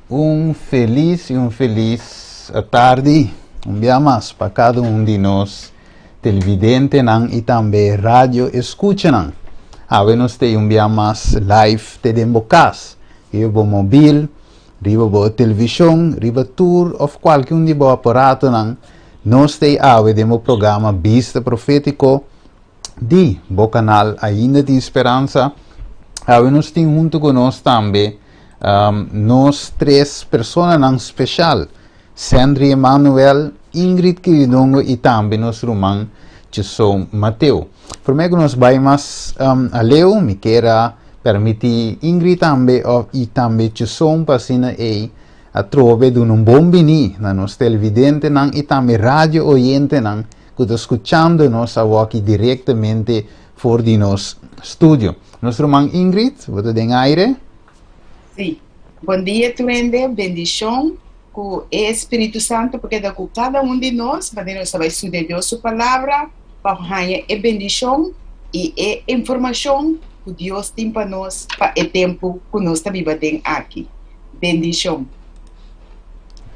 Un felis i un felis tardi un bia mas pa kada un di nos televidentenan i tambe radio eskuchanan. Awe nos ta un bia mas live te den bo kas, riba bo mobil, riba bo televishon, riba tur òf kualke un di bo aparatonan. Nos ta awe den bo programa Bista Profétiko di bo kanal Ainda Tin Speransa. Awe nos tin huntu ku nos tambe nos tres personanan speshal, Sandry Emanuel, Ingrid Kiridongo i tambe nos ruman Jason Mateo. Promé ku nos bai mas aleu, mi kier a permití Ingrid tambe i tambe Jason pa asina ei atrobe duna un bon biní na nos televidentenan i tambe radio oyentenan ku ta skuchando nos awoki direktamente for di nos studio. Nos ruman Ingrid, bo ta den aire? Sí. Bon dia tur hende, bendishon ku e Spiritu Santu por keda ku kada un di nos, manera nos ta bai studia Dios su Palabra pa haña e bendishon i e informashon ku Dios tin pa nos pa e tempu ku nos ta biba den aki. Bendishon.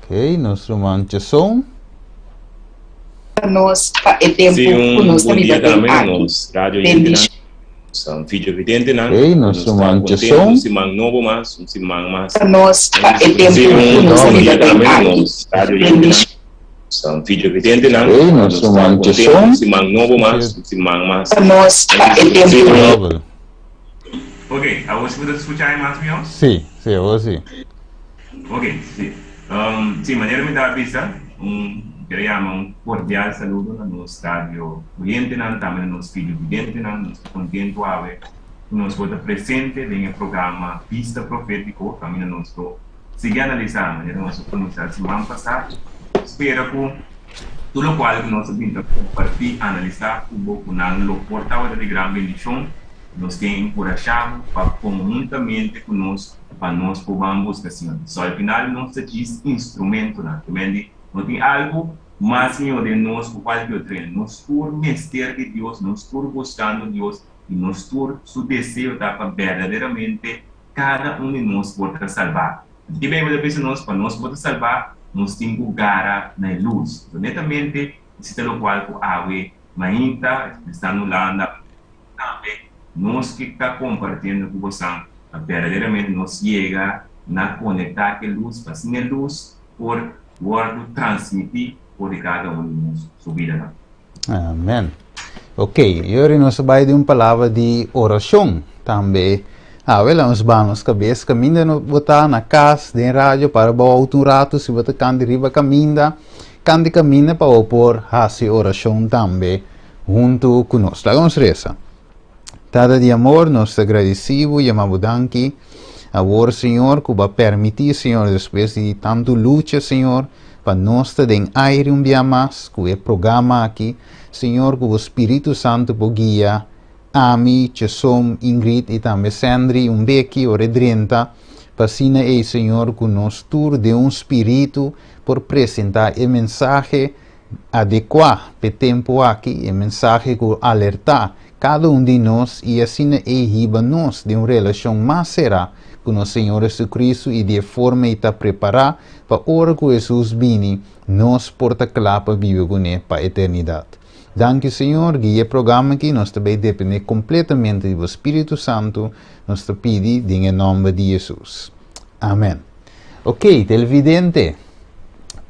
Ok, nos ruman Jason. Pa nos pa e tempu Sí, ku un nos ta bon biba dia den tambe na aki. nos radio oyentenan, Bendishon. nos videovidentenan. Ok, Nos nos ta ruman kontentu Jason. un siman nobo mas, un siman mas Pa nos pa e tempu Sí, ku un nos ta bon biba dia den tambe na aki. nos radio oyentenan, Bendishon. nos videovidentenan. Ok, nos Nos ta ruman kontentu Jason. un siman nobo mas, un siman mas. Pa nos pa e tempu Sí, un Double. Ok, awor si bo ta skucha e mas mihó? Sí, sí, awor sí. Ok, sí. Sí, manera mi ta bisa, un quiero yama un cordial saludo na nos radio oyentenan, tambe na nos videovidentenan. Nos ta contento awe cu nos por ta presente den e programa Vista Profetico, caminda nos lo sigui analisa manera nos a cuminsa siman pasa. Spera cu tur locual cu nos a bin ta comparti, analisa cu bo, cu nan lo por tabata di gran bendicion. Nos ke encurasha bo pa conhuntamente cu nos pa nos por ban busca Señor. So al final nos ta djis instrumentonan. Te men di no tin algo mas mihor den nos cu cualkier otro hende. Nos tur mester di Dios, nos tur buscando Dios y nos tur su deseo ta pa berdaderamente cada un di nos por ta salba. Anto ki Bijbel ta bisa nos? Pa nos por ta salba nos tin cu gara na e luz. Anto netamente esey ta locual cu awe mainta esta na Hulanda. Tambe nos ke ta kompartiendo ku bosan pa berdaderamente nos yega na konektá ku e lus pa asina e lus por wòrdu transmití for di kada un di nos su bidanan. Amen. Ok, i ora nos a bai den un palabra di orashon tambe. Awe la nos baha nos kabes kaminda no bo ta na kas, den radio, para bo outo un ratu si bo ta kanta riba kaminda, kanta kaminda pa bo por hasi orashon tambe. Huntu ku nos. Laga nos resa. Tata di amor, nos ta gradisí bo, yama bo danki. Awor, Señor, ku bo a permití, Señor, despues di tantu lucha, Señor, pa nos ta den aire un bia mas ku e programa aki. Señor, ku bo Spiritu Santu por guia ami, Chesom, Ingrid i tambe Sandry un beki ora e drenta, pa asina ei, Señor, ku nos tur den un spiritu por presentá e mensahe Adekuá p'e tempu aki e mensahe ku alertá kada un di nos i asina ei hiba nos den un relashon mas será ku nos Señor Jesucristo i di e forma ei ta prepará pa ora ku Hesus bini nos por ta kla pa biba kuné pa eternidat. Danki Señor, guia e programa aki, nos ta bay depende kompletamente di bo Spiritu Santu, nos ta pidi den e nòmber di Hesus. Amen. Ok, televidente,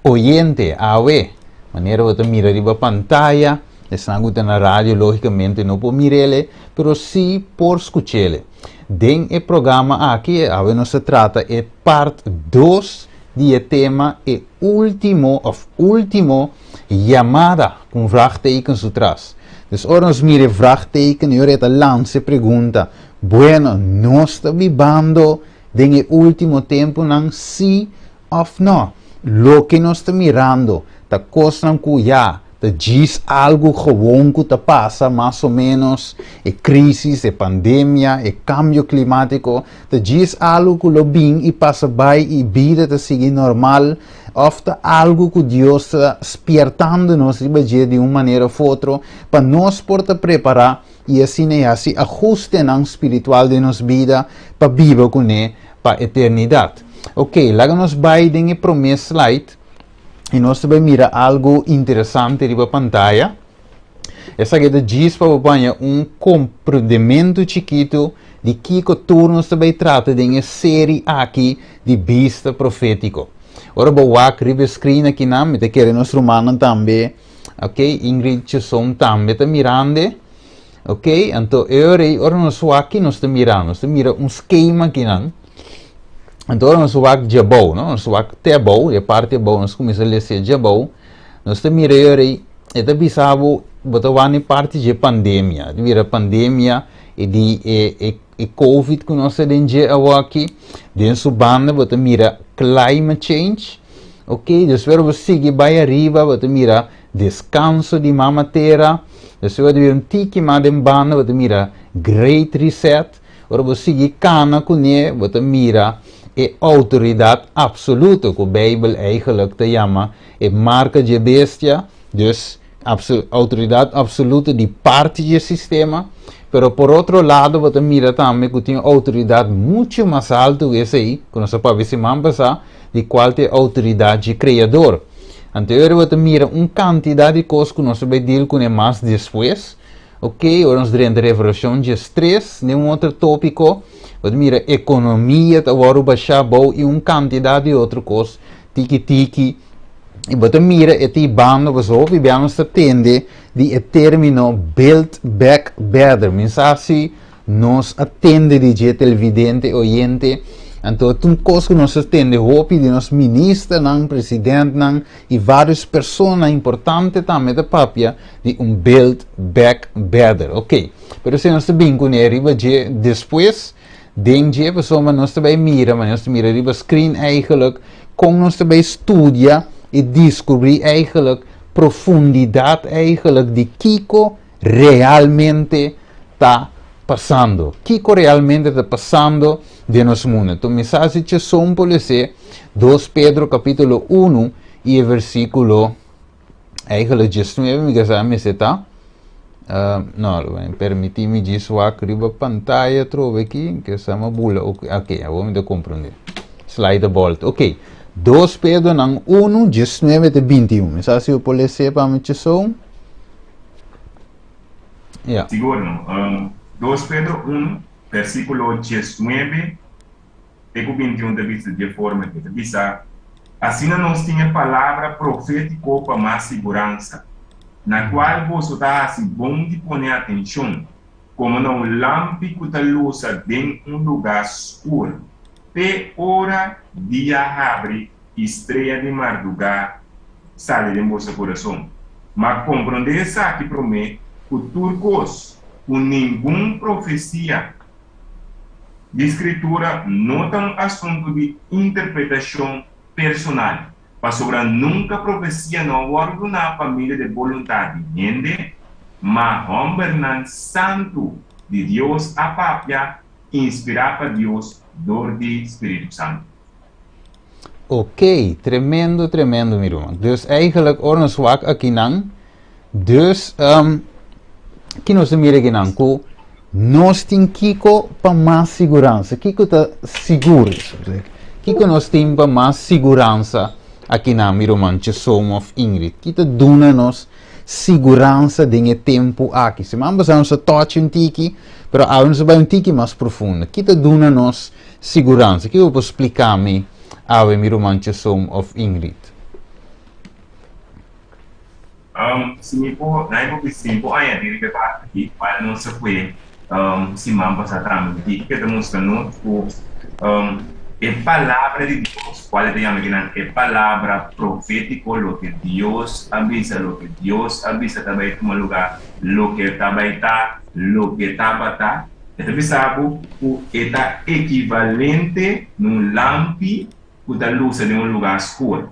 oyente, awe, manera bo ta mira riba pantaya, esnan ku ta na radio lógikamente no por mir'ele, pero sí por skuch'ele. Den e programa aki, awe nos ta trata e part dos di e tema E Último òf Último Yamada, ku un vraagteken su tras. Dus ora nos mira e vraagteken, e ora e ta lansa e pregunta, Bueno, nos ta bibando den e último tempunan, sí òf nò? Loke nos ta mirando ta kosnan ku ya ta djis algu gewon ku ta pasa mas o ménos, e krísis, e pandemia, e kambio klimátiko, ta djis algu ku lo bin i pasa bai i bida ta sigui normal, òf ta algu ku Dios ta spiertando nos riba dje di un manera òf otro pa nos por ta prepará i asina e hasi ahustenan spiritual den nos bida pa biba kuné pa eternidat. Ok, laga nos bai den e promé slide i nos ta bai mira algu interesante riba pantaya. Esaki ta djis pa bo baña un komprendementu chikitu di kiko tur nos ta bai trata den e seri aki di Bista Profétiko. Ora bo wak riba e screen akinan, mi ta kere nos rumannan tambe, ok, Ingrid Chesson tambe ta mirande. Ok, anto e ora ei, ora nos wak ki nos ta mira? Nos ta mira un skema akinan. Anto ora nos wak djabou, no? Nos wak te abou, e parti abou, nos kuminsá lesa e djabou. Nos ta mira e ora ei, e ta bisa bo, bo ta wak na e parti dje pandemia. Ta mira pandemia e di e e e covid ku nos ta den dje awoki. Den su banda bo ta mira climate change. Ok, despues ora bo sigui bai ariba bo ta mira deskanso di mama tera. Despues bo ta mira un tiki mas den banda bo ta mira great reset. Ora bo sigui kana kuné bo ta mira e outoridat apsoluto ku Beibel eigenlijk ta yama e marka dje bestia, dus outoridat apsoluto di parti dje sistema. Pero por otro lado bo ta mira tambe ku tin outoridat muchu mas altu ku esei, ku nos a papia siman pasá, di kual ta e outoridat dje Kreador. Anto e ora bo ta mira un kantidat di kos ku nos ta bai deal kuné mas despues. Ok, ora nos drenta Revelashon 13, den un otro tópiko, bo ta mira ekonomia ta wòrdu bashá bou i un kantidat di otro kos tiki tiki. I bo ta mira e ta hibando, pasobra hopi bia nos ta tende di e término build back better. Mi sa si nos a tende di dje televidente, oyente. Anto ta un kos ku nos ta tende hopi di nos ministernan, presidentnan i vários persona importante tambe ta papia di un build back better. Ok, pero si nos ta bin kuné riba dje despues. Den dje pasobra nos ta bai mira, ma nos ta mira riba screen eigenlijk, kon nos ta bai studia i diskubrí eigenlijk profundidat eigenlijk di kiko realmente ta pasando. Kiko realmente ta pasando den nos mundu. Enton mi sa si Cheson por lese 2 Pedro kapítulo 1 i e versíkulo Eigenlijk 19 mi kasa mester ta. Uh, no, permití mi djis wak riba pantaya trobe aki, ke sa ma bula. Ok, okay, awor mi ta comprende. Slide the bolt. Ok. 2 Pedro nan 1, 19 te 21. Mi sa si bo por lese pa mi cheson. Ja. Sigur no. Um, 2 Pedro 1, versículo 19 te ku 21 ta bisa dje forma aki. Ta bisa, Asina nos tin e palabra profétiko pa mas siguransa, na kual boso ta hasi bon di pone atenshon, komo na un lampi ku ta lusa den un lugá skur, te ora dia habri i strea di mardugá sali den boso kurason. Ma komprondé esaki promé ku tur kos, ku ningun profesia Di Skritura no ta un asuntu di interpretashon personal, pasobra nunka profesia no a wòrdu duná pa medio di e boluntat di hende, ma hòmbernan santu di Dios a papia inspirá pa Dios dor di spiritu santu. Ok, tremendo, tremendo mi ruman. Dus eigenlijk ora nos wak akinan, dus um, ki nos ta mira akinan ku nos tin kiko pa mas siguransa. Kiko ta sigur? Kiko nos tin pa mas siguransa akinan mi ruman Chesom of Ingrid? Ki ta duna nos siguransa den e tempu aki? Siman pasá nos a touch un tiki, pero awe nos a bai un tiki mas profundo. Ki ta duna nos siguransa? Kiko bo por splika mi awe mi ruman Chesom of Ingrid? Um, si mi por, na mi por si mi por añadir riba e parte aki, cual nos a fue um, siman pasá tambe, di ke ta mustra nos ku um, e palabra di Dios, cual e ta yama kinan e palabra profético, loke Dios a bisa, loke Dios a bisa ta bai tuma lugá, loke ta bai ta, loke tabata, e ta bisa bo ku e ta ekivalente na un lampi ku ta lusa den un lugá skur.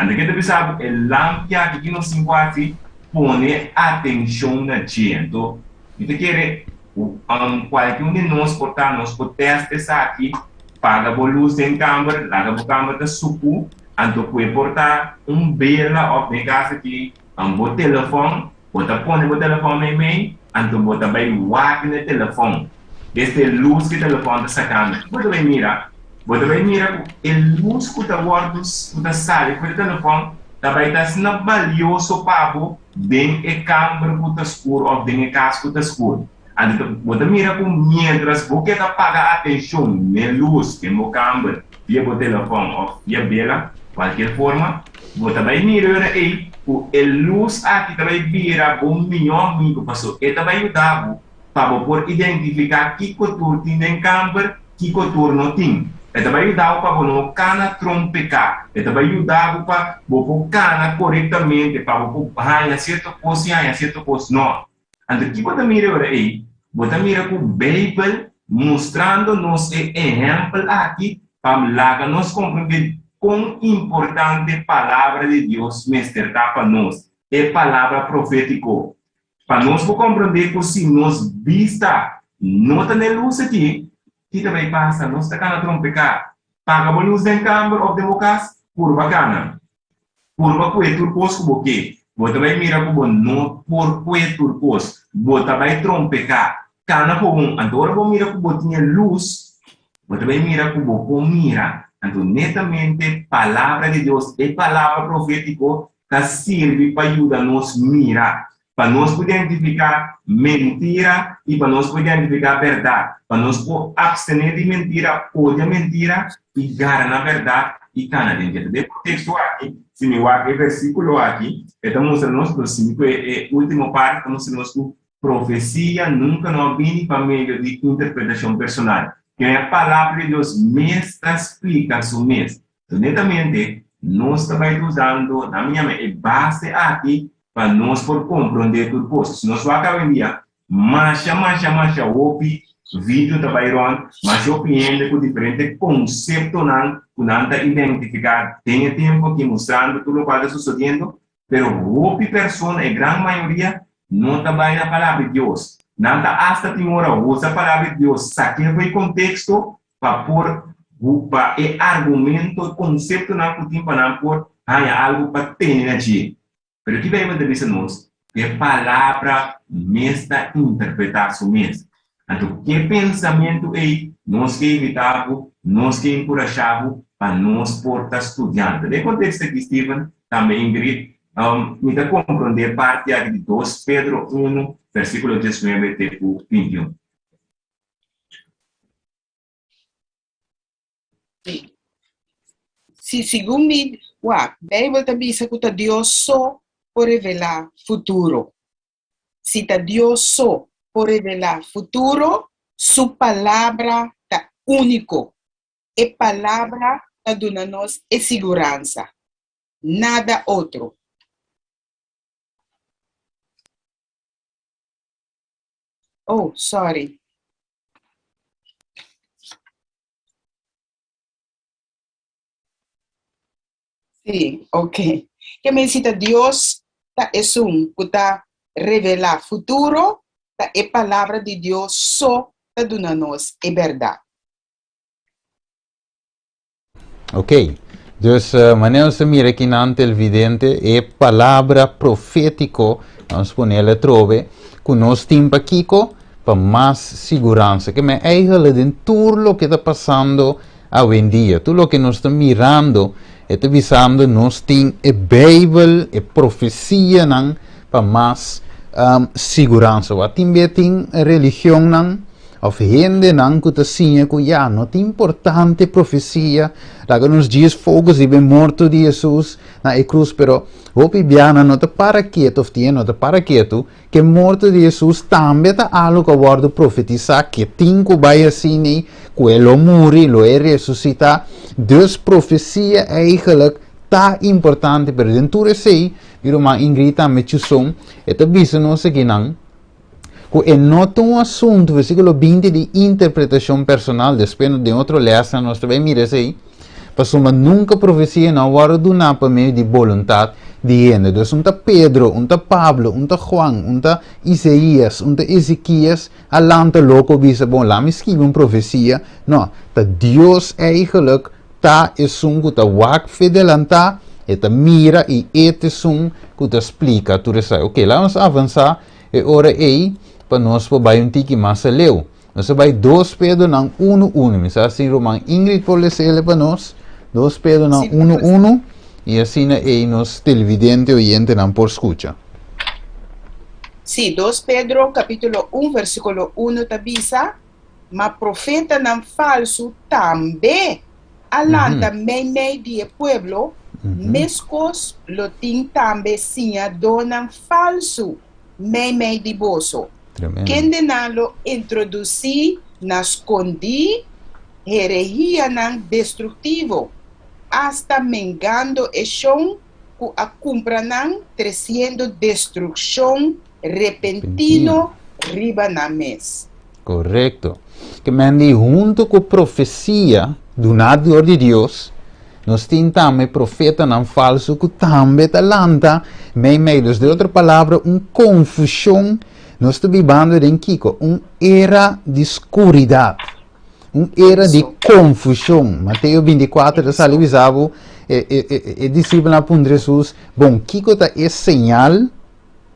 Anto ke ta bisa bo e lampi aki ki nos tin ku hasi pone atenshon na dje. Anto mi ta kere ku kualke un di nos por ta nos por tèst esaki, paga bo lus den kamber, laga bo kamber ta suku, anto ku e por ta un bela òf den e kas aki bo telefòn, bo ta pone bo telefòn meimei, anto bo ta bai wak na e telefòn, desde e lus ku e telefòn ta sakando. Bo ta bai mira. Bo ta bai mira ku e lus ku ta wòrdu ku ta sali for di telefòn ta bai ta asina balioso pa bo den e kamber ku ta skur òf den e kas ku ta skur. Anto bo ta mira ku miéntras bo ke ta paga atenshon n'e lus den bo kamber via bo telefòn òf via bela, kualkier forma, bo ta bai mira ora ei ku e lus aki ta bai bira bo mihó amigu pasobra e ta bai yuda bo pa bo por identifiká kiko tur tin den kamber, kiko tur no tin. E ta bai yuda bo pa bo no kana trompeká. E ta bai yuda bo pa bo por kana korektamente, pa bo por haña sierto kos i haña sierto kos no. Anto ki bo ta mira ora ei? Bo ta mira ku Beibel mustrando nos e ehèmpel aki pa laga nos komprendé kon importante Palabra di Dios mester ta pa nos, e palabra profétiko. Pa nos por komprondé ku si nos bista no ta n'e lus akí, ki ta bai pasa? Nos ta kana trompeká. Paga bo lus den kamber òf den bo kas, purba kana. Purba kue tur kos ku bo ke. Bo ta bai mira ku bo no por kue tur kos. Bo ta bai trompeká. Kana gewoon. Anto ora bo mira ku bo tin e lus, bo ta bai mira ku bo por mira. Anto netamente Palabra di Dios, e palabra profétiko, ta sirbi pa yuda nos mira, pa nos por identifiká mentira i pa nos por identifiká bèrdat, pa nos por apstené di mentira, odia mentira i gara na bèrdat i kana den dje. Den e konteksto aki, si mi wak e versíkulo aki, e ta mustra nos, lo sigui ku e último parti, ta mustra nos ku profesia nunka no a bini pa medio di interpretashon personal. Ken e Palabra di Dios mes ta splika su mes. Netamente, nos ta bai ta usando, nan mi yama e base aki pa nos por comprende tur cos. Si nos wak awendia, masha, masha, masha hopi video ta bai rond, masha hopi hende cu diferente conceptonan cu nan ta identifica den e tempo aki mustrando tur locual ta sucediendo, pero hopi persona, e gran mayoria, no ta bai na Palabra di Dios. Nan ta hasta tin ora usa Palabra di Dios, saque for e contexto pa por pa e argumento, e konseptonan ku tin pa nan por haña algu pa tene na dje. Pero ki Beibel ta bisa nos? Ku e Palabra mes ta interpretá su mes. Anto ku e pensamentu ei nos ke invitá bo, nos ke enkurashá bo pa nos por ta studiante. Den e konteksto aki, Steven, tambe Ingrid, mi ta komprondé parti aki di dos Pedro unu, versíkulo diesnuebe te ku bintiun. Si, segun mi, wak, Bijbel ta bisa ku ta Dios so por revelá futuro. Si ta Dios so por revelá futuro, su Palabra ta úniko. E Palabra ta duna nos e siguransa, nada otro. Oh, sorry. Sí, ok. Ke men si ta Dios ta esun ku ta revelá futuro, ta e Palabra di Dios so ta duna nos e bèrdat. Ok, dus manera nos ta mira aki nan televidente, e palabra profétiko, nos ponele atrobe, ku nos tin pa kiko? Pa mas siguransa. Ke men eigenlijk den tur loke ta pasando awendia, tur loke nos ta mirando, e ta bisando nos tin e Beibel, e profesianan pa mas siguransa. Wak tin be tin religionnan Of hendenan ku ta siña ku ya no ta importante profesia, laga nos djis focus riba e morto di Hesus na e krus, pero hopi bianan no ta para ketu of tin no ta para ketu ku e morto di Hesus tambe ta algu ku a wòrdu profetisá ke tin ku bai asina ku e lo muri, lo e resusitá. Dus profesia eigenlijk ta importante, pero den tur esei mi ruman Ingrid tambe chuson e ta bisa nos akinan, Ku e no ta un asuntu, versíkulo 20, di interpretashon personal, despues den otro lèsnan nos ta bai mira esei, pasobra nunka profesia no a wòrdu duná pa medio di boluntat di hende. Dus un ta Pedro, un ta Pablo, un ta Juan, un ta Isaías, un ta Ezekias a lanta loko bisa, bon, laat mi skibi un profesia. No, ta Dios eigenlijk ta esun ku ta wak fe delantá, e ta mira i e ta esun ku ta splika tur esaki. Oke, laat nos avansá e ora ei pa nos por bai un tiki mas aleu. Nos ta bai 2 Pedronan 1 1. Mi sa si ruman Ingrid por lesele pa nos. 2 Pedronan 1 1. I asina ei nos televidente oyentenan por skucha. Sí, 2 Pedro kapítulo 1 versíkulo 1 ta bisa, Ma profetanan falsu tambe a lanta meimei di e pueblo, meskos lo tin tambe siñadónan falsu meimei di boso, kendenan lo introdusí na skondí herehianan destruktivo, asta mengando e shon ku a kumpra nan, tresiendo destrukshon repentino riba nan mes. Korekto. Ke men di huntu ku profesia duná dor di Dios, nos tin tambe profetanan falsu ku tambe ta lanta meimei. Dus, den otro palabra, un konfushon. Nos ta bibando den kiko? Un era di skuridat. Un era di konfushon. Mateo 24 ta sali bisa bo, e, e, e, e disipelnan a puntra Hesus, Bon, kiko ta e señal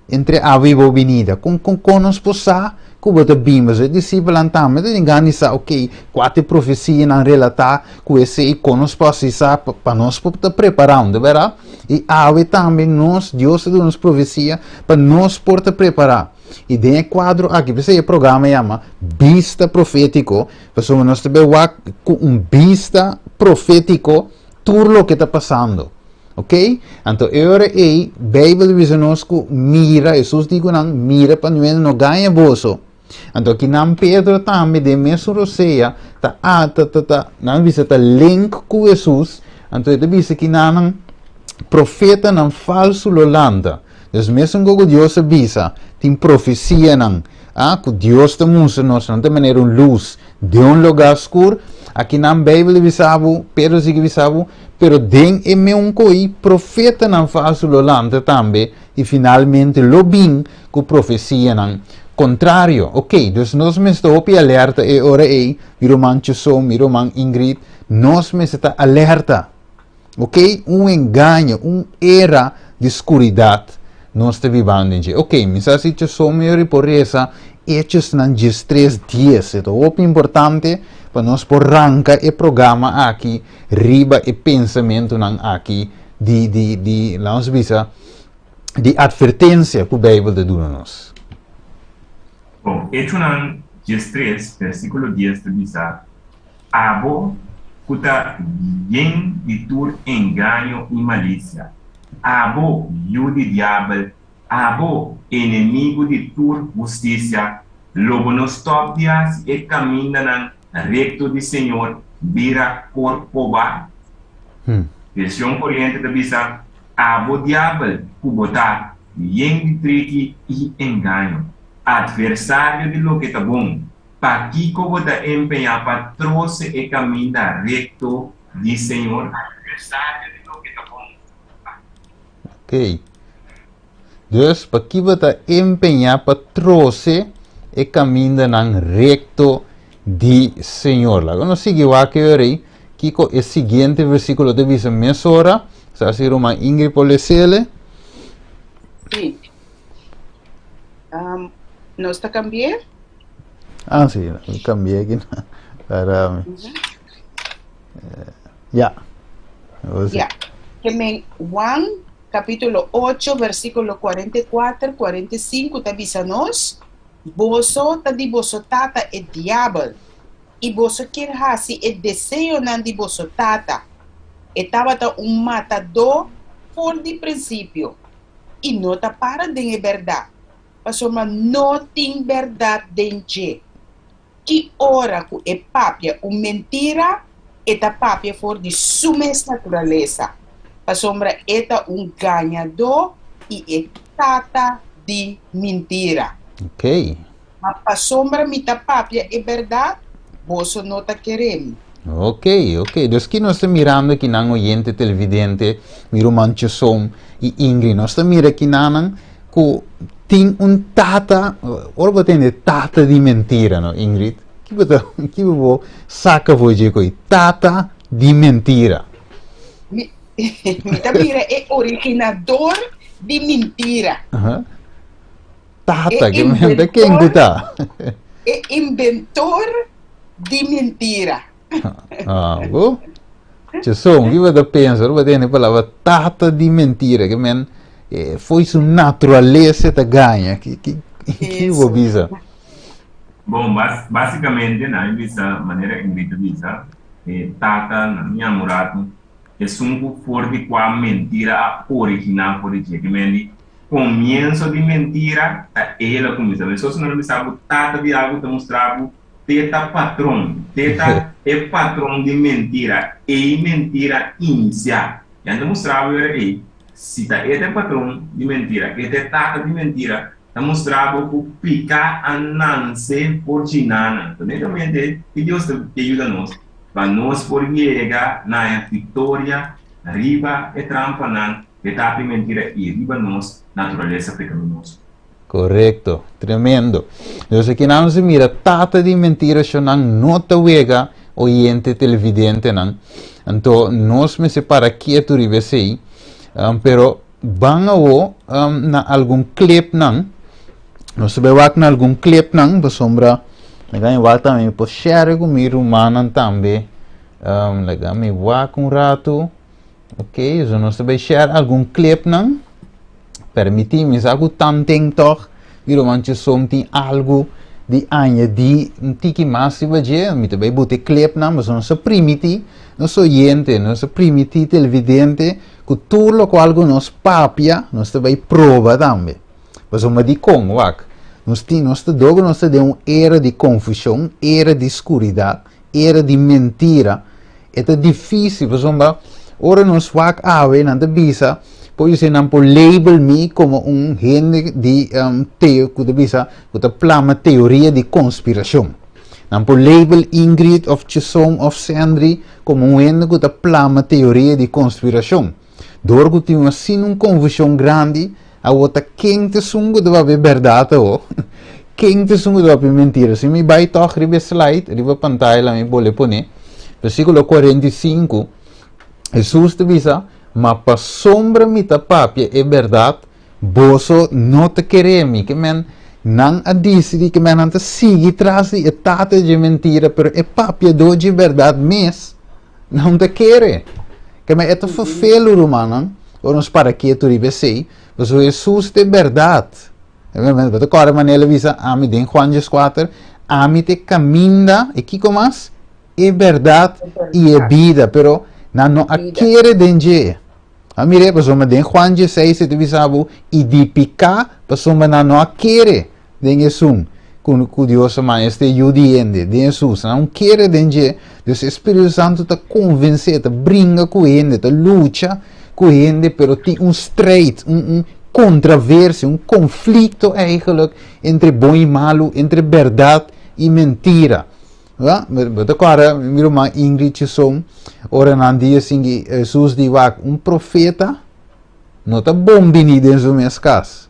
entre abo i bo binida? Kon, kon, kon nos por sa ku bo ta bin? Pasobra e disipelnan tambe ta tin gana di sa, ok, kua ta e profesianan relatá ku esei? Kon nos por hasi sa pa, pa nos por ta prepará? Unda bèrdat? I awe tambe nos, Dios ta duna nos profesia pa nos por ta prepará. I den e kuadro aki, p'esei e programa yama Bista Profétiko, pasobra nos ta bai wak ku un bista profétiko tur loke ta pasando. Ok? Anto e ora ei, Beibel ta bisa nos ku mira, Hesus di ku nan, mira pa nuende no gaña boso. Anto akinan Pedro tambe den mesun rosea ta a ta ta ta nan bisa ta link ku Hesus, anto e ta bisa kinanan profetanan falsu lo lanta. Dus mesun ku Dios a bisa, tin profesianan, ah, ku Dios ta mustra nos, nan ta manera un lus den un lugá skur. Akinan Beibel ta bisa bo, Pedro sigui bisa bo, pero den e meun koi profetanan falsu lo lanta tambe i finalmente lo bin ku profesianan kontrario. Ok, dus nos mester hopi alerta e ora ei, mi ruman Chuson, mi ruman Ingrid, nos mester ta alerta. Ok, un engaño, un era di skuridat nos ta bibando den dje. Ok, mi sa si Chuson mi ori por resa Hechosnan diestres dies. E ta hopi importante pa nos por ranka e programa aki riba e pensamentunan aki di, di, di, laat nos bisa, di atvertensia ku Beibel ta duna nos. Bon, Echonan 13, versíkulo 10 ta bisa, Abo ku ta yen di tur engaño i malisia, abo yu di diabel, abo enemigu di tur hustisia, lo bo no stòp di hasi e kamindanan rekto di Señor bira korkobá? Version Koriente ta bisa, Abo diabel ku bo ta, yen di triki i engaño, atversario di loke ta bon, pakiko bo ta empeñá pa trose e kaminda rekto di Señor? Atversario di loke ta bon. Ok. Dus, paki bo ta empeñá pa trose e kamindanan rekto di Señor? Laga nos sigui wak e ora ei kiko e siguiente versíkulo ta bisa mesora. Sa si ruman Ingrid por les'ele. Sí. Um, nos ta cambié? Ah, sí, cambié aquí. Para mi. Ya. Ya. Ke men Juan Capítulo ocho, versículo 44, 45 ta bisa nos, Boso ta di boso tata e diabel, i boso kier hasi e deseonan di boso tata. E tabata un matadó for di principio, i no ta para den e berdad, pasobra no tin berdad den dje. Ki ora ku e papia un mentira, e ta papia for di su mes naturalesa, pasobra e ta un gañadó i e tata di mintira. Ok. Ma pasobra mi ta papia e bèrdat, boso no ta kere mi. Ok, ok. Dus ki nos ta mirando akinan, oyente televidente, mi ruman Chusom i Ingrid? Nos ta mira akinanan Ku tin un tata, ora bo tende tata di mentira no Ingrid, ki bo ta, ki bo saka for dje koe tata di mentira? Mi, mi ta mira e originador di mentira. Tata, E ke men ta ken ku inventor ta? e inventor di mentira. Ah, bo? Tjeson, ki bo ta pensa? Bo tene palabra tata di mentira, ke men eh, foi su naturalesa ta gaña. Ki, ki, ki bo Eso. bisa? Bon, bas, basicamente, na mi bisa, manera Ingrid ta bisa, e tata na mi amurato, esun ku for di kua mentira a originá for di dje. Ke men di komienso di mentira ta el a kuminsá. Mesos nan a bisa bo tata di algu ta mustra bo te ta patron, te ta e patron di mentira, ei mentira inisiá. Nan ta mustra bo era ei, si ta e ta e patron di mentira, e ta e tata di mentira, ta mustra bo ku piká a nanse for djinanan. Netamente ki Dios ta ke yuda nos pa nos por yega na e viktoria riba e trampanan, e tata di mentira i riba nos naturalesa pekaminoso. Korekto, tremendo. Dus aki nan nos a mira tata di mentira shonnan no ta wega oyente televidentenan. Anto nos mester para ketu riba esei. Um, pero ban awo um, na algun clipnan. Nos ta bai wak na algun clipnan pasobra laga mi wak tambe mi por share ku mi rumannan tambe. Um, laga mi wak un ratu. Ok, so nos ta bai share algun clipnan. Permití mi sa ku tanten tòg mi ruman Chisom tin algu di añadí un tiki mas riba dje. Mi ta bai buta e clipnan pasobra nos a primití nos oyente, nos a primití televidente ku tur lokual ku nos papia nos ta bai proba tambe. Pasobra dikon? Wak, nos tin, nos ta dor ku nos ta den un era di konfushon, era di skuridat, era di mentira. E ta difícil pasobra ora nos wak awe nan ta bisa por disi nan por label mi como un hende di um, teo ku ta bisa ku ta plama teoria di konspirashon. Nan por label Ingrid of Chisom of Sandri como un hende ku ta plama teoria di konspirashon. Dor ku tin asina un konfushon grandi, awor ta ken ta esun ku ta papia bèrdat awor? Ken ta esun ku ta papia mentira? Si mi bai tòg riba e slide, riba pantaya la mi bole pone, versíkulo 45, Hesus ta bisa, Ma pasobra mi ta papia e bèrdat, boso no ta kere mi. Ke men, nan a disidí ke men nan ta sigui tras di e tata dje mentira, pero e papiadó dje bèrdat mes nan ta kere. Ke men e ta ferfelu, rumannan, ora nos para ketu riba esei, pasobra Hesus ta e bèrdat. Bo ta kòrda manera el a bisa ami den Juan 14, Ami ta e kaminda, e kiko mas? E bèrdat i e bida. Pero nan no a kere den dje. A mir'é, pasobra den Juan 16 e ta bisa bo, i di piká, pasobra nan no a kere den esun ku ku Dios a manda, esta e Yu di hende, den Hesus. Nan no kere den dje. Dus e Spiritu Santu ta konvensé, ta bringa ku hende, ta lucha ku hende, pero tin un strijd, un un kontraversia, un konflikto eigenlijk entre bon i malu, entre bèrdat i mentira. Wa, bo ta kòrda mi ruman Ingrid Chisom, ora nan di asin ki Hesus di wak un profeta no ta bon bini den su mes kas.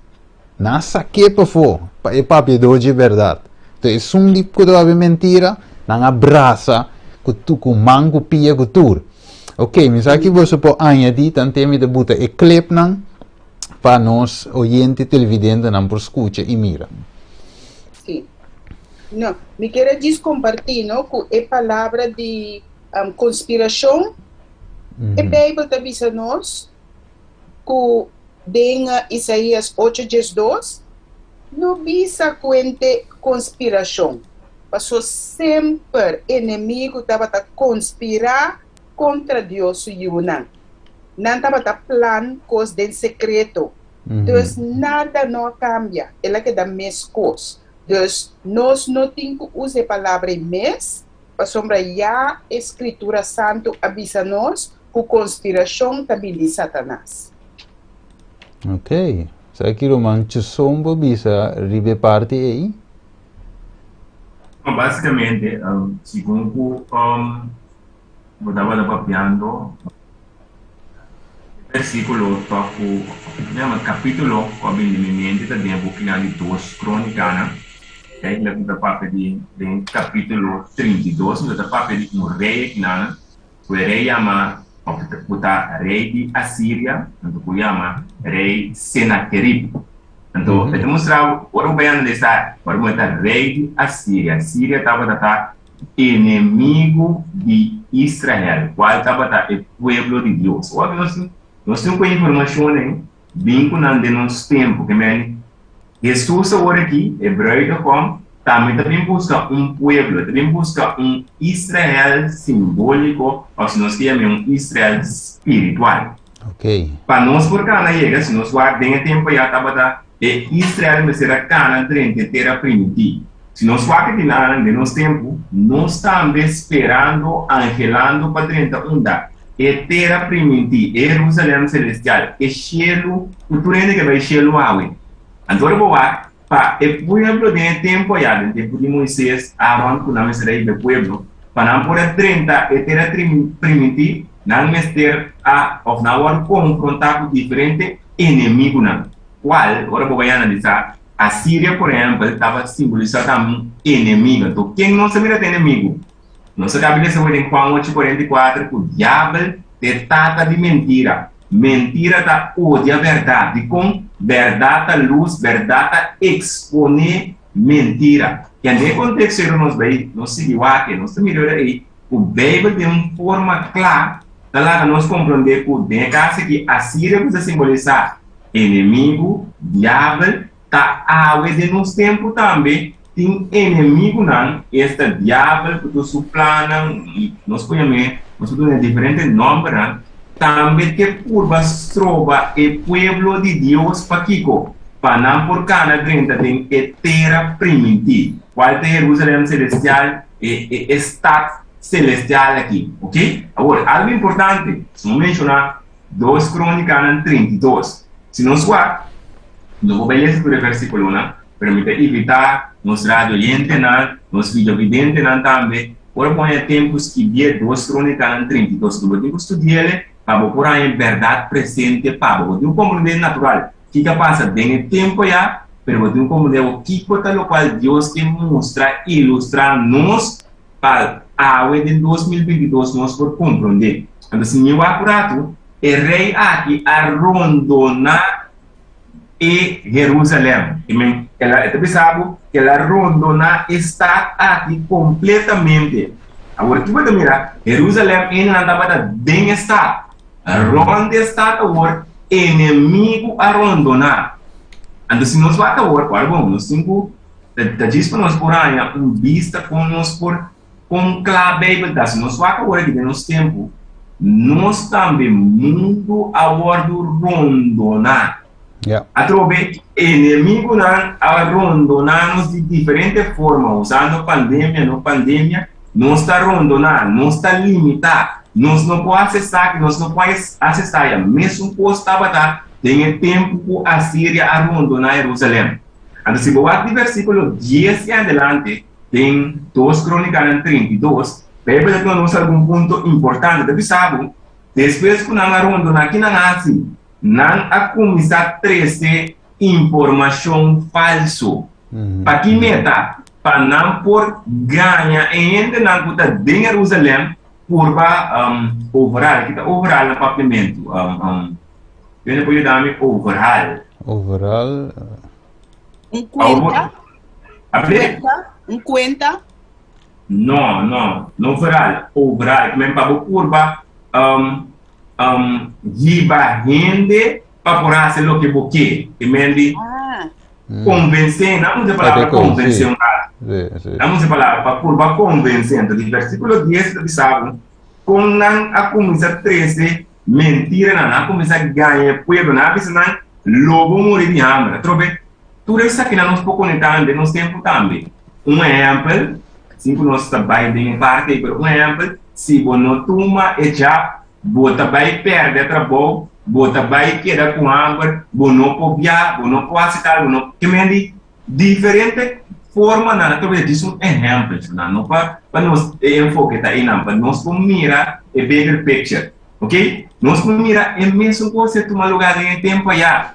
Nan a sak'é pafó pa e papiadó dje bèrdat. Enton esun di ku ta papia mentira, nan a brasa ku tu ku man ku pia ku tur. Ok, mi sa ki boso por añadí tanten mi ta buta e clipnan pa nos oyente televidentenan por skucha i mira. Sí. No, mi kier a djis kompartí, no, ku e palabra di konspirashon, e Beibel ta bisa nos ku den Isaías ocho 12, no bisa kuente konspirashon, paso semper enemigu tabata konspirá kontra Dios su yunan. Nan tabata plan kos den sekreto. Dus nada no a kambia, el a keda meskos. Dus nos no tin ku usa e palabra ei mes, pasobra ya e Skritura Santu a bisa nos ku konspirashon ta bin di Satanas. Ok. Sa ki ruman Chesson por bisa riba e parti ei? No, basikamente, segun ku bo tabata papiando, E versíkulo ta ku yama kapítulo ku a bini mi mente ta den e bukinan di Dos Krónikanan. Ei la ku ta papia di den kapítulo 32, mi ta papia di un rei akinan, ku e rei yama òf ku ta rei di Asiria, anto ku yama rei Senakerib. Anto, e ta mustra, ora bo bai analisá, ora bo ta rei di Asiria, Asiria tabata ta enemigu di Israel, kual tabata e pueblo di Dios. Ora nos tin, nos tin ku e informashonnan bin ku nan den nos tempu, ke men Hesus awor aki, e bruidegom, tambe ta bin buska un pueblo, ta bin buska un Israel simbóliko, òf si nos ke yam'é un Israel spiritual. Ok. Pa nos por kana yega, si nos wak den e tempu ya tabata e Israel mester a kana drenta e tera primintí. Si nos wak e dinanan den nos tempu, nos tambe sperando, anhelando pa drenta unda? E tera primintí, e Jerusalem celestial, e shelu ku tur hende ke bai shelu awe. Anto ora bo wak pa e pueblo den e tempu ayá, den tempu di Moises, Aaron ku nan mester a hiba e pueblo, pa nan por a drenta e tera primintí, nan mester a òf nan a wòrdu konfrontá ku diferente enemigunan, kual, ora bo bai analisá, Asiria, por ehèmpel, tabata simbolisá tambe un enemigu. Anto, ken nos a mira ta enemigu? Nos a kaba di lesa awor den Juan ocho 44 ku Diabel ta e tata di mentira. Mentira ta odia bèrdat. Dikon? Bèrdat ta lus, bèrdat ta eksponé mentira. Ken den e konteksto ei nos bai, nos sigui wak, nos ta mira ora ei ku Beibel den un forma kla ta laga nos komprondé ku den e kas aki Asiria ku ta simbolisá enemigu, Diabel, Ta awe den nos tempu tambe tin enemigunan, esta Diabel ku tur su plannan, i nos por yam'é, nos por duna diferente nòmbernan, tambe ke purba stroba e pueblo di Dios. Pakiko? Pa nan por kana drenta den e tera primintí, kual ta Jerusalèm selestial, e e stat selestial aki. Oke? Awor, algu importante, si no menshoná Dos Krónikanan 32. Si nos wak, no por bai lesa tur e versíkulonan, pero mi ta invitá nos radio oyentenan, nos videovidentenan tambe, ora bo haña tempu skibié Dos Krónikanan 32. Bo tin ku studi'el pa bo por haña e bèrdat presente pa bo. Bo tin ku komprendé natural kiko a pasa den e tempu ayá, pero bo tin ku komprendé awor kiko ta lokual Dios ke mustra, ilustrá nos pa awe den 2022 nos por komprondé. Anto si mi wak un ratu, e rei aki a rondoná e Herusalèm. I men, el a, e ta bisa bo ku el a rondoná e stat aki kompletamente. Awor, ki bo ta mira? Herusalèm hendenan tabata den e stat. Rònt e stat awor, enemigu a rondoná. Anto si nos wak awor, ora bon, nos tin ku Ta djis pa nos por haña un bista kon nos por kon kla Beibel ta. Si nos wak awor aki den nos tempu, nos tambe mundu a wòrdu rondoná. Ja. Atrobe enemigunan a rondoná nos di diferente forma, usando pandemia, no pandemia, nos ta rondoná, nos ta limitá, nos no por hasi esaki, nos no por hasi esaya. Mesun kos tabata den e tempu ku Asiria a rondoná Herusalèm. Anto si bo wak di versíkulo dies i adelante den Dos Krónikanan 32, Beibel ta duna nos algun punto importante. Ta bisa bo, Despues ku nan a rondoná, ki nan a hasi? Nan a kuminsá trese informashon falsu. Pa ki meta? Pa nan por gaña e hendenan ku ta den Herúsalèm purba overal. Ki ta overal na papiamentu? Yo por yuda mi overhaal. Overal. Un cuenta. Cuenta. Un cuenta. No, no, no overal, overal. Men pa bo purba um, um, hiba hende pa por haci loke bo ke. E men di ah. Convence, não usa a palavra convencer um rato. Sí, sí. Não usa a palavra pa purba convence. Então, di versículo 10 ta bisa bo, con nan a cuminsa trece Mentiranan a kuminsá gaña e pueblo. Nan a bisa nan, Lo bo muri di hamber. Atrobe, tur esakinan nos por konektá den nos tempu tambe. Un ehèmpel, sin ku nos ta bai den e parti ei, pero un ehèmpel, si bo no tuma e jab, bo ta bai pèrdè trabou, bo ta bai keda ku hamber, bo no por bia, bo no por hasi tal, bo no. Ke men di diferente formanan. Atrobe, djis un ehèmpel, nan no pa nos e enfoke ta einan, pa nos por mira e bigger picture. Ok? Nos por mira e mesun kos a tuma lugá den e tempu ayá.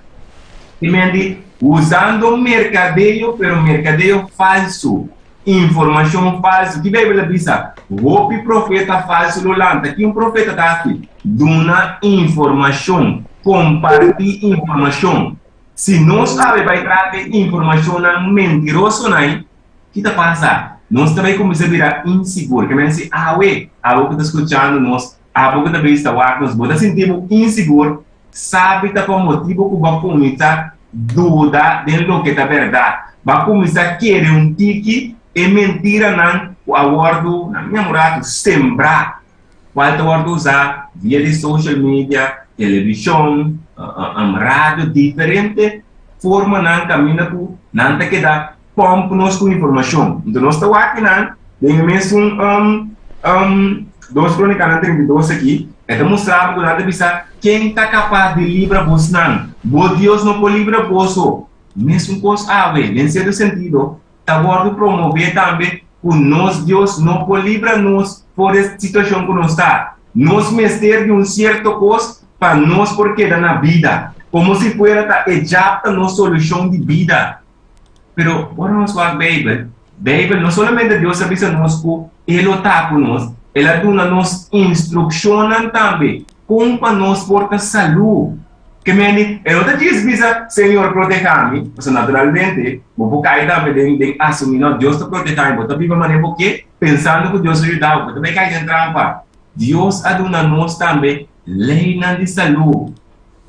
Te men di usando merkadeo, pero merkadeo falsu, informashon falsu. Ki Beibel a bisa? Hopi profeta falsu lo lanta. Ki un profeta ta hasi? Duna informashon, kompartí informashon. Si nos awe bai tras di informashonnan mentirosonan, ki ta pasa? Nos ta bai kuminsá bira insigur. Ke men si awe, abo ku ta skuchando nos, abo ku ta bista wak nos, bo ta sinti bo insigur, sabi ta pa motibu ku bo a kuminsá duda den loke ta bèrdat. Bo a kuminsá kere un tiki e mentiranan ku a wòrdu, na mi amoratu, sembrá, kual ta wòrdu usá via di social media, televishon, radio, diferente formanan kaminda ku nan ta keda pòmp nos ku informashon. Enton nos ta wak kinan den e mesun Dos Krónikanan 32 aki, e ta mustra bo ku nan ta bisa, Ken ta kapas di libra bosnan? Bo Dios no por libra boso. Mesun kos awe, den sierto sentido, ta wòrdu promové tambe ku nos Dios no por libra nos for e situashon ku nos ta. Nos mester di un sierto kos pa nos por keda na bida, komo si fuera ta e djap ta nos solushon di bida. Pero ora nos wak Beibel, Beibel no solamente Dios a bisa nos ku E lo ta ku nos, El a duna nos instrukshonnan tambe kon pa nos por ta salú. Ke meni, e no ta djis bisa, Señor protehá mi, pasobra naturalmente bo por kai tambe den den asumí, no, Dios ta protehá mi, bo ta biba manera bo ke, pensando ku Dios a yuda bo, bo ta bai kai den trampa. Dios a duna nos tambe leinan di salú,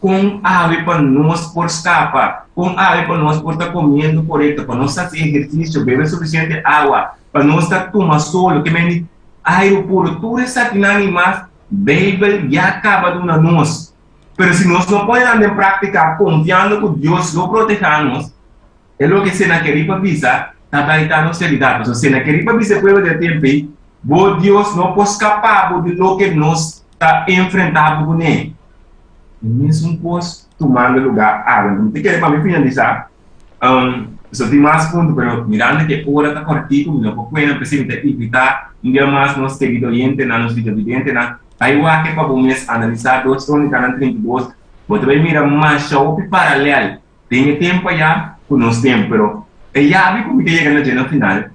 kon awe pa nos por skapa, kon awe pa nos por ta komiendo korekto, pa nos hasi ehersisio, bebe sufisiente awa, pa nos ta tuma solo, ke meni, airu puru, tur esakinan i mas, Beibel ya kaba duna nos. Pero si nos no pone nan den práktika konfiando ku Dios lo protehá nos, e loke Senakerib a bisa ta bai ta nos realidat. Pasobra Senakerib a bisa e pueblo di e tempu ei, Bo Dios no por skapá bo di loke nos ta enfrentá bo kuné. E mesun kos tumando lugá awe. Mi ta kere pa mi finalisá, so tin mas punto, pero mirando ku e ora ta kòrtiku, mi no por kuena, p'esei mi ta invitá un bia mas nos kerido oyentenan, nos videovidentenan, Bai wak pa bo mes analisá Dos Krónikanan 32, bo ta bai mira masha hopi paralèl den e tempu ayá ku nos tempu. Pero e yabi ku mi ta yega na dje na final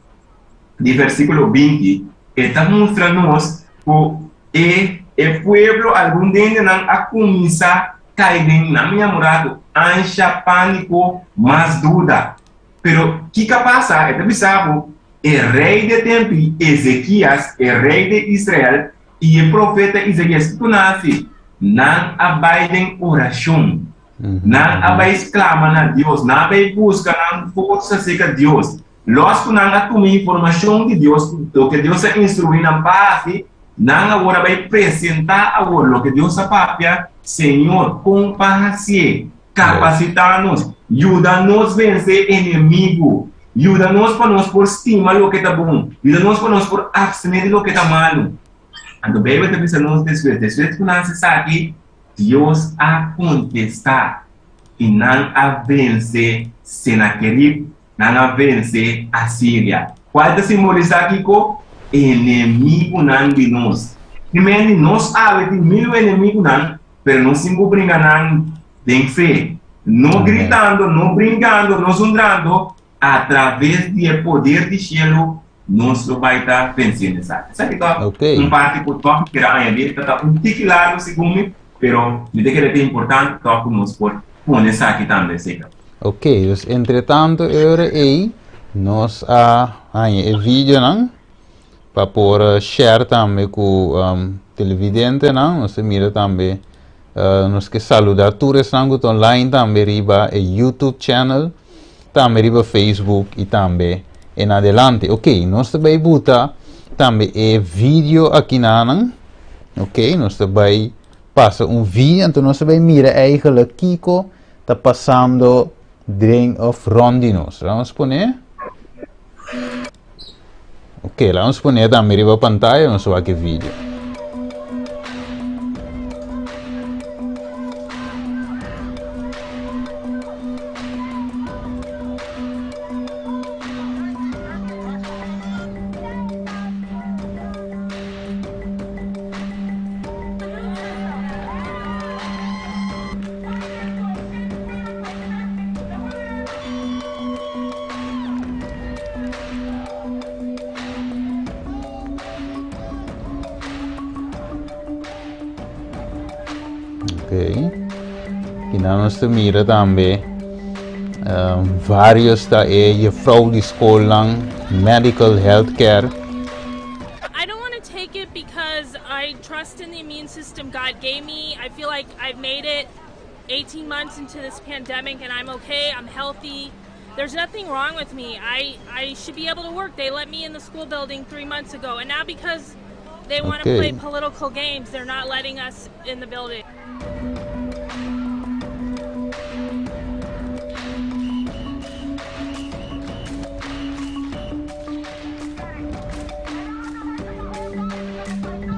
di versíkulo 20, e ta mustra nos ku e e pueblo, algun dende nan a kuminsá kai den nan yamurá ku ansha, pániko, mas duda. Pero kiko a pasa? E ta bisa bo, E rei di e tempu, Ezekias, e rei di Israel, I e profeta Isaías, kiko nan a hasi? Nan a bai den orashon. Nan a bai sklama na Dios. Nan a bai buska nan forsa serka Dios. Lòs ku nan a tuma informashon di Dios, loke Dios a instruí nan pa hasi, nan awor a bai presentá awor loke Dios a papia, Señor, kon pa hasié? Kapasitá nos. Yuda nos vense enemigu. Yuda nos pa nos por stima loke ta bon. Yuda nos pa nos por abstené di loke ta malu. Anto Beibel ta bisa nos despues, despues ku nan hasi esaki, Dios a kontestá i nan a vense Senakerib, nan a vense Asiria. Kual ta simbolisá kiko? Enemigunan di nos. Primer di nos awe tin mil enemigunan, pero nos tin ku bringa nan den fe, no gritando, no brinkando, no zundrando, a traves di e poder di shelu nos lo bai ta vensiendo esaki. Esaki ta un parti ku tòg mi kere añadí, ta ta un tiki largu segun mi, pero mi ta kere ta importante tòg ku nos por pone esaki tambe seka. Ok, dus entretanto e ora ei nos a haña e videonan pa por share tambe ku televidentenan. Nos ta mira tambe nos ke saluda tur esnan ku ta online tambe riba e YouTube channel, tambe riba Facebook i tambe en adelante. Ok, nos ta bai buta tambe e video akinanan. Ok, nos ta bai pasa un video, anto nos ta bai mira eigenlijk kiko ta pasando den of rond di nos. Vamos pone. Ok, la vamos pone tambe riba pantalla, nos wak e video. Ok. Y nan nos ta mira tambe. Varios ta e juffrouw di skolnan, medical healthcare. I don't wanna take it because I trust in the immune system God gave me. I feel like I've made it 18 months into this pandemic and I'm okay, I'm healthy. There's nothing wrong with me. I, I should be able to work. They let me in the school building 3 months ago. And now because they want to play political games, they're not letting us in the building.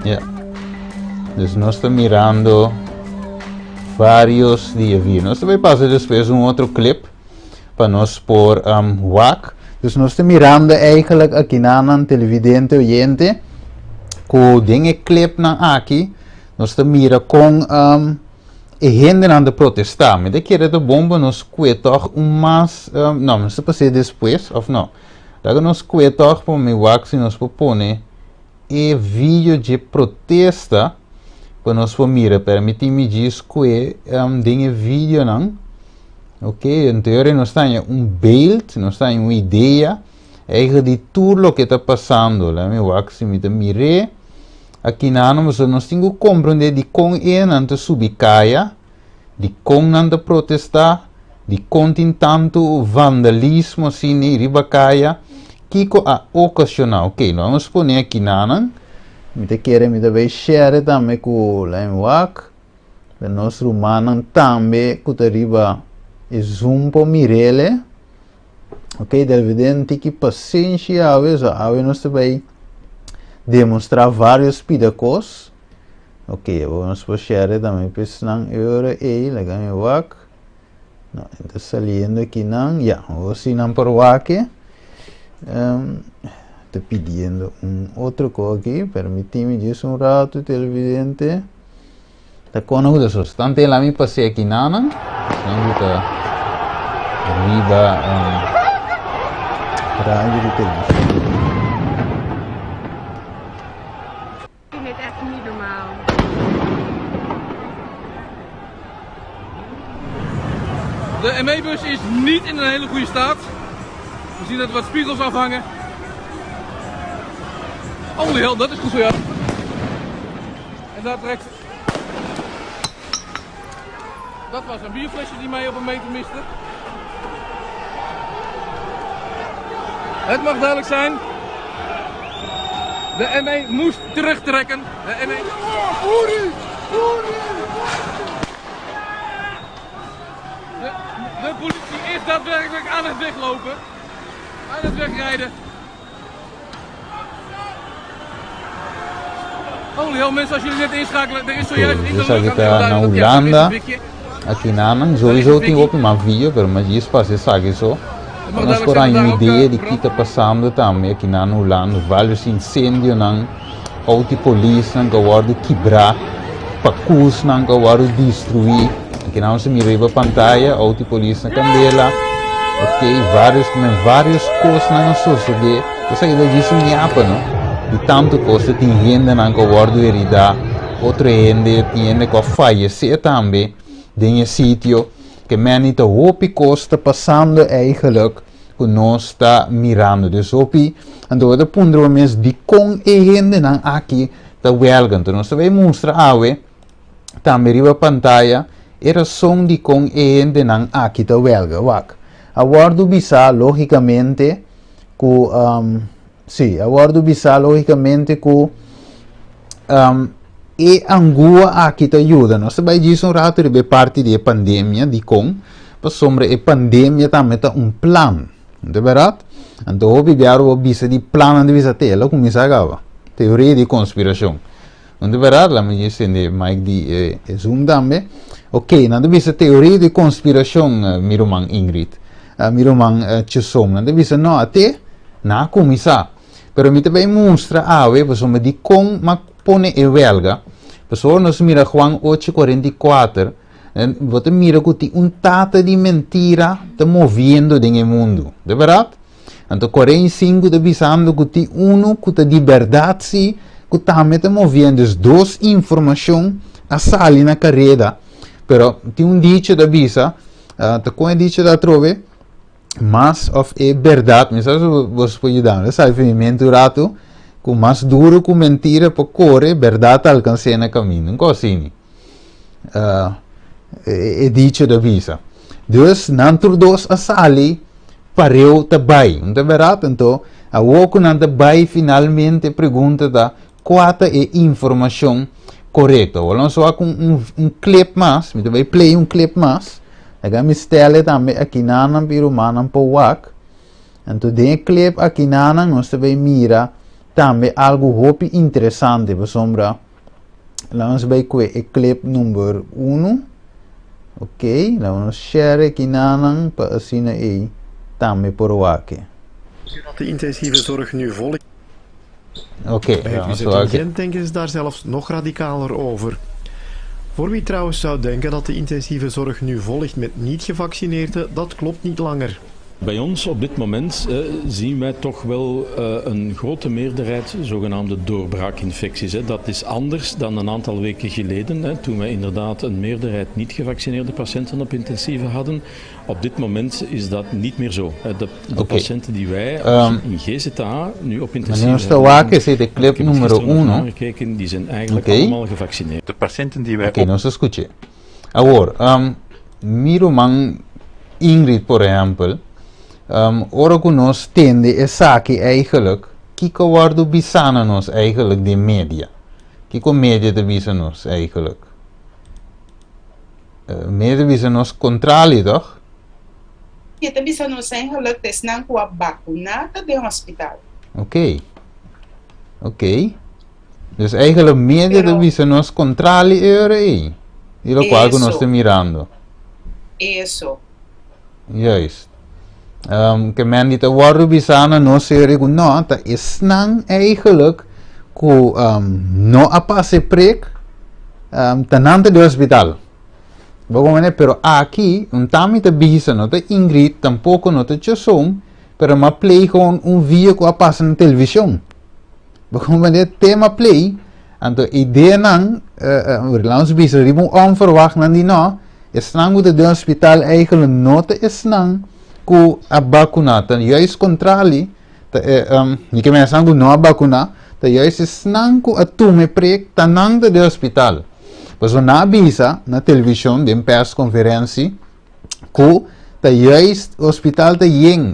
Ja. Dus nos ta mirando varios di e. Nos ta bai pasa despues un otro clip pa nos por wak. Dus nos ta mirando eigenlijk aki na televidente, oyente, ku den e clip nan aki, nos ta mira kon e hendenan ta protestá. Mi ta kere ta bon pa nos kue toch un mas, no, nos ta pas'é despues, of no? Laga nos kue toch pa mi wak si nos por pone e video dje protesta pa nos por mira. Permití mi djis kue den e videonan. Ok, anto yora nos ta haña un beeld, nos ta haña un idea eigenlijk di tur loke ta pasando. Laga mi wak si mi ta mir'é. Aki nan nos tin ku komprendé dikon e nan ta subi kaya, dikon nan ta protestá, dikon tin tantu vandalismo asina riba kaya, kiko a okashoná. Ok, lo nos pone aki nan. Mi ta kere mi ta bai share tambe ku laga mi wak, pa nos rumannan tambe ku ta riba e Zoom por mir'el. Ok, televidente, tiki pasenshi awe, so awe nos ta bai demostrá varios pida kos. Ok, awor nos por share tambe pa esnan e ora ei, laga mi wak. No, e ta saliendo aki nan, ya, awor si nan por wak e. Ta pidiendo un otro kos aki, permití mi djis un rato, televidente. Ta kono ku ta sos. Tante la mi pas'é aki nanan. Esnan ku ta riba radio di televishon. Ik vind dit echt niet normaal. De ME-bus is niet in een hele goede staat. We zien dat er wat spiegels afhangen. Holy hell, dat is goed voor jou. En daar trekt... Dat was een bierflesje die mij op een meter miste. Het mag duidelijk zijn. De ME moest terugtrekken. De ME... De politie is daadwerkelijk aan het weglopen. Aan het wegrijden. Holy hell, mensen, als jullie net inschakelen, er is zojuist in de Esaki ta na Hulanda. Aki nanan sowieso tin hopi mas video, pero mas djis pasa esaki so. Pa nos por haña un idea di ki ta pasando tambe aki na Hulanda. Varios incendionan, auto di polisnan ku a wòrdu kibrá, pakusnan ku a wòrdu destruí. Aki nan nos ta mira riba pantaya, auto di polis na kandela. Ok, varios, men varios kosnan a sosodé. Esaki ta djis un yapa, no? Di tantu kos ta tin hendenan ku a wòrdu heridá, otro hende, tin hende ku a fayesé tambe den e sitio. Ke meni ta hopi kos ta pasando eigenlijk ku nos ta mirando. Dus hopi, anto bo ta puntra bo mes dikon e hendenan aki ta wèlga. Anto nos ta bai mustra awe tambe riba pantaya e rason dikon e hendenan aki ta wèlga. Wak, a wòrdu bisá lógikamente ku, sí, a wòrdu bisá lógikamente ku e angua aki ta yuda. Nos ta bai djis un ratu riba e parti di e pandemia, dikon? Pasobra e pandemia tambe ta un plan, no ta bèrdat? Anto hopi biaha bo bisa di plannan ta bisa te, el a kuminsá kaba. Teoria di konspirashon. No ta bèrdat? Laat mi djis tende mic di e Zoom tambe. Ok, nan ta bisa teoria di konspirashon, mi ruman Ingrid, mi ruman Chisom. Nan ta bisa no, a te nan a kuminsá. Pero mi ta bai mustra awe pasobra dikon m'a pone e wèlga. Pasobra nos mira Juan ocho 44, bo ta mira ku tin un tata di mentira ta moviendo den e mundu. Ta bèrdat? Anto 45 ta bisando ku tin unu ku ta di bèrdat si, ku tambe ta moviendo. Dus dos informashon a sali na kareda. Pero tin un dicho ta bisa, ta kon e dicho ta atrobe? Mas of e berdad, mi sa si boso por yuda mi, sa mi mente un rato, ku mas duro ku mentira por kore, berdad ta alkans'é na kaminda. Un kos asini. Uh, e, e dicho ta bisa. Dus nan tur dos a sali pareu ta bai. Un ta berdad? Anto, awor ku nan ta bai finalmente pregunta ta, kua ta e informashon korekto? Awor nos wak un, un, un clip mas, mi ta bai play un clip mas. Laga mi stelle tambe akinanan pa e rumannan por wak. Anto den e clip akinanan nos ta bai mira tambe algu hopi interesante pasobra laga nos bai kue e clip number uno. Ok, laga nos share akinanan pa asina ei tambe por wak e. De intensieve zorg nu vol is. Oké, Bij het laga nos UZ wak in e. Gent denken ze daar zelfs nog radicaler over. Voor wie trouwens zou denken dat de intensieve zorg nu vol ligt met niet-gevaccineerden, dat klopt niet langer. Bij ons op dit moment eh, zien wij toch wel eh, een grote meerderheid zogenaamde doorbraakinfecties. Hè. Dat is anders dan een aantal weken geleden, hè, toen wij inderdaad een meerderheid niet gevaccineerde patiënten op intensieve hadden. Op dit moment is dat niet meer zo. De, de Oké. patiënten die wij Um, in GZA nu op Wanneer intensieve nos ta hebben, wak esei ta ik clip heb het numero gisteren nog uno. nagekeken, die zijn eigenlijk Oké. allemaal gevaccineerd. De patiënten die wij Oké, op nos ta skuch'é. Awor, um, mi ruman Ingrid, por ehèmpel, um, ora ku nos tende esaki eigenlijk, kiko wòrdu bisá na nos eigenlijk den media? Kiko media ta bisa nos eigenlijk? Media ta bisa nos kontrali, tòg? E ta bisa nos eigenlijk ta esnan ku a bakuná ta den hospital. Oké. Oké. Dus eigenlijk media ta Pero bisa nos kontrali e ora ei. Di lokual ku nos ta eso, mirando. eso. Juist. Um, ke men di ta wòrdu bisá na nos e ora ei ku no, ta esnan eigenlijk ku um, no a pasa e prek, um, ta nan ta den hospital. Bo comprende? Pero aki, un tami ta bisa, no ta Ingrid, tampoko no ta Choson, pero m'a play gewoon un video ku a pasa na televishon. Bo comprende? Tema play, anto ideanan, uh, uh, laat ons bisa, riba un onverwacht nan di no, esnan ku ta den hospital eigenlijk no ta esnan ku a bakuna, ta juist kontrali, ta, eh, um, mi ke men esnan ku no a bakuna, ta juist esnan ku a tuma e prek, ta nan ta den hospital. Pasobra nan a bisa na televishon den persconferentie ku ta juist hospital ta yen,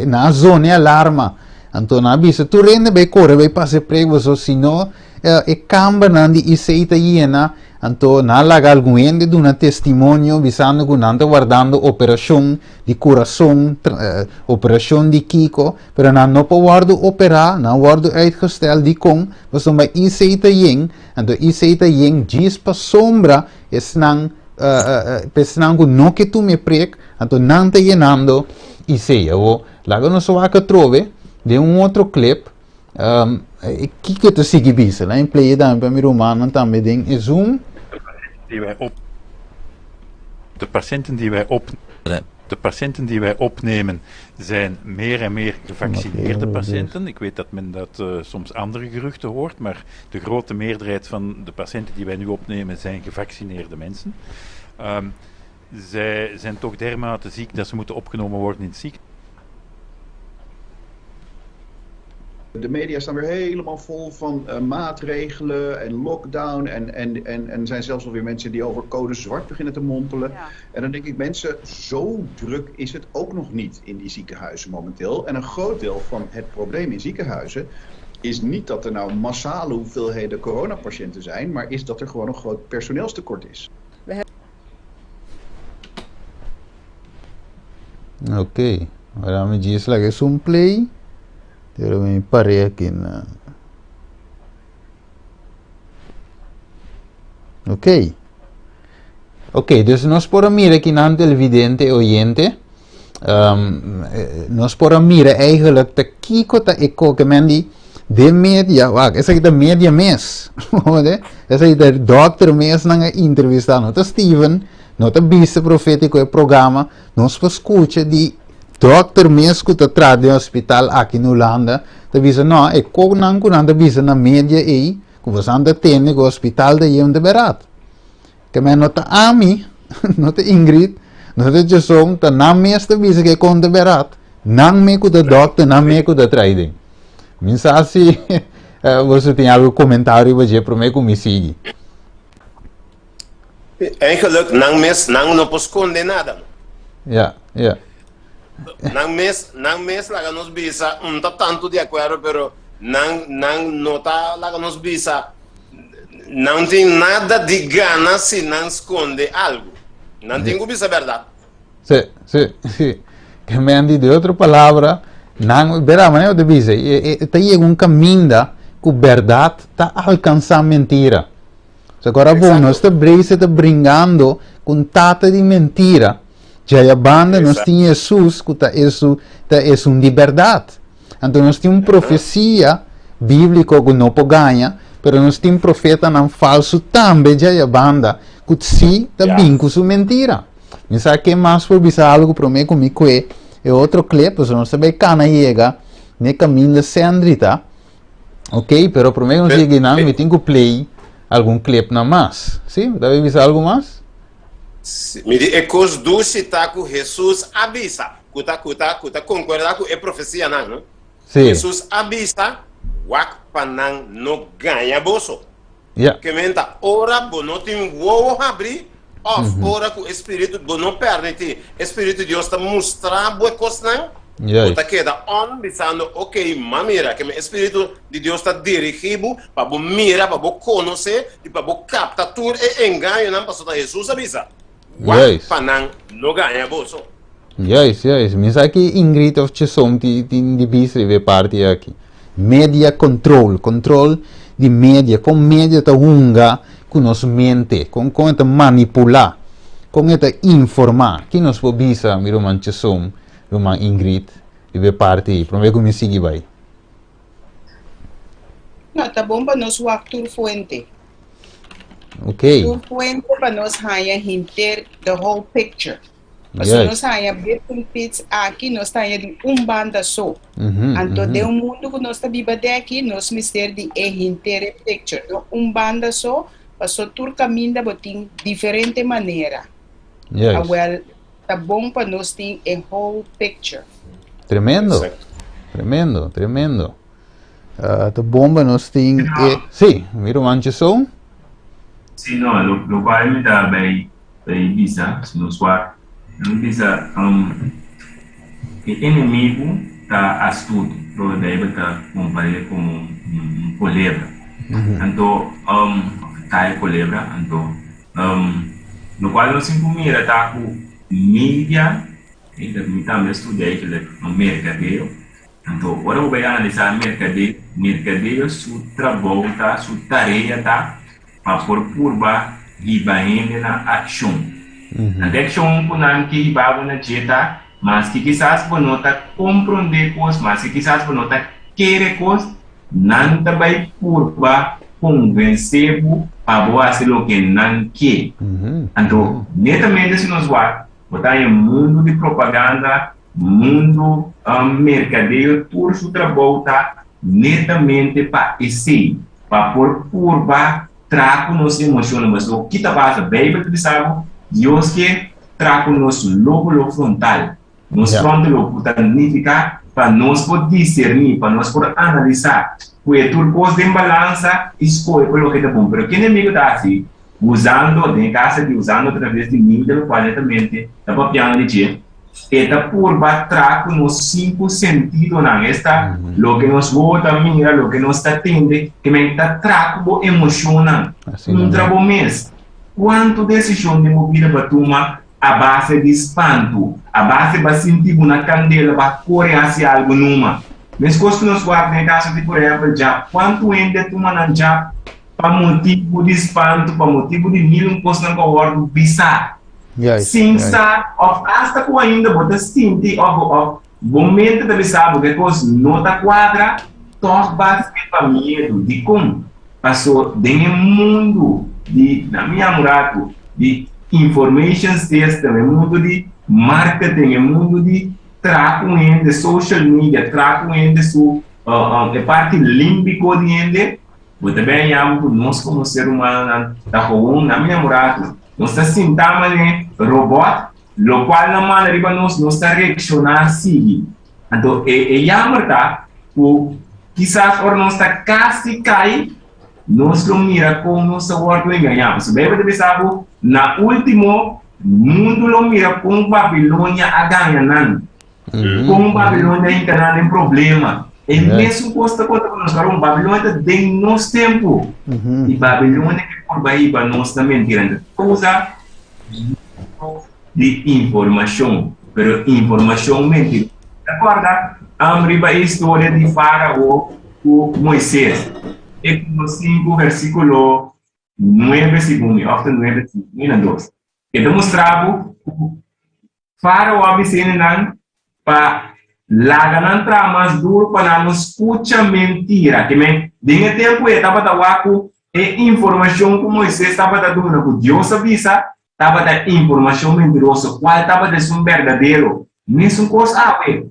nan a zona e alarma. Anto nan a bisa tur hende bai kore bai pasa e prek pasobra si no e kambernan di IC ta yena. Anto nan a laga algun hende duna testimonio bisando ku nan ta wardando operashon di kurason, operashon di kiko, pero nan no por wòrdu operá, nan a wòrdu uitgestèl. Dikon? Pasobra IC ta yen. Anto isei ta yen djis pasobra esnan pa esnan ku no ke tuma e prek, anto nan ta yenando isei. Awor, laga nos wak atrobe den un otro clip kiko ta sigui bisa. Laga mi play e tambe pa mi rumannan tambe den e Zoom. Die wij op De patiënten die wij op De patiënten die wij opnemen zijn meer en meer gevaccineerde patiënten. Ik weet dat men dat uh, soms andere geruchten hoort, maar de grote meerderheid van de patiënten die wij nu opnemen zijn gevaccineerde mensen. Um, zij zijn toch dermate ziek dat ze moeten opgenomen worden in het ziekenhuis. De media staan weer helemaal vol van uh, maatregelen en lockdown. En, en, en, en zijn zelfs alweer mensen die over code zwart beginnen te mompelen. Ja. En dan denk ik, mensen, zo druk is het ook nog niet in die ziekenhuizen momenteel. En een groot deel van het probleem in ziekenhuizen is niet dat er nou massale hoeveelheden coronapatiënten zijn, maar is dat er gewoon een groot personeelstekort is. Oké, okay. Ahora mi djis laga esun play. Pero mi paré aki na. Ok. Ok, dus nos por a mira aki nan televidente oyente. Um, nos por a mira eigenlijk ta kiko ta e koke men di den media, wak, esaki ta media mes. Esaki ta dokter mes nan a entrevista, no ta Steven, no ta bista profetico e programa, nos por scucha di Dokter mes ku ta traha den hospital aki na Hulanda ta bisa no, e konan ku nan ta bisa na media ei ku bosan ta tende ku hospital ta yen ta berat. Ke men no ta ami, no ta Ingrid, No ta Jason, ta nan mes ta bisa ke kon ta berat. Nan me ku ta dokter, nan me ku ta traiden. Mi sa si boso tin algu komentario riba dje promé ku mi sigui. Eigenlijk, nan mes, nan no por skonde nada. Ja, ja. Nan mes, nan mes laga nos bisa, un ta tantu di akuerdo, pero nan, nan no ta laga nos bisa, nan tin nada di gana si nan skonde algu. Nan tin ku bisa bèrdat. Sí, sí, sí. Ke men di, di otro palabra, nan, bera, manera bo ta bisa, e, e, ta yega un kaminda ku bèrdat ta alkansá mentira. So agora bon, nos ta brace ta bringando ku un tata di mentira. Djaya banda nos tin Jesus ku ta esu ta esun di bèrdat. Anto nos tin un profesia bíbliko ku no por gaña, pero nos tin profetanan falsu tambe djaya banda ku si ta bin ku su mentira. Mi sa ke mas por bisa algu promé ku mi kue e otro clip, pasobra nos ta bai kana yega n'e kaminda Sendri ta. Ok, pero promé ku nos yega einan mi tin ku play algun clipnan mas. Si, bo ta bai bisa algu mas? Mi di e kos dushi ta ku Hesus a bisa, ku ta ku ta ku ta konkuerda ku e profesianan, no? Si. Hesus a bisa, Wak pa nan no gaña boso. Ja. Ke men ta ora bo no tin wowo habrí òf ora ku e spiritu bo no pèrmití e spiritu di Dios ta mustra bo e kosnan, bo ta keda on bisando, ok, m'a mira. Ke men e spiritu di Dios ta dirigí bo pa bo mira, pa bo konosé i pa bo kapta tur e engañonan, pasobra ta Hesus a bisa, Wak pa nan no gaña boso. Juist, juist. Mi sa ki Ingrid of Chisom tin di bisa riba e parti aki. Media control, control di media, kon media ta hunga ku nos mente, kon kon e ta manipulá, kon e ta informá. Ki nos por bisa, mi ruman Chisom, ruman Ingrid, riba e parti ei, promé ku mi sigui bai? No, ta bon pa nos wak tur fuente. Ok. Tur fuente pa nos haña hinter the whole picture. Pasobra nos haña bits and bits aki, nos ta haña di un banda so. Anto den un mundu ku nos ta biba den aki, nos mester di e henter e picture, no un banda so, paso tur kaminda bo tin diferente manera. Awel, ta bon pa nos tin e whole picture. Tremendo. Tremendo, tremendo. Ta bon pa nos tin e... Sí, mi ruman Chesou. Sí, no, lo cual mi ta bay Bay bisa, si nos wak, nan bisa, E enemigu ta astuto, lo e Bijbel ta kompar'é komo un kolebra. Anto, ta e kolebra, anto, lokual nos tin ku mira ta ku media, mi tambe a studia eigenlijk merkadeo, anto ora bo bai analisá merkadeo, merkadeo su trabou ta, su tarea ta pa por purba hiba hende na akshon. Nan e akshon ku nan ke hiba bo na dje ta, maske kisas bo no ta komprondé kos, maske kisas bo no ta kere kos, nan ta bai purba konvensé bo pa bo hasi loke nan ke. Anto, netamente si nos wak, bo ta haña mundu di propaganda, mundu merkadeo, tur su trabou ta netamente pa esei. Pa por purba traha ku nos emoshonnan, pasobra ki ta pasa? Beibel ta bisa bo, Dios ke traha ku nos lóbulo frontal. Nos frontal lobe ku ta nifiká pa nos por diserní, pa nos por analisá, pue tur kos den balansa i skohe pa loke ta bon. Pero ke enemigu ta hasi? Usando, den e kas aki, usando atraves di media lokual netamente ta papiando di dje, e ta purba tra ku nos sinku sentidonan, esta, loke nos wowo ta mira, loke nos ta tende, ke men ta tra ku bo emoshonnan. Puntra bo mes, Kuantu desishon den bo bida bo a tuma a base di spantu, a base bo a sinti bo na kandela, bo a kore hasi algu numa? Meskos ku nos wak den e kaso di, por ehèmpel, Jap. Kuantu hende a tuma nan Jap pa motibu di spantu, pa motibu di mil un kosnan ku a wòrdu bisá? Sin sa of asta ku ainda bo ta sinti of of bo mente ta bisa bo ku e kos no ta kuadra, tòg bo a hasié pa miedu. Dikon? Paso den e mundu di, na mi amo ratu, di information system, e mundu di marketing, e mundu di traha ku hende, social media, traha ku hende su e parti límbiko di hende, Bo ta ben yama ku nos komo ser humanonan ta gewoon na mi amorado. Nos ta sinta manera robòt. Lokual nan manda riba nos, nos ta reakshoná sigui. Anto e e yamber ta ku kisas ora nos ta kasi kai, nos lo mira kon nos ta wòrdu engañá. Pasobra Beibel ta bisa ku na último mundu lo mira kon Babilonia a gaña nan, kon Babilonia a hinka nan den problema. E mesun kos ta konta ku nos karon. Babilonia ta den nos tempu, i Babilonia ke purba hiba nos na mentira. Anto usa di informashon, pero informashon mentiroso. Ta kòrda riba e historia di Fárao ku Moisés? Éxodo 5, versíkulo 9, segun mi, òf ta 9, 5, 2. E ta mustra bo ku Fárao a bisa hendenan pa laga nan traha mas duru pa nan no skucha mentira. Ke men, den e tempu ei e tabata wak ku e informashon ku Moisés tabata duna ku Dios a bisa tabata informashon mentiroso, kual tabata esun berdadero. Mesun kos awe.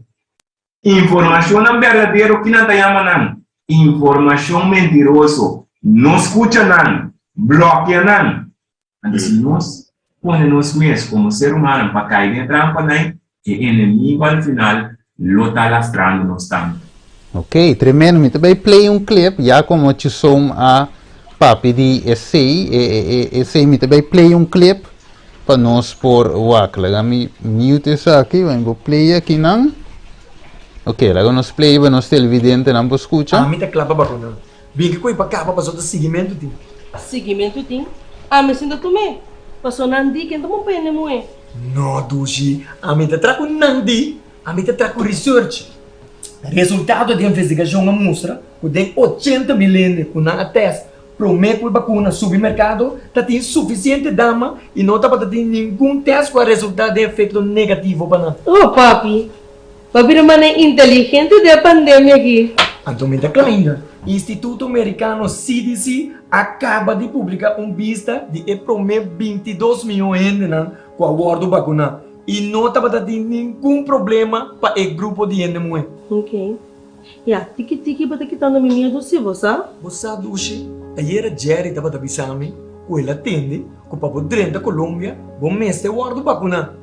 Informashonnan berdadero ki nan ta yama nan? Informashon mentiroso. No skucha nan, blòkia nan. Anto si nos pone nos mes komo ser humano pa kai den e trampa-nan, e enemigo al final lo ta lastrando nos tambe. Ok, tremendo. Mi ta bay play un clip, ya como Chisom a papia di esey, e, e, e, esey mi ta bay play un clip pa nos por wak. Laga mi mute esaki, mi bo play aki nan. Ok, laga nos play pa nos televidentenan por scucha. Ami ta kla pa bakuna. Bin ki koe pa kaba paso ta sigimentu tin. Sigimentu tin? Ami sinta tum'é. Paso nan di ken ta bon pende muhé. No dushi, ami ta tra ku nan di, ami ta tra ku research. Resultado di investigashon a mustra ku den 80 mil hende ku nan a tèst promé ku e bakuna subi merkado ta tin sufisiente dama i no tabata tin ningun tèst ku a resultá den efekto negativo pa nan. Oh papi, Bo bira manera inteligente den e pandemia aki. Anto mi ta kla ainda. Instituto Merikano CDC a kaba di publiká un bista di e promé 22 mion hendenan ku a wòrdu bakuná i no tabata tin ningun problema pa e grupo di hende muhé. Ok. Ya, tiki tiki bo ta kitando mi miedu si, bo sa? Bo sa, Dushi, ayera Jerry tabata bisa mi ku el a tende ku pa bo drenta Colombia bo mester wòrdu bakuná.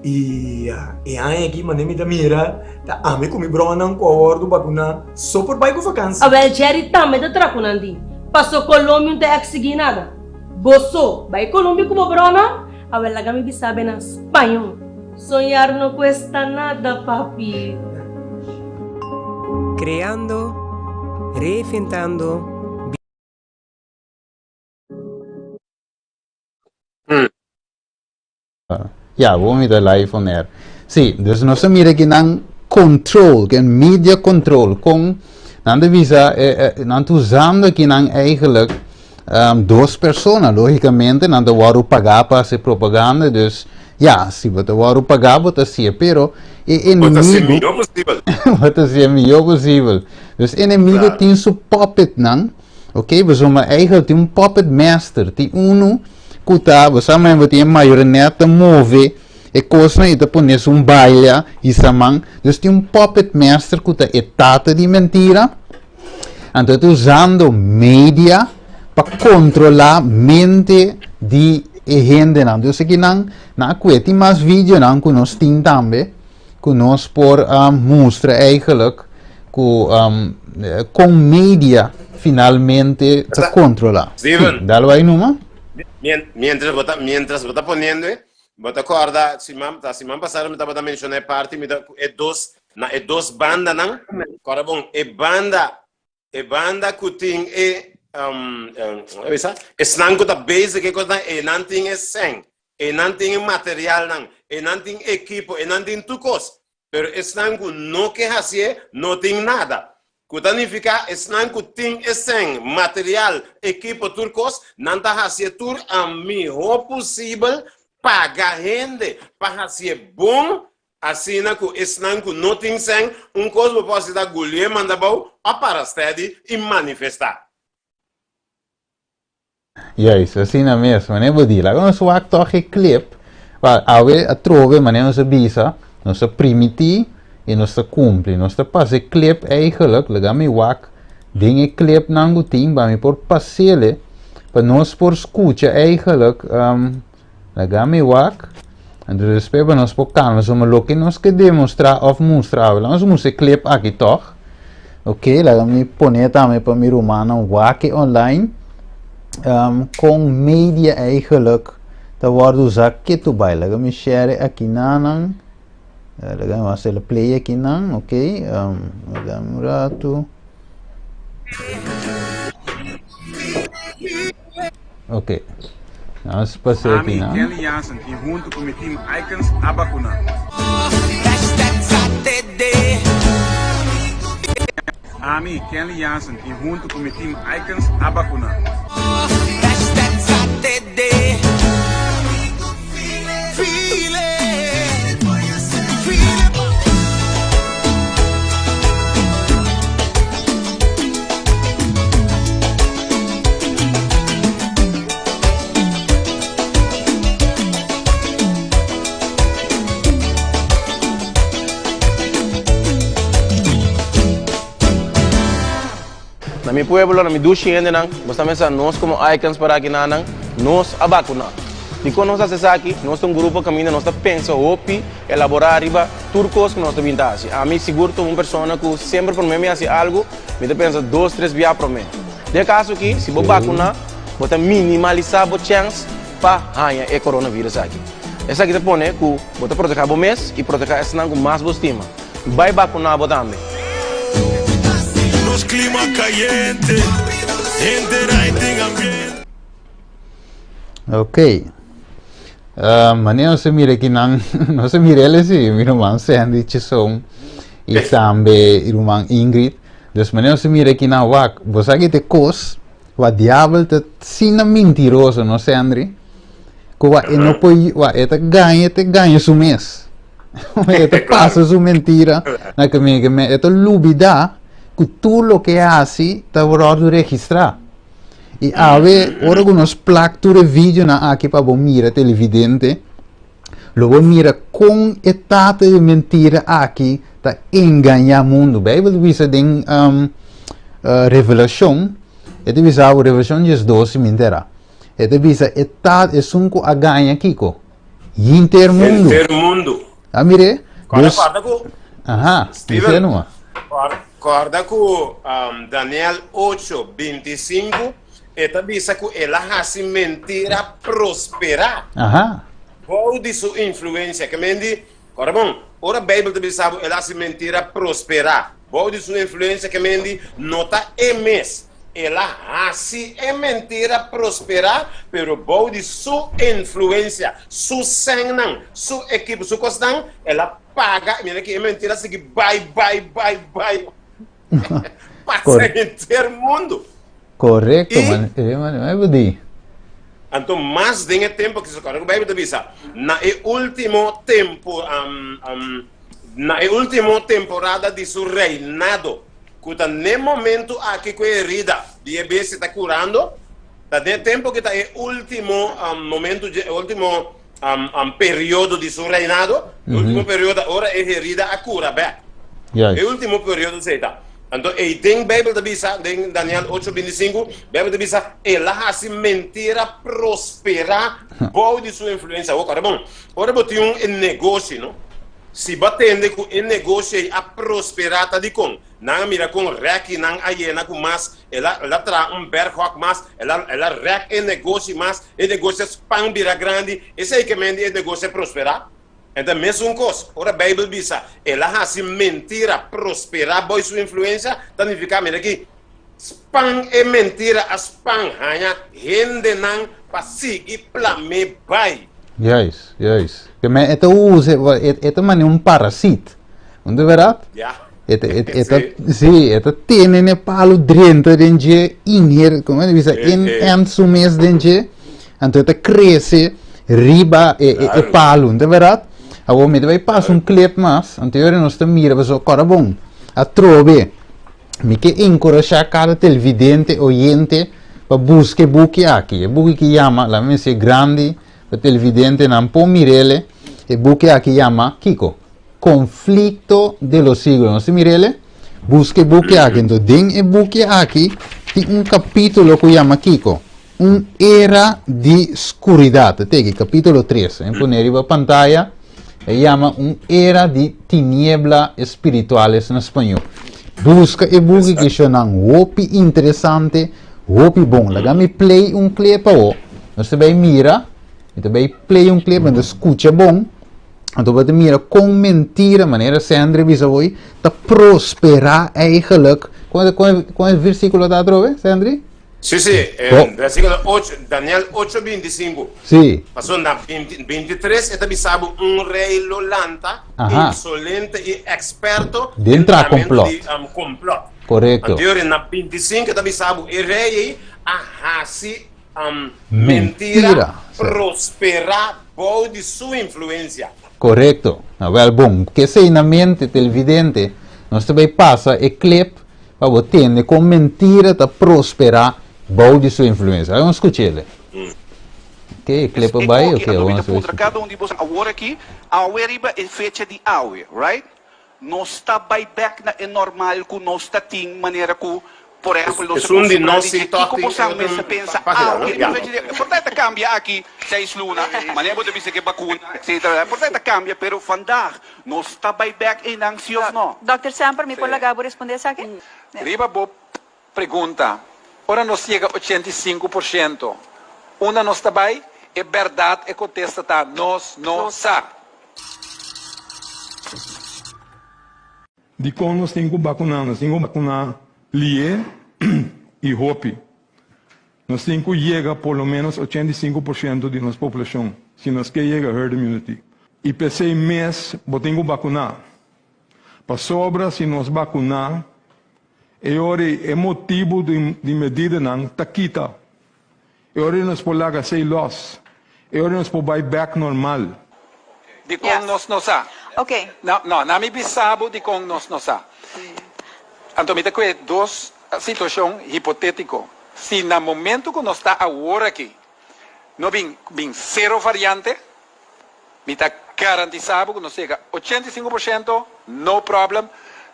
I e aña aki manera mi ta mira ta ami ku mi bronan ku a wòrdu bakuná so por bai ku vakansi. Awel Jerry tambe ta tra ku nan di. Paso Colombia un ta eksigí nada. Bo so bai Colombia ku bo bronan? Awel laga mi bisa be na spañó. Soñar no cuesta nada papi. Creando, reinventando. Ya, bo mi ta live on air. Sí, dus nos a mira ki nan control, ke media control, kon nan ta bisa, eh, eh, nan ta usando ki nan eigenlijk um, dos persona, lógicamente nan ta wòrdu pagá pa hasi propaganda, dus ja, si bo ta wòrdu pagá bo ta hasié, pero e Bo ta hasi enemigo mihó posibel. bo ta hasié mihó posibel. Dus enemigo Claro. tin su puppetnan, ok, pasobra eigenlijk tin un puppet master, tin unu Ku ta, bo sa men bo tin e mayorenet ta move e kosnan i ta pone su un baila i sa man. Dus tin un puppet master ku ta e tata di mentira. Anto e ta usando media pa kontrolá mente di e hendenan. Dus akinan nan a kue tin mas videonan ku nos tin tambe ku nos por mustra eigenlijk ku kon media finalmente ta kontrolá. Steven. Sí, dal bai numa. Mientras bo ta, mientras bo ta poniendo, bo ta corda, siman, ta siman pasado mi tabata menciona e parti, mi ta, e dos, na e dos bandanan, corda bon, e banda, e banda ku tin e, um, um, bisa, esnan ku ta bezig e kosnan, e nan tin e sèn, e nan tin e materialnan, e nan tin ekipo, e nan tin tur kos. Pero esnan ku no ke hasié no tin nada. Ku ta nifiká esnan ku tin e sèn, material, ekipo, tur kos, nan ta hasié tur a mihó posibel, paga hende pa hasié bon, asina ku esnan ku no tin sèn, un kos bo por hasi ta gulié manda abou o para steady i manifestá. Juist, asina mes. Manera bo di, laga nos wak tòg e clip. Wel, awe atrobe, manera nos a bisa, nos a primití i nos ta kumpli. Nos ta pasa e clip eigenlijk, laga mi wak den e clipnan ku tin pa mi por pas'ele, pa nos por skucha eigenlijk, um, laga mi wak. Anto despues pa nos por kambia suma loke nos ke demostra of mustra awe. Nos mustra e clip aki tog. Ok, laga mi pone tambe pa mi rumannan wak online. Um, kon media eigenlijk ta wòrdu usá ketu bai. Laga mi share aki nanan. Eh, laga mi hasi play aki nan, ok. Um, laga mi un ratu. Ok. Nos pasé Ami, aki nan. Kenley Jansen i huntu ku mi team Icons a bakuna. Ami, Kenley Jansen i huntu ku mi team Icons a bakuna. Na mi pueblo, na mi dushi hendenan, bo ta mesa nos komo Icons para aki nanan, nos a bakuna. Dikon nos hasi esaki? Nos ta un grupo kaminda nos ta pensa hopi, elaborá riba tur kos ku nos ta bin ta hasi. Ami sigur ta un persona ku semper promé mi hasi algu, Mi ta pensa dos, tres bia promé. Den e kaso aki, si bo bakuná, bo ta minimalisá bo chèns pa haña e coronavirus aki. Esaki ta pone ku bo ta protehá bo mes i protehá esnan ku mas bo stima. Bai bakuná bo tambe. Nos clima cayente, henter ai tin ambiente. Ok. Uh, manera nos mira aquí nan, nos mira ele sí, mi ruman Sandy Chisom y tambe ruman Ingrid. Dus manera nos mira aquí nan wak, bo sa que te kos, wa diabel te sina mentiroso, no Sandri? Ku wa e no poi, wa e ta gaña, te gaña su mes. e ta pasa su mentira, na que me, que me, e ta lubida ku tur loke e hasi ta wordu registrá. I awe, ora ku nos plak tur e videonan aki pa bo mira, televidente, lo bo mira kon e tata di mentira aki ta engañá mundu. Beibel ta bisa den um, uh, Revelashon, e ta bisa bo, Revelashon 12, si mi entera. E ta bisa e tata, esun ku a gaña kiko? Hinter mundu. Hinter mundu. A mire? Corda, Dus, corda ku aha, Steven, dice numa. corda, corda ku um, Daniel 8, 25, e ta bisa ku el a hasi mentira prosperá. Aha. Bou di su influencia. Ke men di, corda bon, ora Bijbel ta bisa bo el a hasi mentira prosperá. Bou di su influencia ke men di, no ta e mes. El a hasi e mentira prosperá, pero bou di su influencia, su sènnan, su ekipo, su kosnan, el a paga. Mira ki e mentira a sigui bai, bai, bai, bai, pasa henter mundu. Korekto, I man, e man, man bo di. Anto mas den e tempu aki, kòrda ku Beibel ta bisa, na e último tempu, na e último temporada di su reinado. Ku ta n'e momentu aki ku e herida di e bestia ta kurando, ta den e tempu ku ta e último momentu dje e último periodo di su reinado, e último periodo ta ora e herida a kura bèk. E último periodo esei ta. Anto ei den Beibel ta bisa, den Daniel ocho bintisingu, Beibel ta bisa, El a hasi mentira prosperá bou di su influensia. Awor, kòrda bon, ora bo tin un negoshi, no? Si bo a tende ku e negoshi ei a prosperá ta dikon? Nan a mira kon rèkinan a yena ku mas, el a el a traha un bèrghòk mas, el a el a rèk e negoshi mas, e negoshi a span bira grandi. Esei ke men di e negoshi a prosperá? En ta mesun kos, ora Beibel bisa el a hasi mentira prosperá bou su influensia, ta nifiká, mira aki, Span e mentira a span haña hendenan pa sigui plam'é bai. Juist, juist. Ke men e ta usa, e, e ta manera un parasit. Un de verdad? Ja. E ta, e, e ta, sí, e ta tene ne palo drenta den dje, inher, como e bisa, in en su mes den dje, anto e ta crece riba e, e, e palo, un de verdad? Awor mi ta bai pasa un clip mas, anto yori nos ta mira, pasobra kòrda bon, atrobe. Mi ke enkurashá kada televidente, oyente, pa buska e buki aki. E buki ki yama, laga mi mester grandi pa televidentenan por mir'ele, e buki aki yama kiko? Conflicto de los siglos. Nos ta mir'ele? Buska e buki aki. Enton den e buki aki tin un kapítulo ku yama kiko? Un era di skuridat. Te aki, kapítulo 3. Mi pone riba pantaya. E yama Un era di tiniebla espirituales na spañó. Buska e buki ki shonnan hopi interesante, hopi bon. Laga mi play un clip awo. Nos ta bay mira, mi ta bay play un clip, mi ta skucha bon. Anto bo ta mira kon mentira, manera Sandri bisa hoy, ta prosperá eigenlijk. Kon, kon, kon e versíkulo ta atrobe, Sandri? Sí, sí, eh, versículo 8, Daniel 8, 25. Sí. Paso na 20, 23 e ta bisa bo un rey lo lanta, Aha. insolente y experto Den tra tramento complot. di um, complot. Correcto. Anto na 25 e ta bisa bo e rey ei a hasi um, Mentira. mentira Sí. prospera bou di su influencia. Correcto. Nou, wel bon. Kese na mente, televidente, nos ta bay pasa e clip Pa bo tende kon mentira ta prosperá bou di su influensia. Awor skuch'el. Oke, e clip a bai. E Oke, koki, anto awor mi ta nos puntra bai kada un di boso awor aki, awe riba e fecha di awe, right? Nos ta bai bek na e normal ku nos ta tin manera ku, por ehèmpel, nos ta Esun di kustumbrá nos di si dje tòg kiko tin bosan e mester otro pensa página, awe no? riba Ya. e fecha di awe. Por ta e ta kambia aki seis luna, manera bo ta bisa ku e bakuna, etcetera, por ta e ta kambia, pero vandaag Nos ta bai bek einan si of no? Dòkter Semper, mi por laga bo respondé esaki? Riba bo pregunta, ora nos yega 85%, unda nos ta bai? E bèrdat, e kontesta ta, nos no sa. Dikon nos tin ku bakuná? Nos tin ku bakuná lié i hopi. Nos tin ku yega por lo ménos 85% di nos poblashon si nos ke yega herd immunity. I p'esei mes bo tin ku bakuná. Pasobra si nos bakuná, e ora ei e motibu di medidanan ta kita. E ora ei nos por laga esei lòs. E ora ei nos por bai bèk normal. Dikon nos no sa? No, no, na mi bisa bo dikon nos no sa. Anto mi ta kue dos situashon hipotétiko. Si na momento ku nos ta awor aki no bin bin sero variante, mi ta garantisa bo ku nos yega 85% no problem,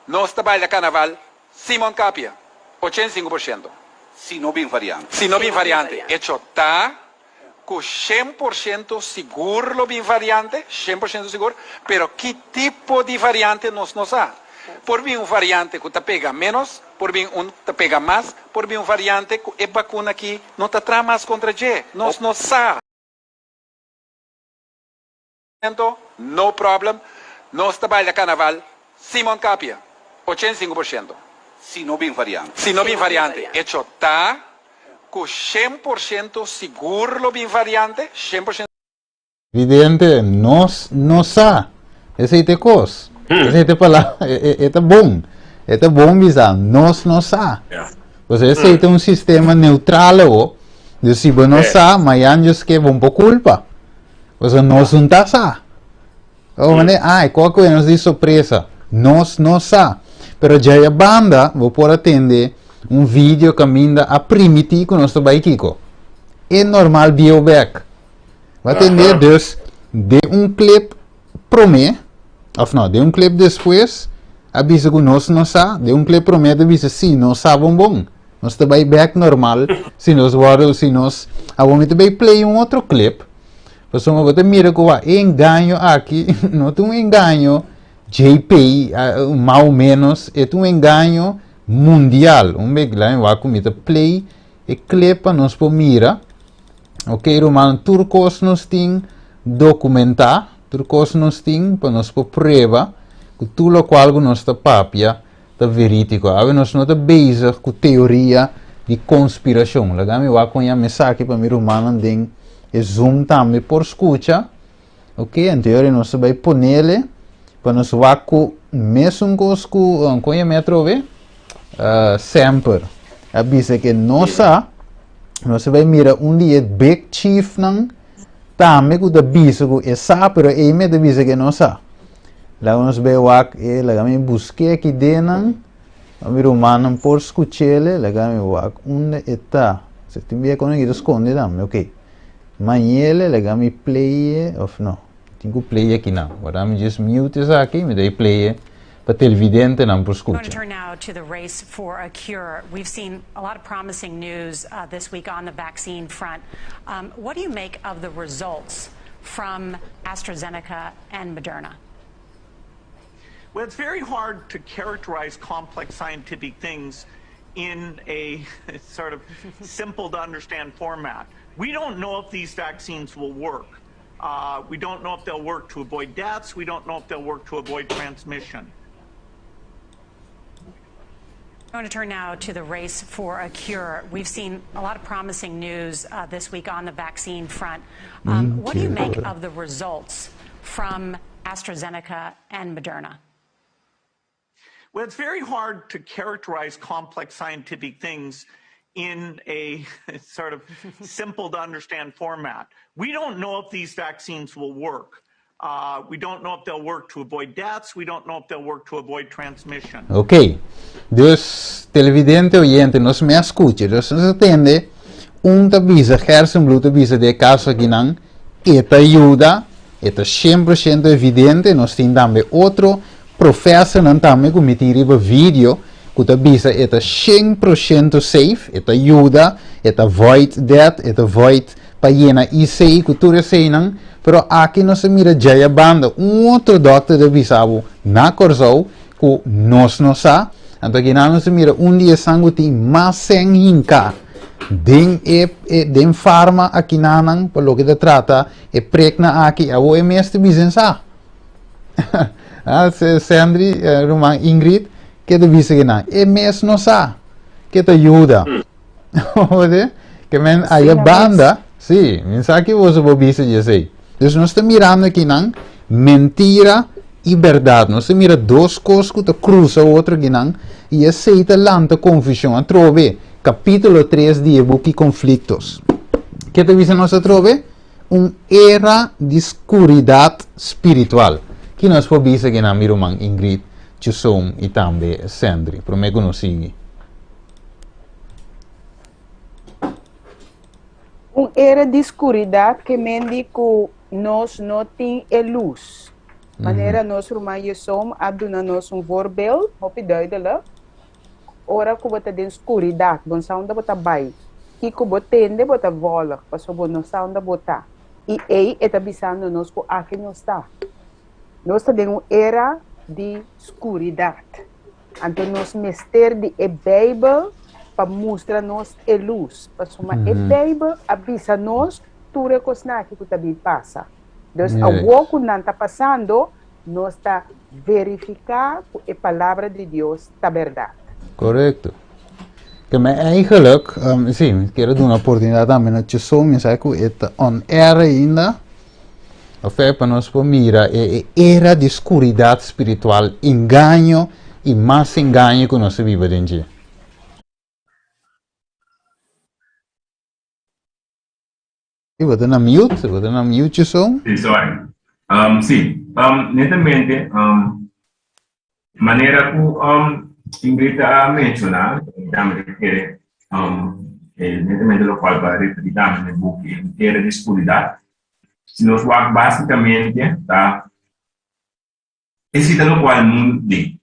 nos ta baila karnaval Simon Kapia, 85%. Si no bin variante. Si no bin variante. Echo ta ku 100% sigur lo bin variante, 100% sigur, pero ki tipo di variante nos no sa. Por bin un variante ku ta pega ménos, por bin un ta pega mas, por bin un variante ku e bakuna aki no ta traha mas kontra dje. Nos no sa. No problem, nos ta baila karnaval Simon Kapia, 85%. Si no bin variante. Si no bin variante. Echo ta ku 100% sigur lo bin variante, 100%. Evidente, nos no sa. Esei ta e kos. Esei ta e palabra. E ta bon. E ta bon bisa, nos no sa. Pues esei ta un sistema neutral awo. Dus si bo no sa, mayan djos ke bo por kulpa. Pasobra nos no ta sa. Oh, mane, ai, kua ku nos di sorpresa. Nos no sa. Pero djaya banda, bo por a tende un video kaminda a primiti ku nos ta bai kiko. E normal bieu bek. Bo a tende, dus, de un clip prome, of no, de un clip despues, a bisa ku nos no sa, de un clip prome ta bisa si, nos sa bon bon. Nos ta bai bek normal si nos wòrdu, si nos, awor mi ta bai play un otro clip, pasobra bo ta mira ku e engaño aki no ta un engaño JP, mas o menos, e ta un engaño mundial. Un bek laga mi wak ku mi ta play e clip pa nos por mira. Ok ruman, tur kos nos tin dokumentá, tur kos nos tin pa nos por prueba ku tur lokual ku nos ta papia ta verídiko. Awe nos no ta bezig ku teoria di konspirashon. Laga mi wak kon ya mi saki pa mi rumannan den e Zoom tambe por skucha. Ok, anto yori nos ta bai ponele pa nos wak ku mesun kos ku kon ya mi atrobe Semper a bisa ke no sa. Nos ta bai mira un di e big chiefnan tambe ku ta bisa ku e sa, pero ei me ta bisa ke no sa. Laga nos bai wak e, laga mi busk'é aki denan, pa mi rumannan por skuch'ele, laga mi wak unda e ta. Se tin bia kono kita skonde tambe, ok. Mañele, laga mi play'e, of no, tin ku play akinan. Ora mi just mute esaki, mi ta e play'e. pa televidentenan por skucha. Turn now to the race for a cure. We've seen a lot of promising news uh, this week on the vaccine front. Um, what do you make of the results from AstraZeneca and Moderna? Well, it's very hard to characterize complex scientific things in a sort of simple to understand format. We don't know if these vaccines will work. Uh, we don't know if they'll work to avoid deaths. We don't know if they'll work to avoid transmission. I want to turn now to the race for a cure. We've seen a lot of promising news uh, this week on the vaccine front. Um, what do you make of the results from AstraZeneca and Moderna? Well, it's very hard to characterize complex scientific things in a sort of simple to understand format. We don't know if these vaccines will work. Uh, we don't know if they'll work to avoid deaths. We don't know if they'll work to avoid transmission. Ok. Dus, televidente oyente, nos me a skucha. Dus nos a tende un ta bisa, Gerson Blue ta bisa di e kaso akinan, e ta yuda, e ta 100% evidente. Nos tin tambe otro profesornan tambe ku mi tin riba video ku ta bisa e ta 100% safe, e ta yuda, e ta avoid death, e ta avoid pa yena IC ku tur eseinan, pero aki nos a mira djaya banda un otro dòkter ta bisa bo na Kòrsou ku nos no sa, anto akinan nos a mira un di esan ku tin mas sèn hinká den e den farma akinanan pa loke ta trata e preknan aki, awor e mes ta bisa en sa. Sandri, ruman Ingrid, ke ta bisa kinan? E mes no sa ke ta yuda. Ode? Ke men aya banda, sí, min sa ki boso bo bisa di esei. Dus nos ta mirando kinan mentira i berdad. Nos ta mira dos kos ku ta krusa otro kinan i esei ta lanta konfushon. Atrobe, kapítulo 3 di e buki Konfliktos. Ke ta bisa nos atrobe? Un era di skuridat spiritual. Ki nos por bisa kinan, mi ruman Ingrid, Chusom i tambe Sandri? Promé ku nos sigui. Un era di skuridat ke men di ku nos no tin e lus. Manera nos ruman Yesom a duna nos un voorbeeld, hopi duidelijk. Ora ku bo ta den skuridat, bo no sa unda bo ta bai. Kiko bo tende, bo ta vòlg, pasobra bo no sa unda bo ta. I ei e ta bisando nos ku aki nos ta. Nos ta den un era di skuridat. Anto nos mester di e Bijbel pa mustra nos e lus. Pasobra e Bijbel a bisa nos tur e kosnan aki ku ta bin pasa. Dus awor ku nan ta pasando, nos ta verifiká ku e Palabra di Dios ta bèrdat. Korekto. Ke men eigenlijk, si, mi kier a duna oportunidat tambe na Cheson, mi sa ku e ta on air ainda. Ofe pa nos por mira e era di skuridat spiritual, engaño i mas engaño ku nos ta biba den dje. Bo ta na mute, bo ta na mute Chison. Sí, sorry. Um, sí, um, netamente, um, manera ku um, Ingrid a menshoná, dame te kere, um, eh, netamente lokual pa referí tambe na e buki Era di Skuridat. Si nos wak básikamente ta esei ta lokual mundu tin.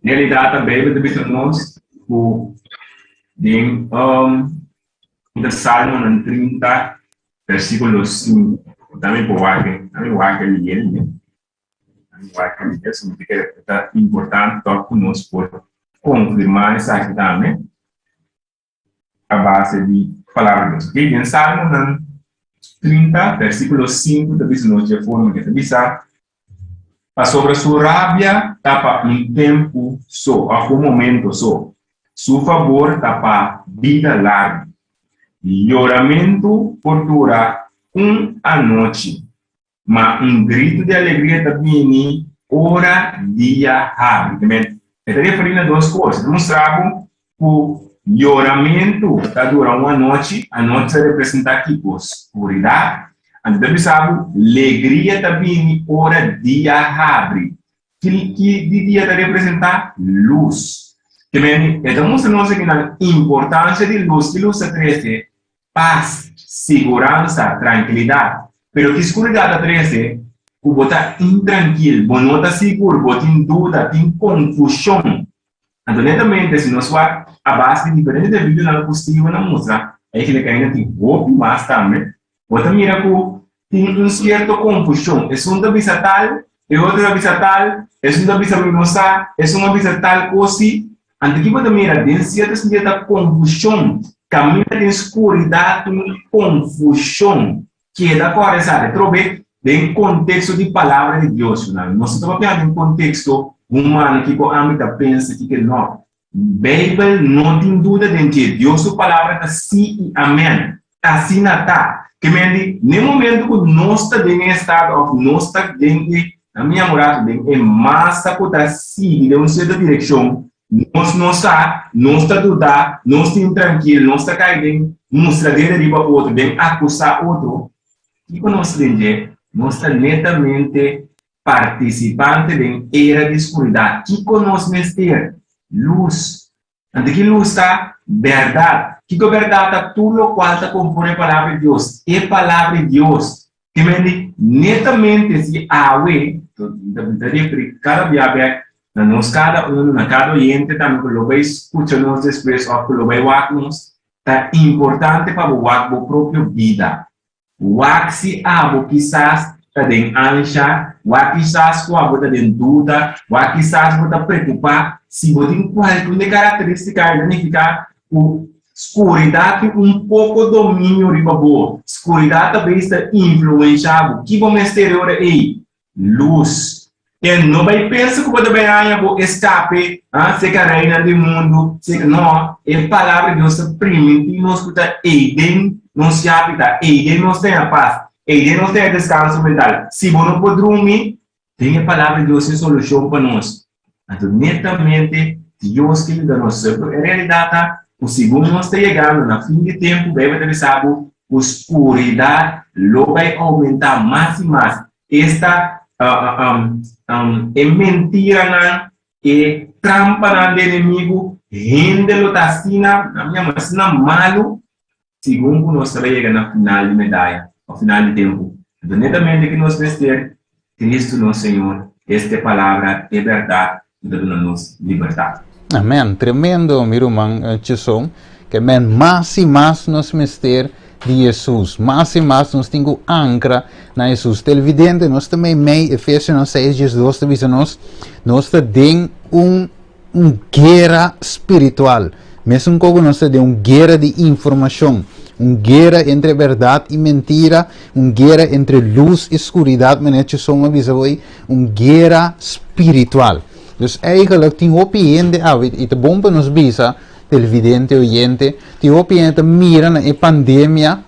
En realidat ta Beibel ta bisa nos ku den um ta Salmonan 30 versíkulo 5. Dame por wak, dame wak leyel, ne? Dame wak leyel, so mi ta kere ta importante tòg ku nos por konfirmá esaki tambe. a base di Palabra di Dios. Oke, den Salmonan 30, versíkulo 5 ta bisa nos dje forma ke ta bisa, Pasobra su rabia ta pa un tempu so, òf un momento so, su fabor ta pa bida largu. Yoramentu por dura un anochi, Ma un gritu di alegria ta bini ora dia habri. Te men, e ta referí na dos kos. E ta mustra bo ku yoramentu ta dura un anochi, anochi ta representá kiko? Skuridat. Anto ta bisa bo, legria ta bini ora dia habri. Ki ki di dia ta representá? Lus. Te men, e ta mustra nos aki nan importansia di lus. Ki lus ta trese? Pas, siguransa, trankilidat. Pero ki skuridat ta trese? ku bo ta intrankil, bo no ta sigur, bo tin duda, tin konfushon. Anto netamente si nos wak a base di diferente videonan ku Steven a mustra, eigenlijk ainda tin hopi mas tambe, bo ta mira ku tin un sierto konfushon. Esun ta bisa tal, e otro ta bisa tal, esun ta bisa mi no sa, esun a bisa tal kos si. Anto ki bo ta mira? Den sierto sentido ta konfushon. Kaminda den skuridat tin konfushon. Keda kòrda esaki atrobe den konteksto di Palabra di Dios. Nos no ta papia den konteksto humano kiko ami ta pensa, kiko no. Beibel no tin duda den dje. Dios su Palabra ta sí i amèn. Asina ta. Ke men di, n'e momento ku nos ta den e estado òf nos ta den e, na mi amorado, den e masa ku ta sigui den un sierto direkshon, nos no sa, nos ta duda, nos tin trankil, nos ta kai den mustra dede riba otro, den akusá otro. Kiko nos ta den dje? Nos ta netamente partisipante den era di skuridat. Kiko nos mester? Lus. Anto ki lus ta? Bèrdat. Kiko bèrdat ta? Tur lokual ta konforme e Palabra di Dios. E Palabra di Dios. Ke men di, netamente si awe, mi ta referí kada bia bèk na nos kada unu, na kada oyente tambe ku lo bai skucha nos despues òf ku lo bai wak nos, ta importante pa bo wak bo propio bida. Wak si abo kisas ta den ansha, wak kisas ku abo ta den duda, wak kisas bo ta preokupá. Si bo tin kualke un di e karakterístika ei ta nifiká ku skuridat tin un poko dominio riba bo. Skuridat ta bes ta influenshá bo. Ki bo mester e ora ei? Lus. E no bai pensa ku bo ta bai haña bo eskape, ah, seka reinan di mundu, seka, no, e Palabra di Dios ta primintí nos ku ta eiden nos yapi ta, eiden nos ta haña pas, eiden nos ta haña deskanso mental. Si bo no por drumi, den e Palabra di Dios tin solushon pa nos. Anto netamente Dios ke yuda nos. Pero e realidat ta ku segun nos ta yegando na fin di tempu, Beibel ta bisa bo ku skuridat lo bai oumentá mas i mas. Esta e mentiranan, e trampanan di enemigu, hende lo ta asina, nan yama asina malu, segun ku nos ta bai yega na final di medaya òf final di tempu. Anto netamente ki nos mester Kristu nos Señor, esta e palabra, e bèrdat ku ta duna nos libertat. Amen, tremendo mi ruman Chesson, ke men mas i mas nos mester di Hesus, mas i mas nos tin ku ankra na Hesus. Televidente, nos ta meimei, Efesionan 6, 12 ta bisa nos, nos ta den un un guera spiritual. Mesun koku nos ta den un guera di informashon, un guera entre bèrdat i mentira, un guera entre lus i skuridat, manera Chesson a bisa hoy, un guera spiritual. Dus eigenlijk tin hopi hende awe, i ta bon pa nos bisa, televidente, oyente, tin hopi hende ta mira na e pandemia,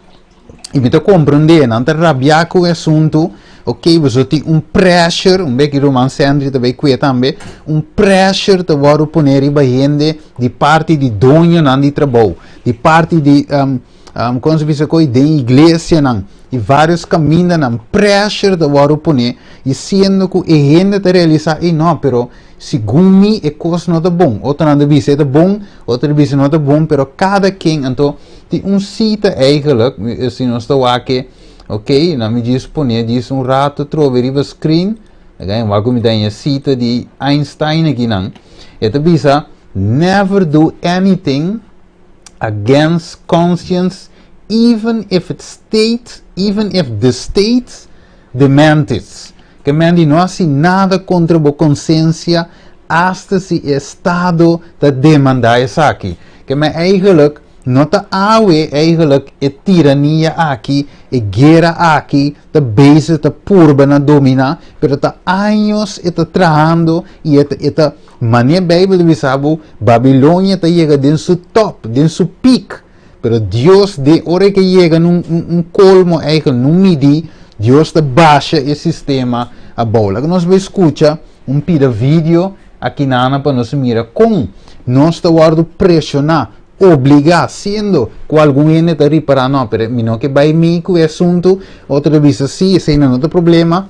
I mi ta komprendé, nan ta rabiá ku e asuntu, ok, boso tin un pressure, un beki ruman Sandry ta bai kué tambe, un pressure ta wòrdu poné riba hende di parti di doñonan di trabou, di parti di, um, um, kon se bisa koi, den iglesianan, di vários kamindanan, pressure ta wòrdu poné, i siendo ku e hende ta realisá, ei no, pero segun mi e kos no ta bon, otronan ta bisa e ta bon, otro ta bisa no ta bon, pero kada ken, anto, Tin un cita eigenlijk, si nos ta wak e, ok, na mi djis pone djis un rato trobe riba screen, laga wak ku mi ta haña cita di Einstein akinan, e ta bisa, Never do anything against conscience even if it state, even if the state demand it. Ke men di no hasi nada kontra bo konsensia asta si e estado ta demandá esaki. Ke men eigenlijk no ta awe eigenlijk e tirania aki, e guera aki ta bezig ta purba na dominá, pero ta años e ta trahando i e ta e ta manera Beibel ta bisa bo Babilonia ta yega den su top, den su piek. Pero Dios den ora ke yega na un un colmo eigenlijk no midi, Dios ta basha e sistema abou. Laga nos bai scucha un pida video akinana pa nos mira con nos ta wordo presiona, obliga, siendo cu algun hende ta ripara no, pero mi no ke bai mi cu e asunto, otro ta bisa si, esey no ta problema.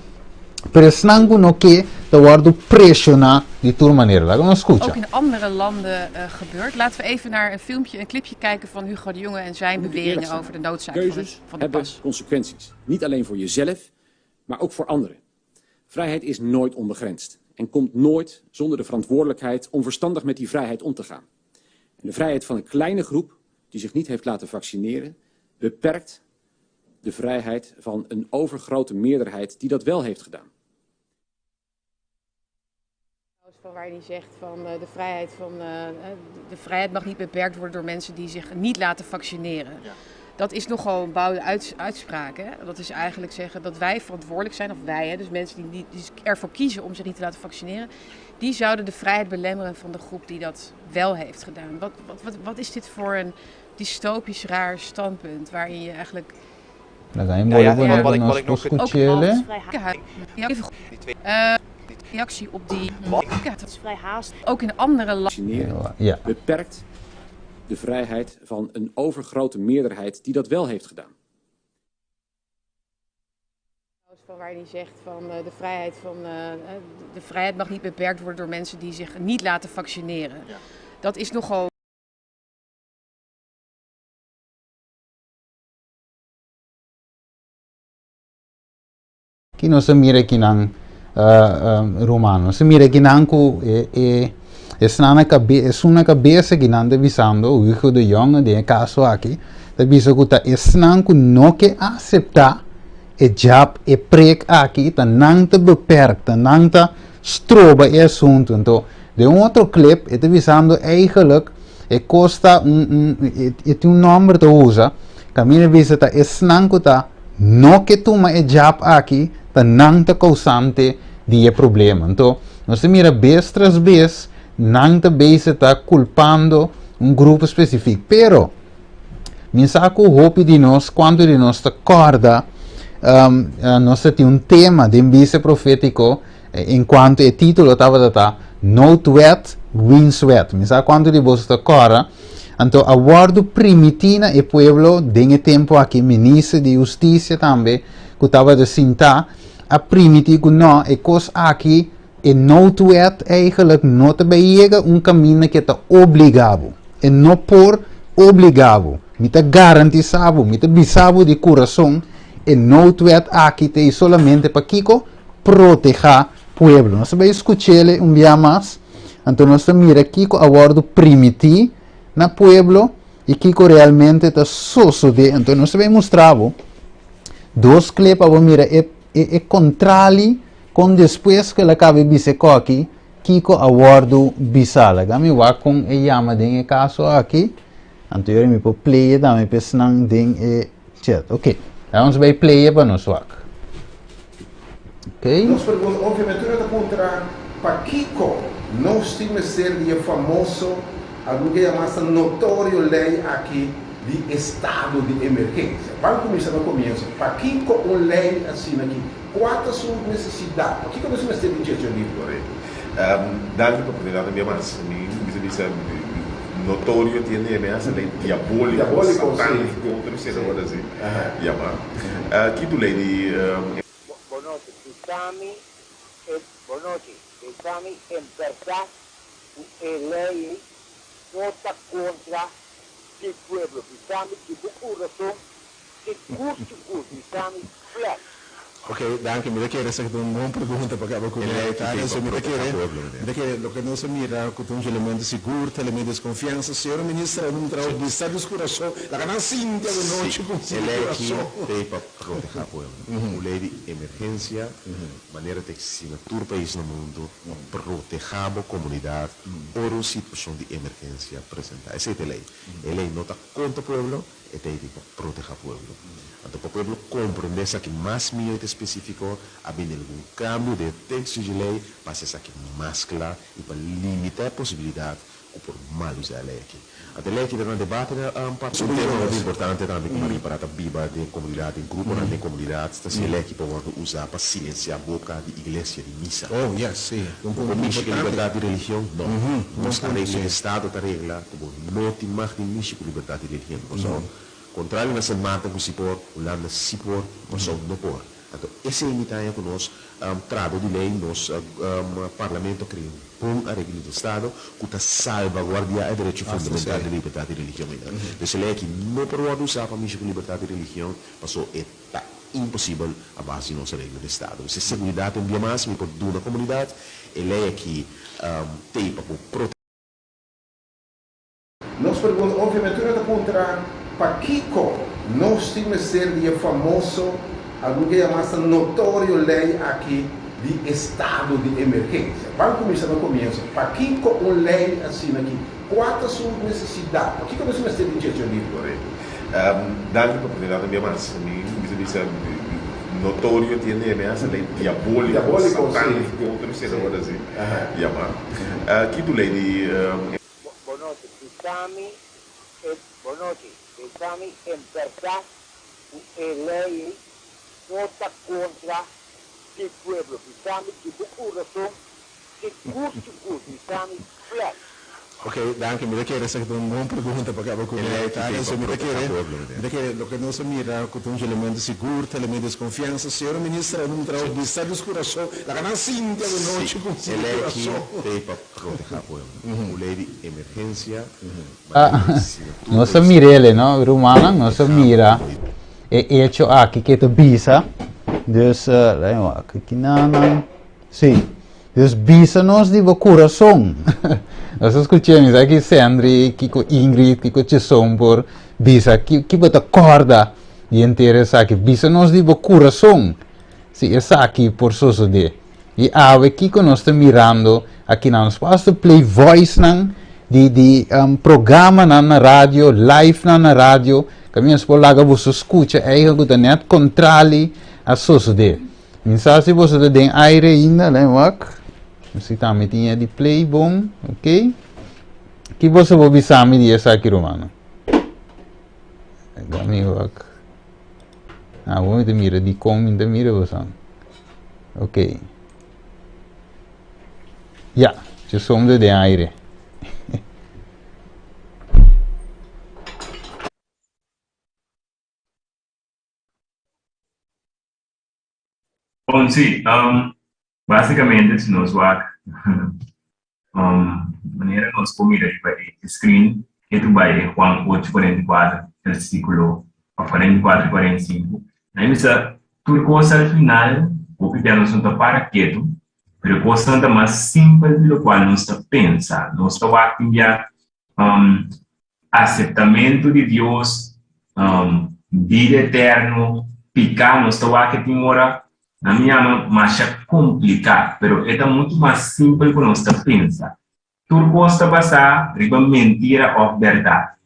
Pero esnan ku no ke ta wòrdu preshoná di tur manera. Laga nos skucha. Ook in andere landen uh, gebeurt. Laten we even naar een filmpje, een clipje kijken van Hugo de Jonge en zijn beweringen over de noodzaak van, het, van de hebben pas. consequenties. Niet alleen voor jezelf, maar ook voor anderen. Vrijheid is nooit onbegrensd en komt nooit zonder de verantwoordelijkheid om verstandig met die vrijheid om te gaan. En de vrijheid van een kleine groep die zich niet heeft laten vaccineren, beperkt de vrijheid van een overgrote meerderheid die dat wel heeft gedaan. Van waar hij zegt van de vrijheid van de vrijheid mag niet beperkt worden door mensen die zich niet laten vaccineren. Ja. Dat is nogal een bouwde uitspraak. Hè? Dat is eigenlijk zeggen dat wij verantwoordelijk zijn, of wij, hè, dus mensen die ervoor kiezen om zich niet te laten vaccineren, die zouden de vrijheid belemmeren van de groep die dat wel heeft gedaan. Wat is dit voor een dystopisch raar standpunt waarin je eigenlijk. Nou ja, wat ik nog reactie op die. Ook in andere landen. Ja. Beperkt de vrijheid van een overgrote meerderheid die dat wel heeft gedaan. Van waar hij zegt van de vrijheid van de vrijheid mag niet beperkt worden door mensen die zich niet laten vaccineren. Ja. Dat is nogal. Ki nos a mira akinan, ruman? Nos a mira akinan ku e e esnan na kabe esun na kabes akinan ta bisando, Hugo de Jonge den e kaso aki, ta bisa ku ta esnan ku no ke aseptá e jab, e prek aki, ta nan ta beperk, ta nan ta stroba e asuntu. Anto, den un otro clip e ta bisando eigenlijk e kos ta un un e tin un nòmber ta usa, kaminda bisa ta esnan ku ta No ke tuma e jab aki ta nan ta kousante di e problema. Anto nos ta mira bes tras bes nan ta bezig ta kulpando un grupo spesifik. Pero mi sa ku hopi di nos, kuantu di nos ta kòrda nos ta tin un tema den Bise Profétiko en kuantu e título tabata ta Noodwet, Wienswet. Mi sa kuantu di boso ta kòrda. Anto a wòrdu primití na e pueblo den e tempu aki, minister di hustisia tambe ku tabata sintá a primití ku nò, e kos aki, e noodwet eigenlijk no ta bai yega un kaminda ku e ta obligá bo. E no por obligá bo. Mi ta garantisá bo, mi ta bisa bo di kurason, e noodwet aki ta ei solamente pa kiko? Protehá pueblo. Nos ta bai skuch'el un bia mas. Anto nos ta mira kiko a wòrdu primití na pueblo i kiko realmente ta sosodé. Anto nos ta bai mustra bo dos klep pa bo mira e e kontrali kon despues ku el a kaba e bisa e kòki kiko a wòrdu bisá. Laga mi wak kon e yama den e kaso aki. Anto yora mi por play e tambe pa esnan den e chat. Ok, laga nos bai play e pa nos wak. Ok. Nos pregunta, obviamente tur ta puntra pakico nos tin mester di e famoso, algun ke yama hasta notorio ley aki di estado di emergencia. Ban cuminsa na comienzo, pakico un ley asina aki? Cua ta su necesidad? Pakico nos mester di dje, Johnny? Correcto. Danki pa oportunidad un bia mas. Mi bisa bisa notorio tiene mi hasta ley diabolico, Diabolico, si. satanico, otro sena por así yama. Ki tu ley di. Bonochi, bisami e Bonochi, bisami en berdad cu e ley ei no ta contra di pueblo, bisami di bo curason sigur sigur, bisami flat. Ok, danki. Mi ta kere esaki ta un bon pregunta pa kaba ku E ley aki mi. ta Mi pa ta proteha kere, pueblo, mi meneer. ta kere loke nos a mira ku ta un elemento sigur ta elemento di deskonfiansa. Señor Minister a un trabou bisa nos kurason. Laga nan sinti Si, awe nochi ku e sinti ley aki kurason. ta pa proteha pueblo. Un ley di emergencia, manera ta existi na tur pais na mundo, pa proteha bo comunidad ora un situacion di emergencia presenta. Esey ta e ley. E ley no ta contra pueblo, e ta ey pa proteha pueblo. Anto pa pueblo comprende esaki mas miyo y ta specifico, a bini algun cambio den e texto dje ley pa haci esaki mas cla y pa limita e posibilidad ku por mal usa e lei aki. Anto e lei aki ta na debate na Parlamento. Un tema hopi importante tambe ku Maria Pará ta biba den komunidat, den gruponan den komunidat, ta si e lei aki por wòrdu usá pa silensiá boka di iglesia, di misa. Oh, yes, si. Un Bo punto mishi ku importante. libertat di religion? No. Nos Bon punto, areglo si. di estado ta regla ku bo no tin mag di mishi ku libertat di religion. Pasobra, No. kontrario na Sint Maarten ku si por, Hulanda si por, Kòrsou no por. Anto esei mi ta haña ku nos trado di lei, nos Parlamento a krea un bon areglo di estado ku ta salvaguardiá e derecho fundamental di libertat di religion. Dus e lei aki no por wòrdu usá pa mishi ku libertat di religion, paso e ta. imposibel a base di nos areglo di estado. Mester seguridat un bia mas mi por duna komunidat e lei aki t'ei pa por protegá. Nos pregunta obviamente tur ta puntra pakiko nos tin mester di e famoso, algun ke yama hasta notorio ley aki di estado di emergencia. Ban cuminsa na comienzo, pakiko un ley asina aki? Cua ta su necesidad? Pakiko nos mester di dje, Johnny? Correcto. Danki pa oportunidad un bia mas. Mi bisa bisa notorio tiene e hasta ley diabolico, Diabolico, si. satanico, otro esena por asi yama. Ki tu ley di. Bonochi, bisami e Bonochi, bisami en berdad cu e ley ei no ta contra di pueblo, bisami di bo curason sigur sigur, bisami flat. Ok, danki. Mi ta kere esaki ta un bon pregunta pa kaba ku E lei ki mi. tin pa Mi ta proteha kere, pueblo, mi meneer. ta kere loke nos a mira ku ta un elemento sigur ta elemento deskonfiansa. Señora Minister a un trabou bisa dus kurason. Laga nan sinti Sí, awenochi ku e sinti lei aki kurason. t'ei pa proteha pueblo. Un lei di emergensia, Ah, manera di sina tur nos a país mir'el, no, rumannan, nos a proteha mira komunidat. e echo aki ke ta bisa. Dus, laat me wak, kinan, sí. Dus bisa nos di bo kurason. Nos a skuch'é, mi sa ki Sendri, kiko Ingrid, kiko Cheson por bisa, ki, ki bo ta kòrda di henter esaki. Bisa nos di bo kurason si esaki por sosodé. I awe kiko nos ta mirando akinan? Nos por hasta play voicenan di, di um, programanan na radio, livenan na radio, kaminda nos por laga boso skucha eigen ku ta nèt kontrali a sosodé. Mi sa si boso ta den aire ainda, lei wak. Si tambe tin e di play bon, ok. Ki boso por bisa mi di esaki, rumannan? Dami wak. Ah, bo mi ta mira di kon mi ta mira boso. Ok. Ja, je som den aire. Bon, sí, um, básicamente si nos wak um, manera nos por mira riba e screen, e tu bai e Juan 8, 44, versículo 44 y 45. Ahí bisa, tur cosa al final, hopi bia nos no ta para ketu, pero cosnan ta mas simpel di locual nos ta pensa. Nos ta wak tin bia um, Aseptamentu di Dios, bida eterno, piká, nos ta wak e tin ora nan mi yama masha kompliká, pero e ta muchu mas simpel ku nos ta pensa. Tur kos ta basá riba mentira òf bèrdat.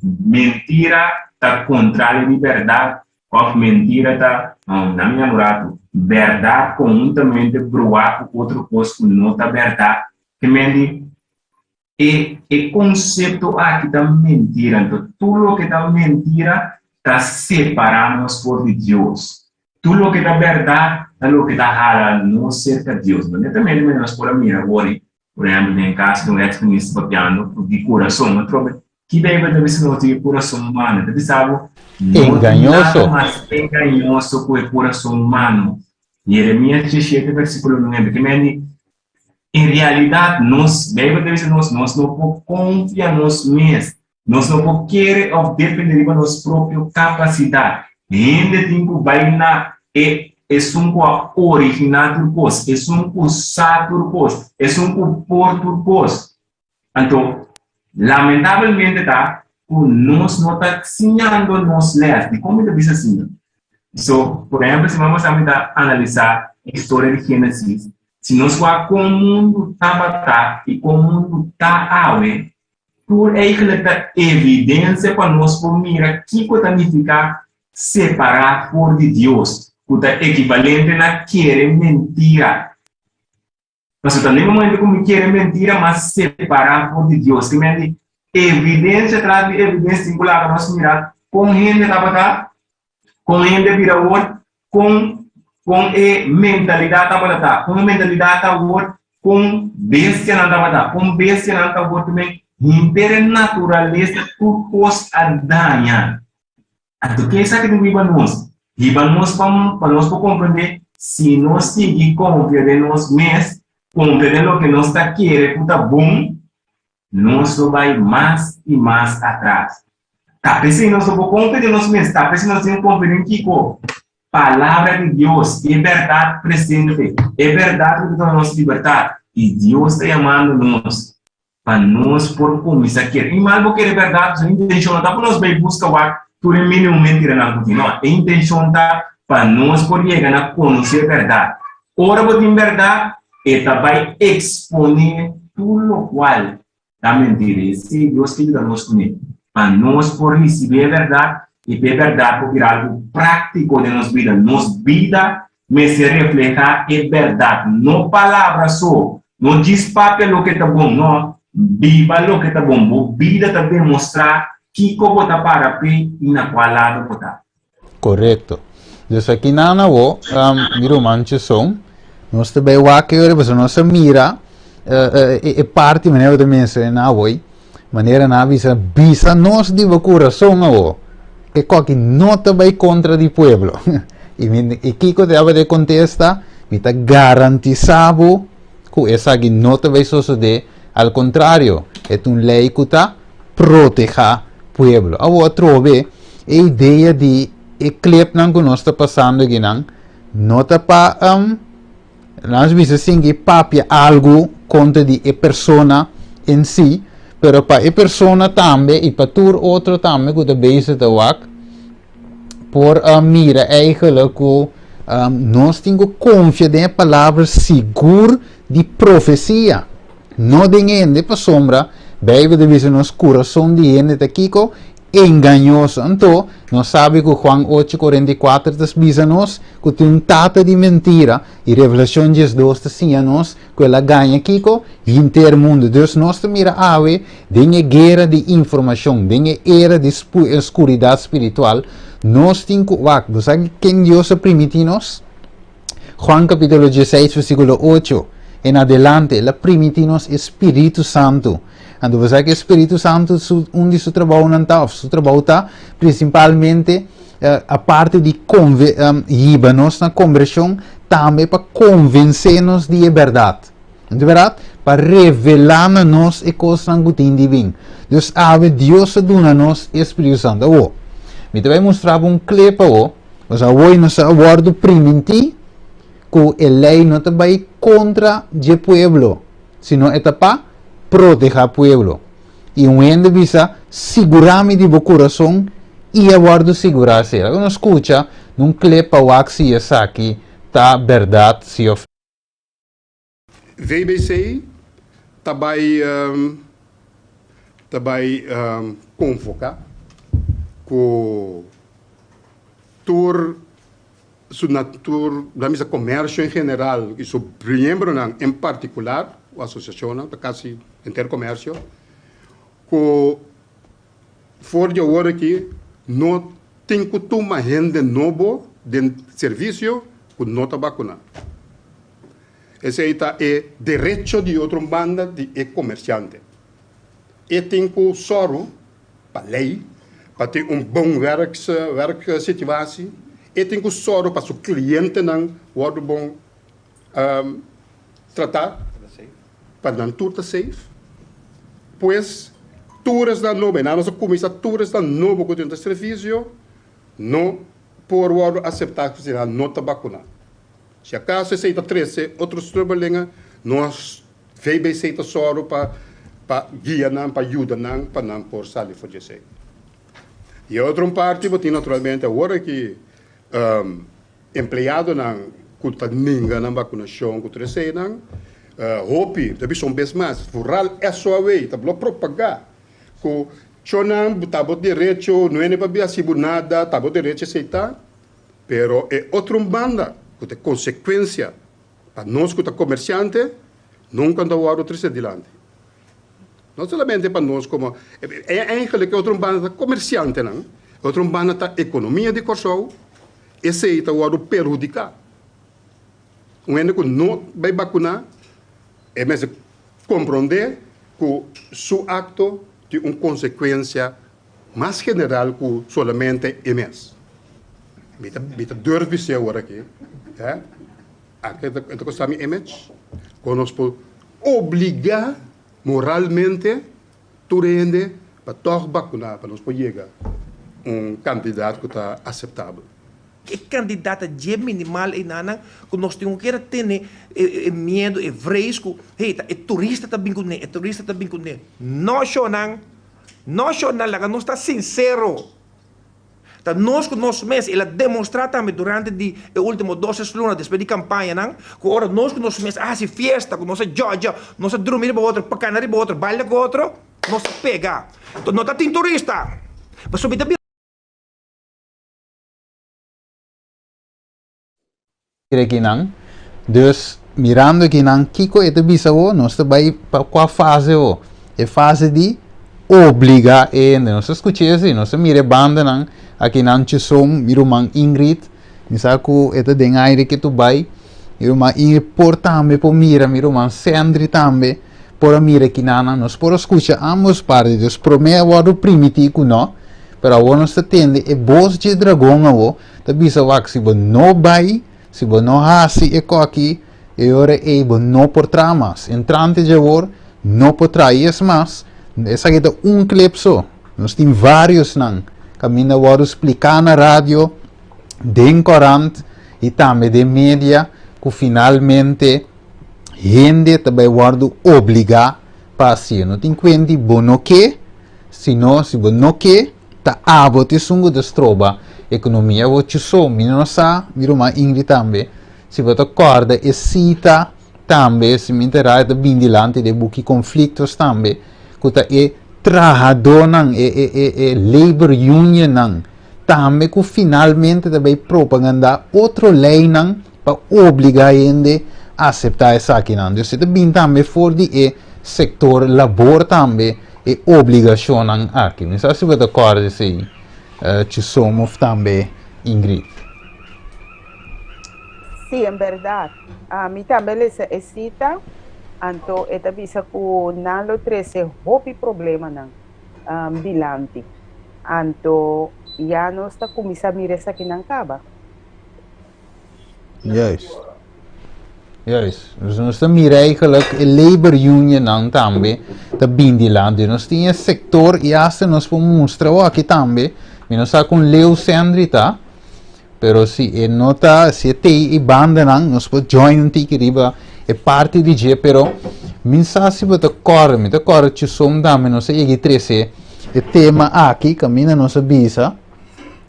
Mentira ta kontrario di bèrdat òf mentira ta, nan mi yama un ratu, bèrdat konhuntamente bruá ku otro kos ku no ta bèrdat. Ke men di E e konsepto aki ta mentira, anto tur loke ta mentira ta separá nos for di Dios. Tur loke ta bèrdat ta loke ta hala nos serka Dios. Anto netamente manera nos por a mira awor, por ehèmpel den e kaso di un eks minister papiando ku di kurason, atrobe ki Beibel ta bisa nos di e kurason humano? E ta bisa bo no tin nada mas engañoso ku e kurason humano. Jeremias 17 versíkulo 9, ke mende En realidat, nos, Beibel ta bisa nos, nos no por konfia nos mes. Nos no por kere òf depende riba nos propio kapasidat. Hende tin ku bai na e esun ku a originá tur kos, esun ku sa tur kos, esun ku por tur kos. Anto, lamentabelmente ta ku nos no ta siñando nos lès. Dikon mi ta bisa asina? So, por ehèmpel, si mama sa mi ta analisá e historia di Génesis, si nos wak kon mundu tabata i kon mundu ta awe, tur eigentlik ta evidensia pa nos por mira kiko ta nifiká separá for di Dios, ku ta ekivalente na kere mentira. Pasobra ta den momento ku mi kere mentira mas separá for di Dios. Ki men di evidensia tras di evidensia tin ku laga nos mira kon hende tabata, kon hende a bira awor, kon kon e mentalidat tabata ta, kon e mentalidat ta awor, kon bestianan tabata, kon bestianan ta awor. Ki men henter e naturalesa tur kos a daña. Anto ke esaki ta hiba nos? Hiba nos pa pa nos por komprendé si nos sigui konfia den nos mes, konfia den loke nos ta kere ku ta bon, nos lo bai mas i mas atras. Ta p'esei nos no por konfia den nos mes, ta p'esei nos tin ku konfia den kiko? Palabra di Dios, e bèrdat presente, e bèrdat ku ta duna nos libertat. I Dios ta yamando nos pa nos por kuminsá kere. I mal bo kere bèrdat, pasobra e intenshon no ta pa nos bai buska wak tur e mínimo mentiranan ku tin. No, e intenshon ta pa nos por yega na konosé bèrdat. Ora bo tin bèrdat, e ta bai eksponé tur lokual Ta mentira. I esei Dios ke yuda nos kuné, pa nos por risibí e bèrdat i pa e bèrdat por bira algu práktiko den nos bida. Nos bida mester reflehá e bèrdat, no palabra so. No djis papia loke ta bon, no, biba loke ta bon. Bo bida ta demostrá kiko bo ta para p'e i na kua lado bo ta. Korekto. Dus aki nan awo, mi ruman Chesson, nos ta bai wak e ora pasobra nos a mira e parti manera bo ta menshoná awoi, manera nan a bisa, bisa nos di bo kurason awo, e koki no ta bai kontra di pueblo. I mi, i kiko tabata e kontesta? Mi ta garantisa bo ku esaki no ta bai sosodé, al kontrario, e ta un lei ku ta protehá pueblo. Awo atrobe e idea di e clipnan ku nos ta pasando akinan no ta pa um, nos bisa sinki papia algu kontra di e persona en si, pero pa e persona tambe i pa tur otro tambe ku ta bezig ta wak por uh, mira eigenlijk ku um, nos tin ku konfia den e palabra sigur di profesia. No den hende, pasobra Beibel ta bisa nos kurason di hende ta kiko? Engañoso. Anto, nos sabi ku Juan 8:44 ta bisa nos ku tin un tata di mentira i Revelashon 12 ta siña nos ku el a gaña kiko? Henter mundu. Dus nos ta mira awe den e guera di informashon, den e era di skuridat spiritual, nos tin ku wak. Bo sa ken Dios a primiti nos? Juan capítulo 16 versículo 8 en adelante, el a primiti nos e Spiritu Santu. Anto bo sa ku e Spiritu Santu su, un di su trabounan ta, of su trabou ta, principalmente, eh, aparte di conve, um, hiba nos na conversion, tambe pa convence nos di e berdad. Di berdad, pa revela na nos e kosnan ku tin di bin. Dus awe Dios a duna nos e Spiritu Santu. Awo, mi ta bai mustra bo un clip awo. Nos awor nos a wòrdu primintí ku e lei no ta bai kontra dje pueblo, sino e ta pa protehá pueblo. I un hende bisa, Sigurá mi di bo kurason, i a wòrdu sigurá esei. Laga nos skucha na un klep pa wak si esaki ta bèrdat si òf. VBC ta bai ta bai konvoká ku tur su na tur nan bisa komersio en general i su miembronan en partikular o asosiashonnan ta kasi henter komersio ku for di awor aki no tin ku tuma hende nobo den servisio ku no ta bakuná. Esei ta e derecho di otro banda di e komersiante. E tin ku sòru pa lei pa tin un bon werks werksituatie. E tin ku sòru pa su klientenan wòrdu bon tratá, pa nan tur ta safe. Pues tur esnan nobo, e nan nos a kuminsá tur esnan nobo ku tin ta servisio no por wòrdu aseptá si nan no ta bakuná. Si akaso esei ta trese otro strubbelingen, nos VBC ta sòru pa pa guia nan, pa yuda nan pa nan por sali for di esei. I e otro un parti bo tin naturalmente awor aki empleadonan ku ta ninga nan bakunashon ku tur eseinan, hopi ta bisa un bes mas, vooral SOAW ta blo propagá ku chonan ta bo derecho, no hende pabia hasi bo nada, ta bo derecho esei ta. Pero e otro un banda ku ta e konsekuensia pa nos ku ta komersiante nunka no ta wòrdu trese dilanti. No solamente pa nos komo, eigenlik e otro un banda ta komersiantenan, e otro un banda ta ekonomia di Kòrsou, esei ta wòrdu perhudiká. Un hende ku no bai bakuná e mester komprondé ku su akto tin un konsekuensia Mas general ku solamente e mes. Mi ta mi ta durf bis'é awor aki, hè, aki e ta kosta mi image, ku nos por obligá moralmente tur hende pa tòg bakuná pa nos por yega un kantidat ku ta aseptabel. E kantidat ta dje minimal einanan ku nos tin ku keda tene e miedu, e vrees ku hey ta e turista ta bin kuné, e turista ta bin kuné. No shownan, no shownan, laga nos ta sinsero. Ta nos ku nos mes, el a demostrá tambe durante di e último dos tres luna despues di kampañanan, ku ora nos ku nos mes a hasi fiesta, ku nos a djòdjò, nos a drumi riba otro, pakana riba otro, baila ku otro, nos a pega. No ta tin turista. Pasobra mi ta bira. Kinan. Dus, mirando kinan, kiko e ta bisa bo, nos ta bai pa kua fase bo? E fase di obliga e hende. Nos ta skucha esei, nos ta mira e bandanan akinan Chisom, mi ruman Ingrid, mi sa ku e ta den aire ke tu bai, mi ruman Ingrid por tambe por mira, mi ruman Sendri tambe por a mira kinanan. Nos por a skucha ambos parti. Dus promé a wòrdu primití ku no, pero awor nos ta tende e bos dje dragon awor. Ta bisa wak si bo no bai, si bo no hasi e koki, e ora ei bo no por traha mas. Entrante dje awor no por traha. I es mas, esaki ta un clip so. Nos tin variosnan kaminda wòrdu spliká na radio, den korant i tambe den media ku finalmente hende ta bai wòrdu obligá pa hasié. No tin kuenti bo no ke, sino si bo no ke, Ta abo ta esun ku ta stroba ekonomia. Bo chuso, mi no sa, mi ruman Ingrid tambe, si bo ta kòrda e sita tambe, si mi ta ra e ta bin dilanti den buki Conflictos tambe, ku ta e trahadónan, e e e e labor unionnan tambe ku finalmente ta bai propagandá otro leinan pa obligá hende aseptá esakinan. Dus e ta bin tambe for di e sektor labor tambe. E obligacionnan aki. Mi sa si bo ta corda esey Chisom of tambe Ingrid. Sí, en berdad. Mi tambe lesa e cita, anto e ta bisa cu nan lo trece hopi problemanan dilanti. Anto ya nos ta cuminsa mira esakinan caba. Juist. Juist. Dus nos ta mira eigenlijk e labor unionnan tambe ta bin dilanti. Nos tin e sector y hasta nos por mustra aki tambe. Mi no sa con leu Sandri ta, pero si e no ta, si e tei e bandanan, nos por join un tiki riba e parti di dje, pero mi sa si bo ta kòrda, mi ta kòrda Chisom tambe nos a yega i trese e tema aki, kaminda nos a bisa.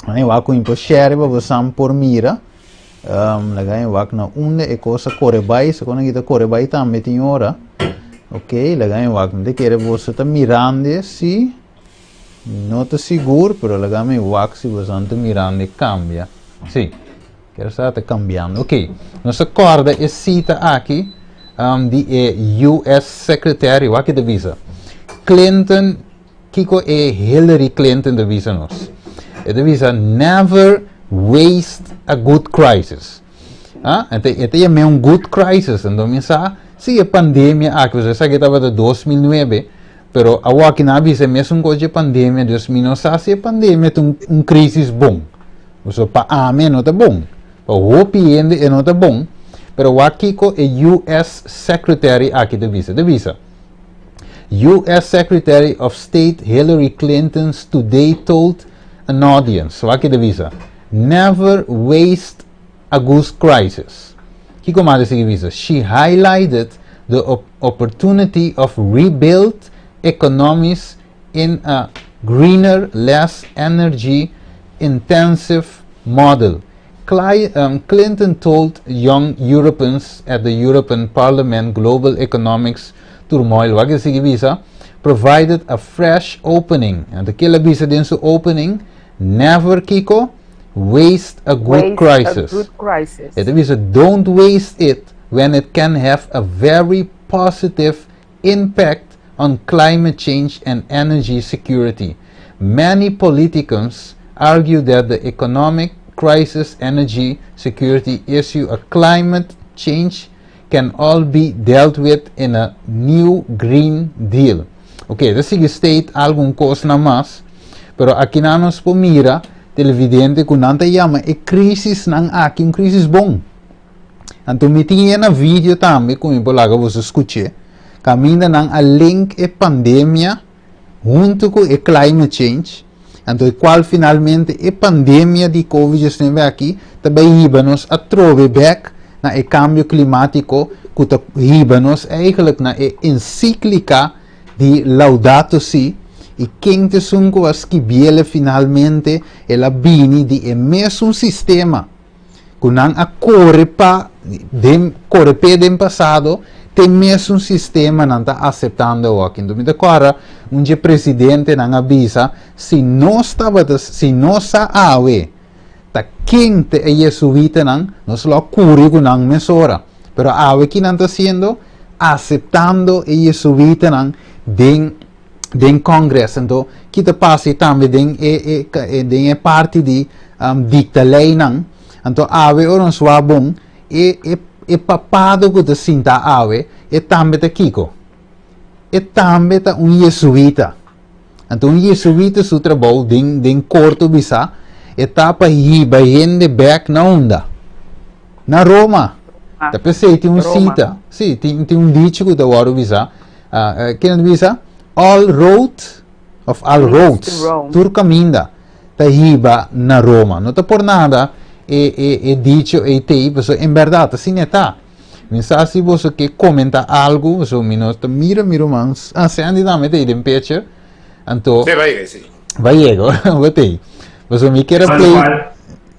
Ai wak ku impo share pa bosan por mira. Um, laga en wak na unda e cosa kore bai, se kona kita kore bai tambe tin ora. Ok, laga en wak. Mi kere boso ta mirande si no ta sigur, pero laga mi wak si bosan ta mirande cambia. Si, kere sa ta cambiando. Ok, nos a corda e cita aki um, di e US Secretary, wak kita bisa. Clinton Kiko e Hillary Clinton ta bisa nos? E ta bisa never waste a good crisis. Ah, e ta, e ta yam'é un good crisis. Anto mi sa si e pandemia aki, pasobra esaki tabata 2009, pero awor nan a bisa e mesun kos dje pandemia, dus mi no sa si e pandemia ta un, un crisis bon. Pasobra pa ami e no ta bon. Pa hopi hende e no ta bon. Pero wak kiko e US Secretary aki ta bisa. E ta bisa, U.S. Secretary of State Hillary Clinton's today told an audience, wak ki ta bisa, Never waste a good crisis. Kiko mas e sigui bisa? She highlighted the opportunity of rebuild economies in a greener, less energy intensive model. Clinton told young Europeans at the European Parliament global economics turmoil, wak e sigui bisa, provided a fresh opening. Anto ke el a bisa den su opening? Never kiko? Waste a good Waste crisis. a good crisis. E ta bisa don't waste it when it can have a very positive impact on climate change and energy security. Many politicans argue that the economic crisis, energy security issue, a climate change can all be dealt with in a new green deal. Ok, ta sigui state algun kosnan mas, pero akinan nos por mira televidente ku nan ta yama e krisisnan aki un krisis bon. Anto mi tin e na video tambe ku mi por laga boso skuch'é, kaminda nan a link e pandemia huntu ku e climate change. Anto e kual finalmente e pandemia di Covid 19 aki ta bai hiba nos atrobe bek na e kambio klimátiko ku ta hiba nos eigenlijk na e ensíklika di Laudato Si i ken ta esun ku a skibiele finalmente el a bini di e mesun sistema ku nan a kore pa den kore p'e den pasado te mesun sistema nan ta aseptando awoki. Enton mi ta kòrda un dje presidentenan a bisa si nos tabata si nos sa awe ta ken ta e jesuitanan nos lo a kuri ku nan mesora. Pero awe ki nan ta hasiendo? Aseptando e jesuitanan den den Congress. Anto ki ta pasa tambe den e e den e parti di dicta leynan. Anto awe ora nos wak bon e e e papado ku ta sinta awe e tambe ta kiko? E tambe ta un jesuita. Anto un jesuita su trabou den den korto bisa e ta pa hiba hende bek na unda? Na Roma. Ta p'esei tin un sita. Si, tin tin un dicho ku ta wòrdu bisa. Ken ta bisa? All road of all roads, tur kaminda ta hiba na Roma. No ta por nada e e e dicho ei t'ei, pasobra en bèrdat asina e ta. Mi sa si boso ke komentá algu, pasobra mi no ta mira mi ruman, ah, Sandy tambe ta ei den pecho. Anto. Sí, bai yega, sí. Bai yega, bo t'ei. Pasobra mi kier a play.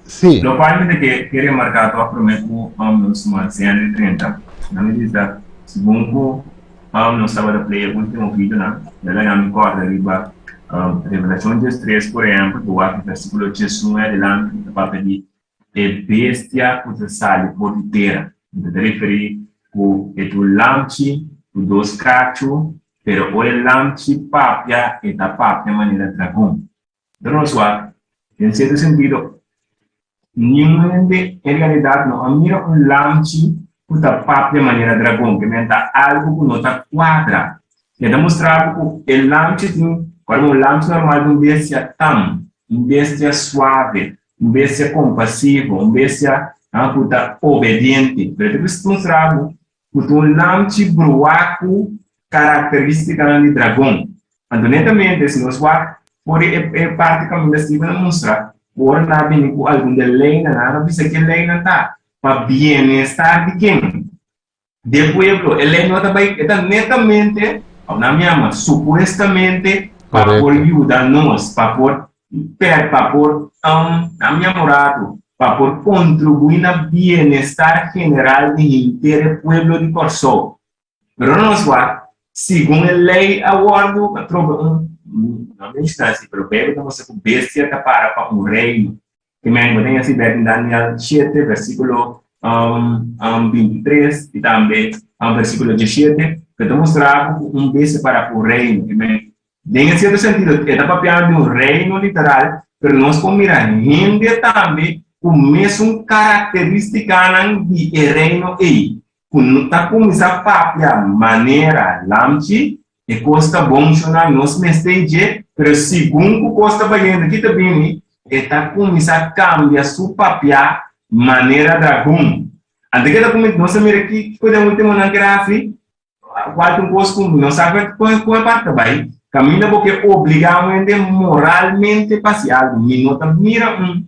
Sí. Locual mi ta ke ke remarca toch prome cu nos tuma Sandy 30. Nan mi bisa segun cu nos tabata play e ultimo videonan, el a laga mi corda riba Revelacion 13 por ehempel, bo wak versiculo 11 adelante cu ta papia di e bestia cu ta sali for di tera. Mi ta referi cu e ta un lamchi cu dos cacho, pero ora e lamchi papia e ta papia manera dragon. Pero nos wak, den sierto sentido, niun hende en realidat no a mira un lamchi ku ta papia manera dragon, ke men ta algu ku no ta kuadra. E ta mustra bo ku e lamchi tin, ora un lamchi normal ta un bestia tam, un bestia suave, un bestia kompasivo, un bestia ku ta obediente. Pero e ta mustra bo ku ta un lamchi bruá ku karakteristikanan di dragon. Anto netamente si nos wak for di e parti kaminda Steven a mustra, ku ora nan a bini ku algun di e leinan, nan a bisa ke leinan ta pa bienestar di ken? Di e pueblo. E lei no ta bai, e ta netamente, òf nan yama supuestamente, pa por yuda nos, pa por per, pa por, nan yama un ratu, pa por kontribuí na bienestar general di henter e pueblo di Kòrsou. Pero nos wak, segun e lei a wòrdu atrobe un, no menshoná así, pero Beibel ta mustra ku bestia ta para pa un reino. Ke men bo ten hasi bek den Daniel shete, versíkulo 23 i tambe versíkulo 17, ku ta mustra bo ku un bestia para pa un reino. Ke men, den e sierto sentido, e ta papiando di un reino literal, pero nos por mira hende tambe ku mesun karakterístikanan di e reino ei. Ku no ta kuminsá papia manera lamchi, e kos ta bon shona, nos mester i dje, pero segun ku kos ta bayendo ki ta bini, e ta kuminsá kambia su papiá manera dragon. Anto ke ta kuminsá, nos a mira ki kiko den ultimonan kere hasi, kual ta un kos ku no sa kon e parti ta bai, kaminda bo ke obligá un hende moralmente pa hasi algu, mi no ta mira un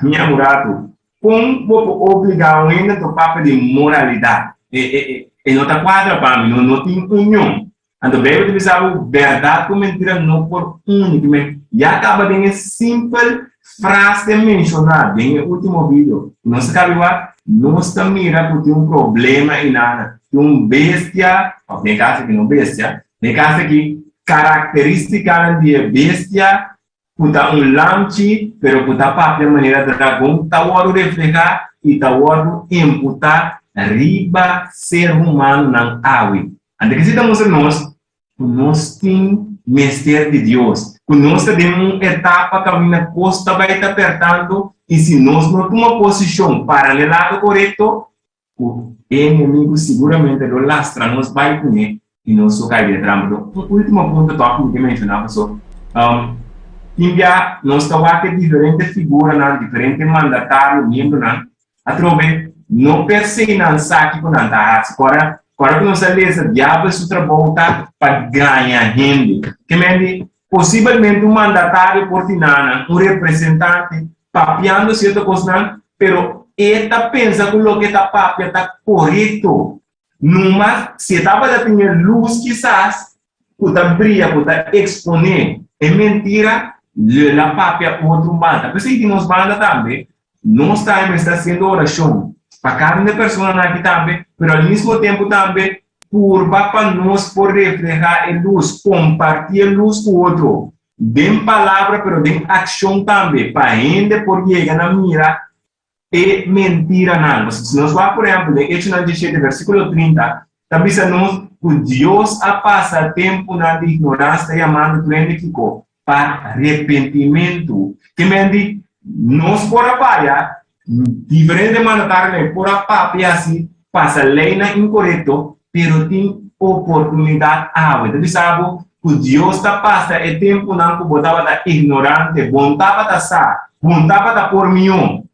Mira un ratu, kon bo por obligá un hende to papia di moralidat? E, e, e, e no ta kuadra pa mi, no, no tin union. Anto Beibel ta bisa bo, bèrdat ku mentira no por uni. Ki men ya kaba den e simpel frase menshoná den e último video. Nos ta kabi wak, nos ta mira ku tin un problema einana. Tin un bestia, òf den e kaso aki no bestia, den e kaso aki karakterístikanan di e bestia ku ta un lamchi pero ku ta papia manera dragon ta wòrdu reflehá i ta wòrdu imputá riba ser humanonan awe. Anto kesi ta mustra nos ku nos tin mester di Dios, ku nos ta den un etapa kaminda kos ta bai ta pertando i si nos no tuma posishon para n'e lado korekto, ku e enemigu siguramente lo lastra nos bai kuné i nos lo kai den e trampa. Un último punto tòg ku mi ke menshoná paso tin bia nos ta wak e diferente figuranan, diferente mandatario, miembronan atrobe no per se nan sa kiko nan ta hasi. Kòrda kòrda ku nos a lesa diabel su trabou ta pa gaña hende. Ke men di? Posibelmente un mandatario por tin nan, un representante, papiando cierto cosnan, pero e ta pensa cu loke e ta papia ta corecto. Numa si e tabata tin e luz kisas cu ta bria, cu ta expone e mentira, lo el a papia otro un banda. P'esey di nos banda tambe, nos tambe mester haciendo oracion pa cada un di e personanan aki tambe, pero al mismo tempo tambe purba pa nos por refleha e luz, comparti e luz cu otro, den palabra pero den accion tambe, pa hende por yega na mira e mentiranan. Pasobra si nos wak, por ehèmpel, den Echonan diesshete, versíkulo 30, ta bisa nos ku Dios a pasa tempunan di ignoransia ta yamando tur hende kiko? Pa repentimentu. Ke men di, nos por a faya, diferente mandatarionan por a papia hasi, pasa leinan inkorekto, pero tin oportunidat awe. Ta bisa bo ku Dios ta pasa e tempunan ku bo tabata ignorante, bo no tabata sa, bo no tabata por mihó.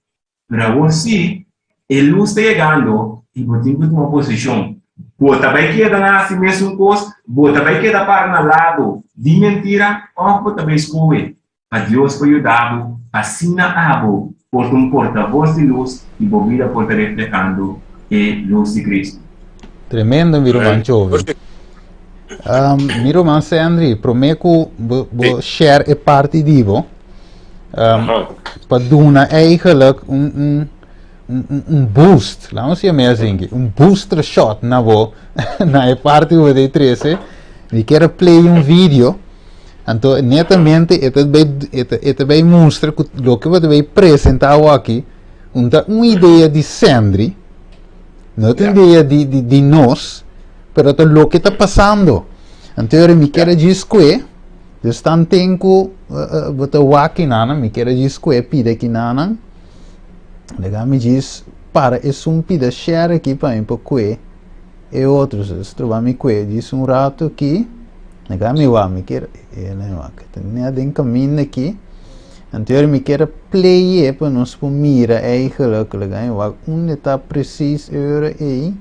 Pero awor sí, e lus ta yegando i bo tin ku tuma posishon. Bo ta bai keda na hasi mesun kos? Bo ta bai keda para na lado di mentira òf bo ta bai skohe pa Dios por yuda bo pa asina abo por ta un portavos di lus i bo bida por ta reflehando e lus di Cristo. Tremendo mi ruman Jovi. Um, mi ruman Sandry, prome ku bo, bo share e parti di bo, um, pa duna eigenlijk un, un, un, un boost, laat me zeggen meer zinken, un booster shot na bo, na e parti bo de 13, mi kier play un video, Anto netamente e ta bay e ta e ta bay mustra ku loke bo ta bay presenta awoki un ta un idea di Sendri, no ta un idea di di di nos, pero ta loke ta pasando. Anto yora mi kier a djis kue, dus tanten ku bo ta wak kinanan, mi kier a djis kue pida kinanan, laga mi djis para esun pida share aki pa mi por kue. E otro so stroba mi kue djis un rato aki. Nega mi wak, mi kier e na wak. Ta net den kaminda aki. Anto mi kier a play e pa nos por mira eigenlijk. Laga mi wak unda ta precies e ora ei.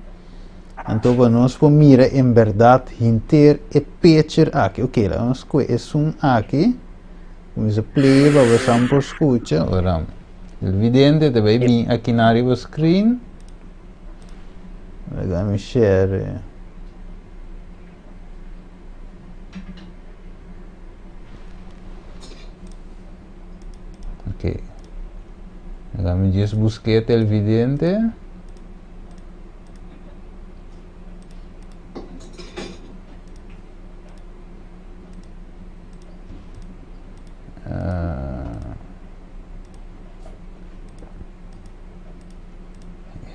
Anto pa nos por mira en berdad henter e picture aki. Ok, laga nos kue esun aki. Kuminsa play pa bosan por skucha. Ora el vidente ta bai bin aki na riba screen. Laga mi share. Ok. Laga mi just busque televidente. Uh,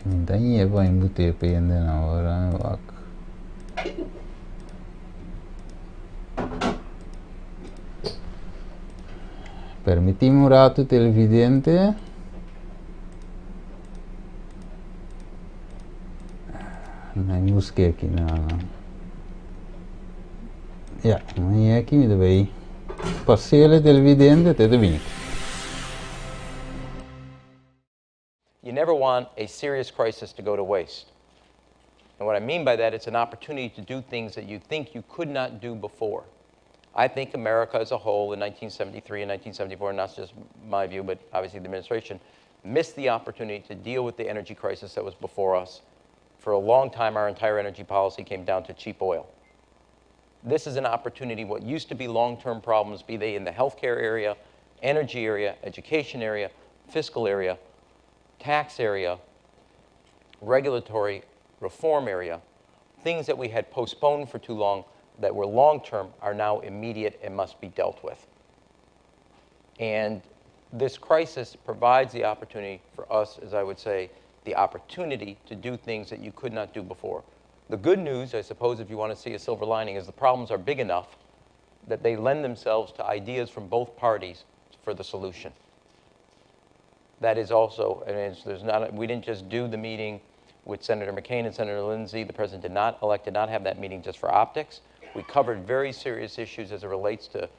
Mi ta ñe pa mi bute pende na ora mi wak. Permitime un rato televidente. Mi busque aki na. Ja, mi aki mi ta bay pasele televidente te te bini. You never want a serious crisis to go to waste. And what I mean by that, it's an opportunity to do things that you think you could not do before. I think America as a whole in 1973 and 1974, and not just my view, but obviously the administration, missed the opportunity to deal with the energy crisis that was before us. For a long time, our entire energy policy came down to cheap oil. This is an opportunity, what used to be long-term problems, be they in the healthcare area, energy area, education area, fiscal area, tax area, regulatory reform area, things that we had postponed for too long that were long-term are now immediate and must be dealt with. And this crisis provides the opportunity for us, as I would say, the opportunity to do things that you could not do before. The good news, I suppose, if you want to see a silver lining, is the problems are big enough that they lend themselves to ideas from both parties for the solution. That is also, I mean, there's not, we didn't just do the meeting with Senator McCain and Senator Lindsey. The president did not elect to not have that meeting just for optics. We covered very serious issues as it relates to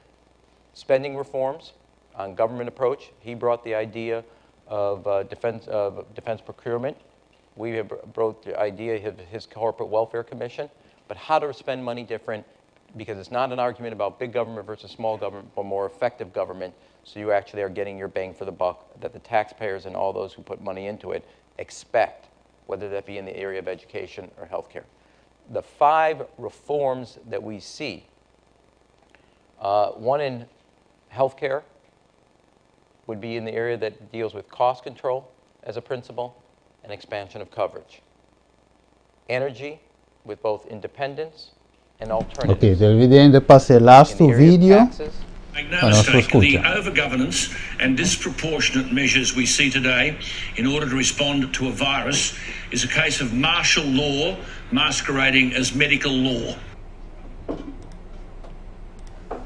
spending reforms on government approach. He brought the idea of, uh, defense, of defense procurement. We have brought the idea of his corporate welfare commission, but how to spend money different, Because it's not an argument about big government versus small government, but more effective government, so you actually are getting your bang for the buck that the taxpayers and all those who put money into it expect, whether that be in the area of education or healthcare. The five reforms that we see, uh, one in healthcare would be in the area that deals with cost control as a principle and expansion of coverage. Energy with both independence and alternatives. Ok, televidente, pasa e lastu video Make no pa nos por mistake, the skucha. over-governance and disproportionate measures we see today in order to respond to a virus is a case of martial law masquerading as medical law.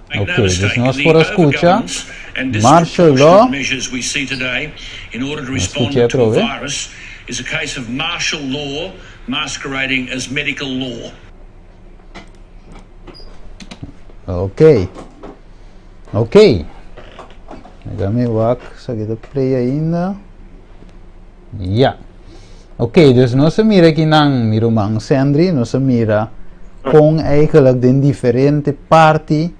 Make no Ok, dus mistake, nos the por a skucha over-governance and martial law. disproportionate measures we see today in order to Nos respond skucha to a atrobe. virus is a case of martial law masquerading as medical law. Ok. Ok. Laga mi wak esaki ta play ainda. Ya. Ok, dus nos a mira kinan, mi ruman Sandry, nos a mira kon eigenlijk den diferente parti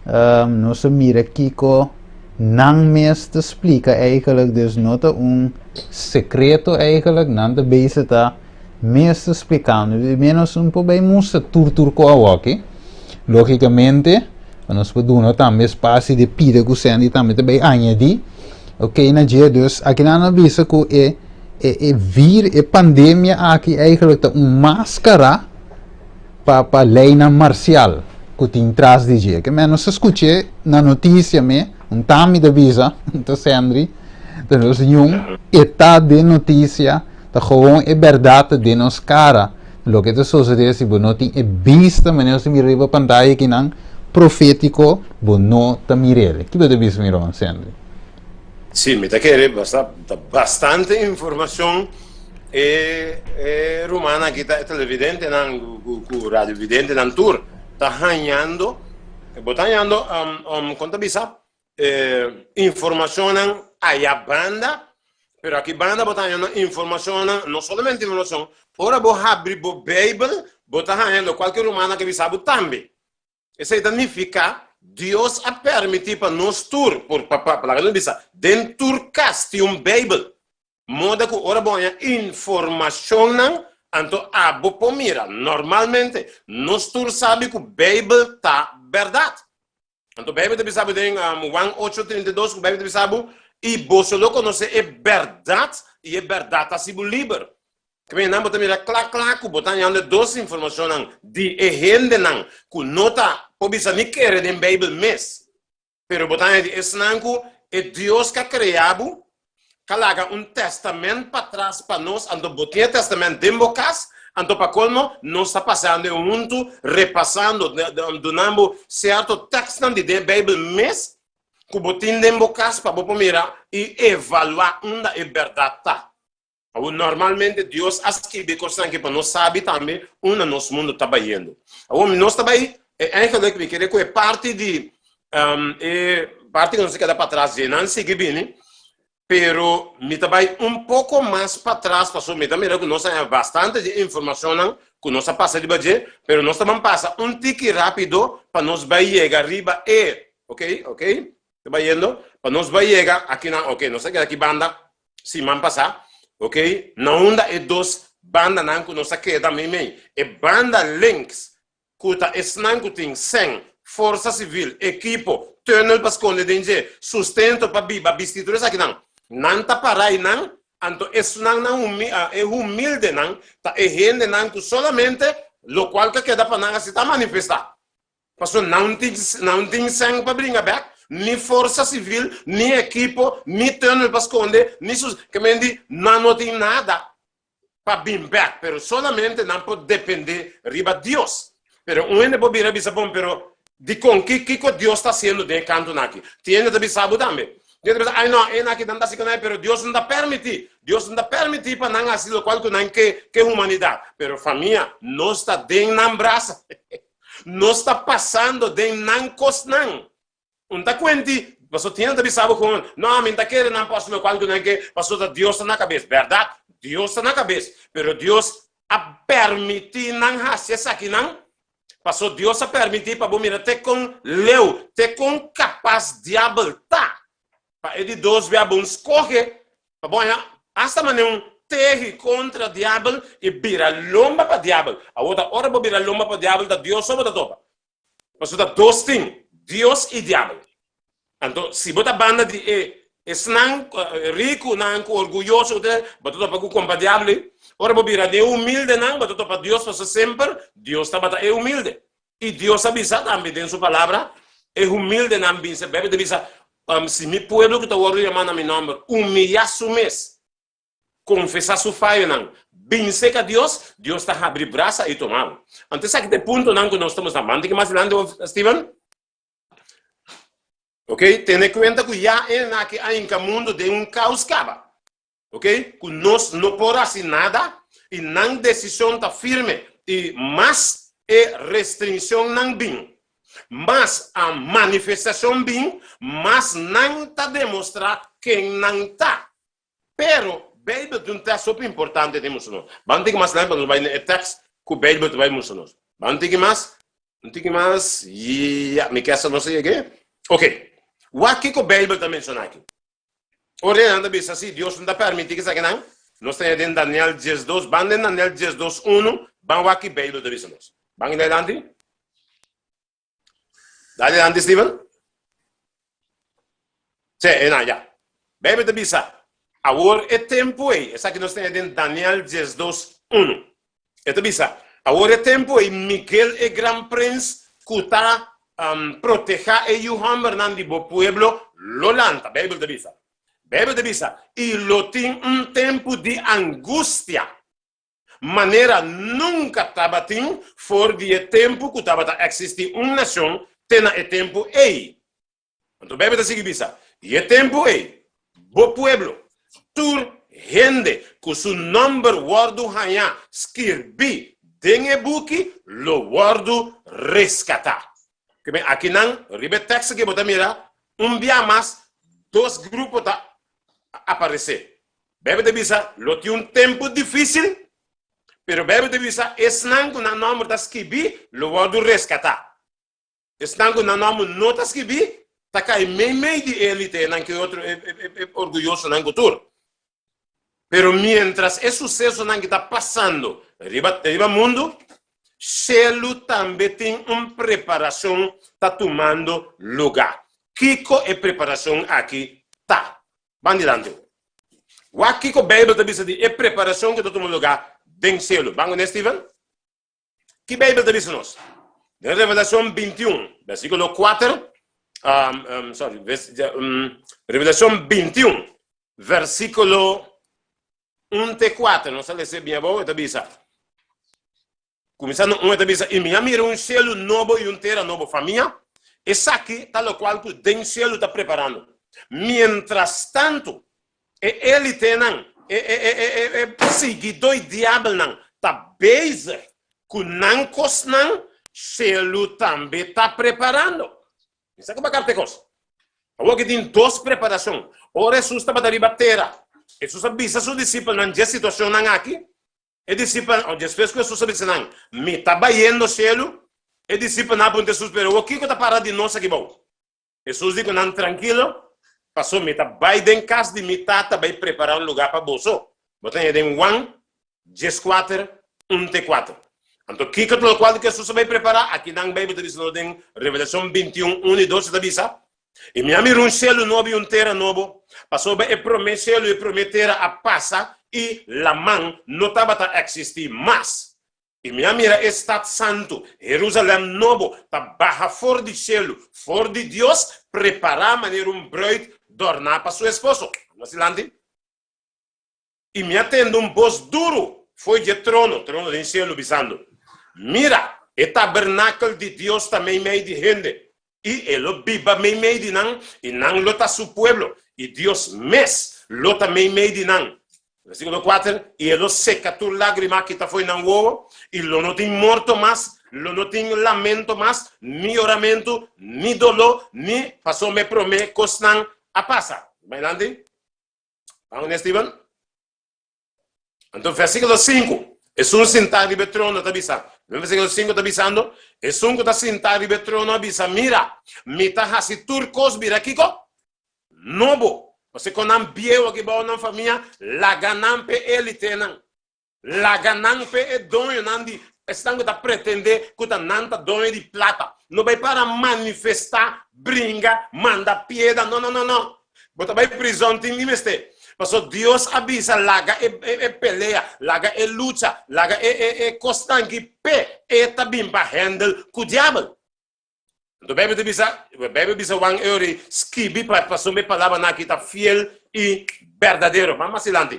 um, nos a mira kiko nan mes ta splika eigenlijk, dus no ta un sekreto eigenlijk, nan ta bezig ta mes ta splikando, di menos un por bay mustra tur tur cu awoki. Logicamente, pa nos por duna tambe espacio di pida cu Sandy tambe ta bay añadi. Ok, na dje, dus aki nan a bisa cu e, e, e vir, e pandemia aki eigenlijk ta un mascara pa, pa leynan marcial cu tin tras di dje. Ke men nos a scuche na noticia me, un tami ta bisa, ta Sandry, ta nos ñun, e ta den noticia. Ta gewoon e bèrdat ta den nos kara. Loke ta sosodé si bo no tin e bista manera nos ta mira riba pantaya kinan profétiko, bo no ta mir'el. Ki bo ta bisa mi ruman Sandry? Sí, mi ta kere basta ta bastante informashon e e rumannan aki ta e televidentenan ku ku radiovidentenan tur ta hañando bo ta hañando kon ta bisa informacionnan aya banda, pero aki banda bo ta haña informacionnan, no solamente informacion, ora bo habri bo Bijbel, bo ta haña locual ke rumannan ke bisa bo tambe. Esei ta nifica Dios a permiti pa nos tur, por pa pa laga nos bisa, den tur cas tin un Bijbel. Moda ku ora bo haña informacionnan, anto abo por mira. Normalmente, nos tur sabi ku Bijbel ta berdad. Anto Bijbel ta bisa bo den um, Juan 8:32 ku Bijbel ta bisa bo, i boso lo konosé e bèrdat, i e bèrdat ta hasi bo liber. Kmé nan bo ta mira kla kla ku bo ta hañando e dos informashonnan di e hendenan ku no ta por bisa ni kere den Bijbel mes. Pero bo ta haña di esnan ku e Dios ku a krea bo ka laga un testament patras pa nos, anto bo tin e testament den bo kas, anto pa kolmo nos ta pasando e huntu, repasando, dunan bo sierto tekstnan di den Beibel mes ku bo tin den bo kas pa bo por mira i evaluá unda e bèrdat ta. Awor, normalmente Dios a skibi e kosnan aki pa nos sabi tambe unda nos mundu ta bayendo. Awor, nos ta bai, eigenlijk mi kere ku e parti di, e parti ku nos a keda patras dje nan sigui bini, pero mi ta bai un poko mas patras pasobra mi ta mira ku nos a haña bastante di informashonnan ku nos a pasa riba dje, pero nos ta ban pasa un tiki rápido pa nos bai yega riba e, ok, ok, ta bayendo, pa nos bai yega akinan, ok, nos a keda aki banda siman pasá, ok, na unda e dos bandanan ku nos a keda meimei, e banda links ku ta esnan ku tin sèn, forsa sivil, ekipo, tùnel pa skonde den dje, sustento pa biba, bisti, tur esakinan, nan ta pará einan, anto esnan nan e humildenan ta e hendenan ku solamente lokual ta keda pa nan hasi ta manifestá. Pasobra nan tin nan tin sèn pa bringa bèk, ni forsa sivil, ni ekipo, ni tùnel pa skonde, ni sus, ke men di nan no tin nada pa bin bèk, pero solamente nan por dependé riba Dios. Pero un hende por bira bisa bon, pero dikon? Ki kiko Dios ta hasiendo den e kantunan aki? Tin hende ta bisa bo tambe. Tin hende ta bisa, ai no, e nan aki nan ta hasi ku nan, pero Dios no ta permití. Dios no ta permití pa nan hasi lokual ku nan ke ke humanidat. Pero famia, nos ta den nan brasa. Nos ta pasando den nan kosnan. Un ta kuenti, paso tin hende ta bisa bo kon, no, mi ta kere nan por hasi lokual ku nan ke, paso ta Dios ta na kabes. Bèrdat, Dios ta na kabes, pero Dios a permití nan hasi esakinan. Paso Dios a permití pa bo mira te kon leu, te kon kapas diabel ta. Pa e di dos bia bo skohe pa bo haña asta manera un tehi kontra diabel i bira lomba pa diabel. Awor ta ora bo bira lomba pa diabel ta Dios so bo ta topa. Pasobra ta dos tin, Dios i diabel. Anto si bo ta banda di e esnan rikunan ku orguyoso ku ta, bo ta topa ku kompa diabel ei. Ora bo bira den e humildenan bo ta topa Dios pasobra semper Dios tabata e humilde. I Dios a bisa tambe den su palabra, e humildenan binse. Beibel ta bisa, Si mi pueblo ku ta wòrdu yamá na mi nòmber humiyá su mes, konfesá su fayonan, binse ka Dios, Dios ta habri brasa i tuma bo. Anto esaki ta e puntonan ku nos ta mustra. Ban tiki mas dilanti, Steven. Ok, tene kuenta ku ya e aki a hinka mundu den un kaos kaba. Ok, ku nos no por hasi nada i nan desishon ta firme i mas e restrinshonnan bin, mas a manifestashon bin, mas nan ta demostrá ken nan ta. Pero, Beibel tin un tèks hopi importante den mustra nos. Ban un tiki mas lènt pa nos bai na e tèks ku Beibel ta bai mustra nos. Ban un tiki mas, un tiki mas, ya, mi kesa nos a yega. Ok, wak kiko Beibel ta menshoná aki. Ora nan ta bisa si Dios no ta permití esakinan, nos ta den Daniel 12, ban den Daniel 12, unu, ban wak ki Beibel ta bisa nos. Ban adelante. Dale adelante, Steven. Sí, ena, ya. Bijbel ta bisa, awor e tempu ei, esaki nos tene den Daniel 12, 1. E ta bisa, awor e tempu ei, Miguel e gran prins ku ta um, protehá e yu hòmbernan di bo pueblo, lo lanta. Bijbel ta bisa. Bijbel ta bisa, i lo tin un tempu di angustia manera nunka tabatin for di e tempu ku tabata eksistí un nashon te na e tempu ei. Anto Beibel ta sigui bisa, I e tempu ei, bo pueblo, tur hende ku su nòmber wòrdu hañá skirbí den e buki, lo wòrdu reskatá. Kiben akinan, riba e tèks aki bo ta mira un bia mas dos grupo ta aparesé. Beibel ta bisa, lo tin un tempu difísil, pero Beibel ta bisa, esnan ku nan nòmber ta skibí lo wòrdu reskatá. Esnan ku nan nòmber no ta skibí ta kai meimei di e elitenan ku e otro e e orguyosonan ku tur. Pero miéntras e susesonan ki ta pasando riba riba mundu, shelu tambe tin un preparashon ta tumando lugá. Kiko e preparashon aki ta? Ban dilanti. Wak kiko Beibel ta bisa di e preparashon ku ta tuma lugá den shelu. Ban kuné, Steven? Ki Beibel ta bisa nos? Den Revelashon 21, versíkulo 4, um, um, sorry, vers, um, Revelashon 21, versíkulo 1 te 4, nos ta lesa bien abou, e ta bisa, Kuminsando un e ta bisa, I mi a mira un shelu nobo i un tera nobo. Famia, esaki ta lokual ku den shelu ta preparando. Mientrastantu, e elitenan, e e e e e e siguidó i diabelnan ta bezig ku nan kosnan, shelu tambe ta preparando. Mi sa ku bo a kapta e kos. Awor ki tin dos preparashon. Ora Hesus tabata riba tera, Hesus a bisa su disipelnan dje situashonnan aki. E disipelnan, o despues ku Hesus a bisa nan, Mi ta bayendo shelu, e disipelnan a puntra Hesus, Pero awor kiko ta para di nos aki bou? Hesus di ku nan, Trankilo, paso mi ta bai den kas di mi Tata bai prepará un lugá pa boso. Bo ta haña den Juan 14, un te kuater. Anto kiko ta lokual ku Hesus a bai prepará? Aki nan Beibel ta bisa nos den Revelashon 21, un i dos, e ta bisa, I mi a mira un shelu nobo i un tera nobo, pasobra e promé shelu i e promé tera a pasa i laman no tabata eksistí mas. I mi a mira e stat santu, Herusalèm nobo, ta baha for di shelu, for di Dios, prepará manera un brùit dòrná pa su esposo. Nos dilanti. I mi a tende un bos duru fo'i dje trono, trono den shelu, bisando, Mira, e tabernakel di Dios ta meimei di hende, i e lo biba meimei di nan, i nan lo ta su pueblo, i Dios mes lo ta meimei di nan. Versíkulo kuater, I e lo seka tur lágrima kita fo'i nan wowo, i lo no tin morto mas, lo no tin lamento mas, ni yoramentu, ni doló, ni pasobra e promé kosnan a pasa. Bai lanti. Vamos ne, Steven? Anto versículo 5, esun sintá riba e trono ta bisa, Den versíkulo 5 ta bisando, Esun ku ta sintá riba e trono a bisa, Mira, mi ta hasi tur kos bira kiko? Nobo. Pasobra kon nan bieu aki bou nan famia, laga nan p'e élitenan. Laga nan p'e e doñonan di esnan ku ta pretendé ku ta nan ta doño di plata. No bai para manifestá, bringa, manda pieda. No, no, no, no. Bo ta bai prizòn tin di mester. Pasobra Dios a bisa laga e e pelea, laga e lucha, laga e e e kosnan ki p'e e ta bin pa hèndel ku diabel. Anto Beibel ta bisa, Beibel bisa Juan e ora ei, skibi pa pasobra e palabranan aki ta fiel i berdadero. Ban mas dilanti.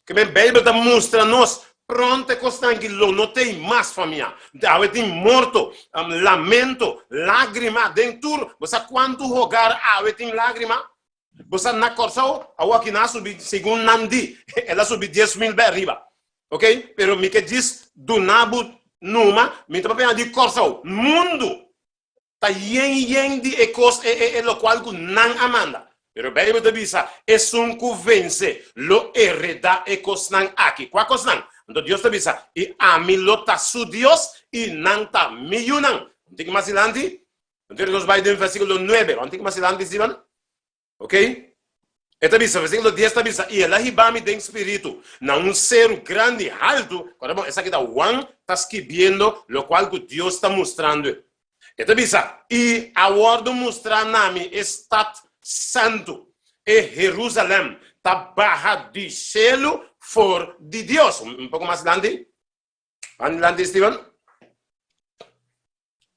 Ke men Beibel ta mustra nos pronto e kosnan ki lo no tei mas, famia. Awe tin morto, lamento, lágrima den tur. Bo sa kuantu hogar awe tin lágrima? Bo sa na Kòrsou awor nan a subi, segun nan di, el a subi 10,000 bai ariba. Ok, pero mi ke djis duna bo numa, mi ta papia di Kòrsou. Mundu Ta yen yen di e kos e e e lokual ku nan a manda. Pero Beibel ta bisa, Esun ku vense lo heredá e kosnan aki. Kua kosnan? Anto Dios ta bisa, I ami lo ta su Dios, i nan ta mi yunan. Un tiki mas dilanti, anto nos bai den versíkulo nuebe. Un tiki mas dilanti, Steven. Ok? E ta bisa, versíkulo dies ta bisa, I el a hiba mi den spiritu na un seru grandi haltu. Kòrda bon, esaki ta Juan ta skibiendo lokual ku Dios ta mustrando e. E ta bisa, I a wòrdu mustrá na mi e stat santu, e Herusalèm, ta baha di shelu for di Dios. Un poko mas dilanti. Ban dilanti, Steven.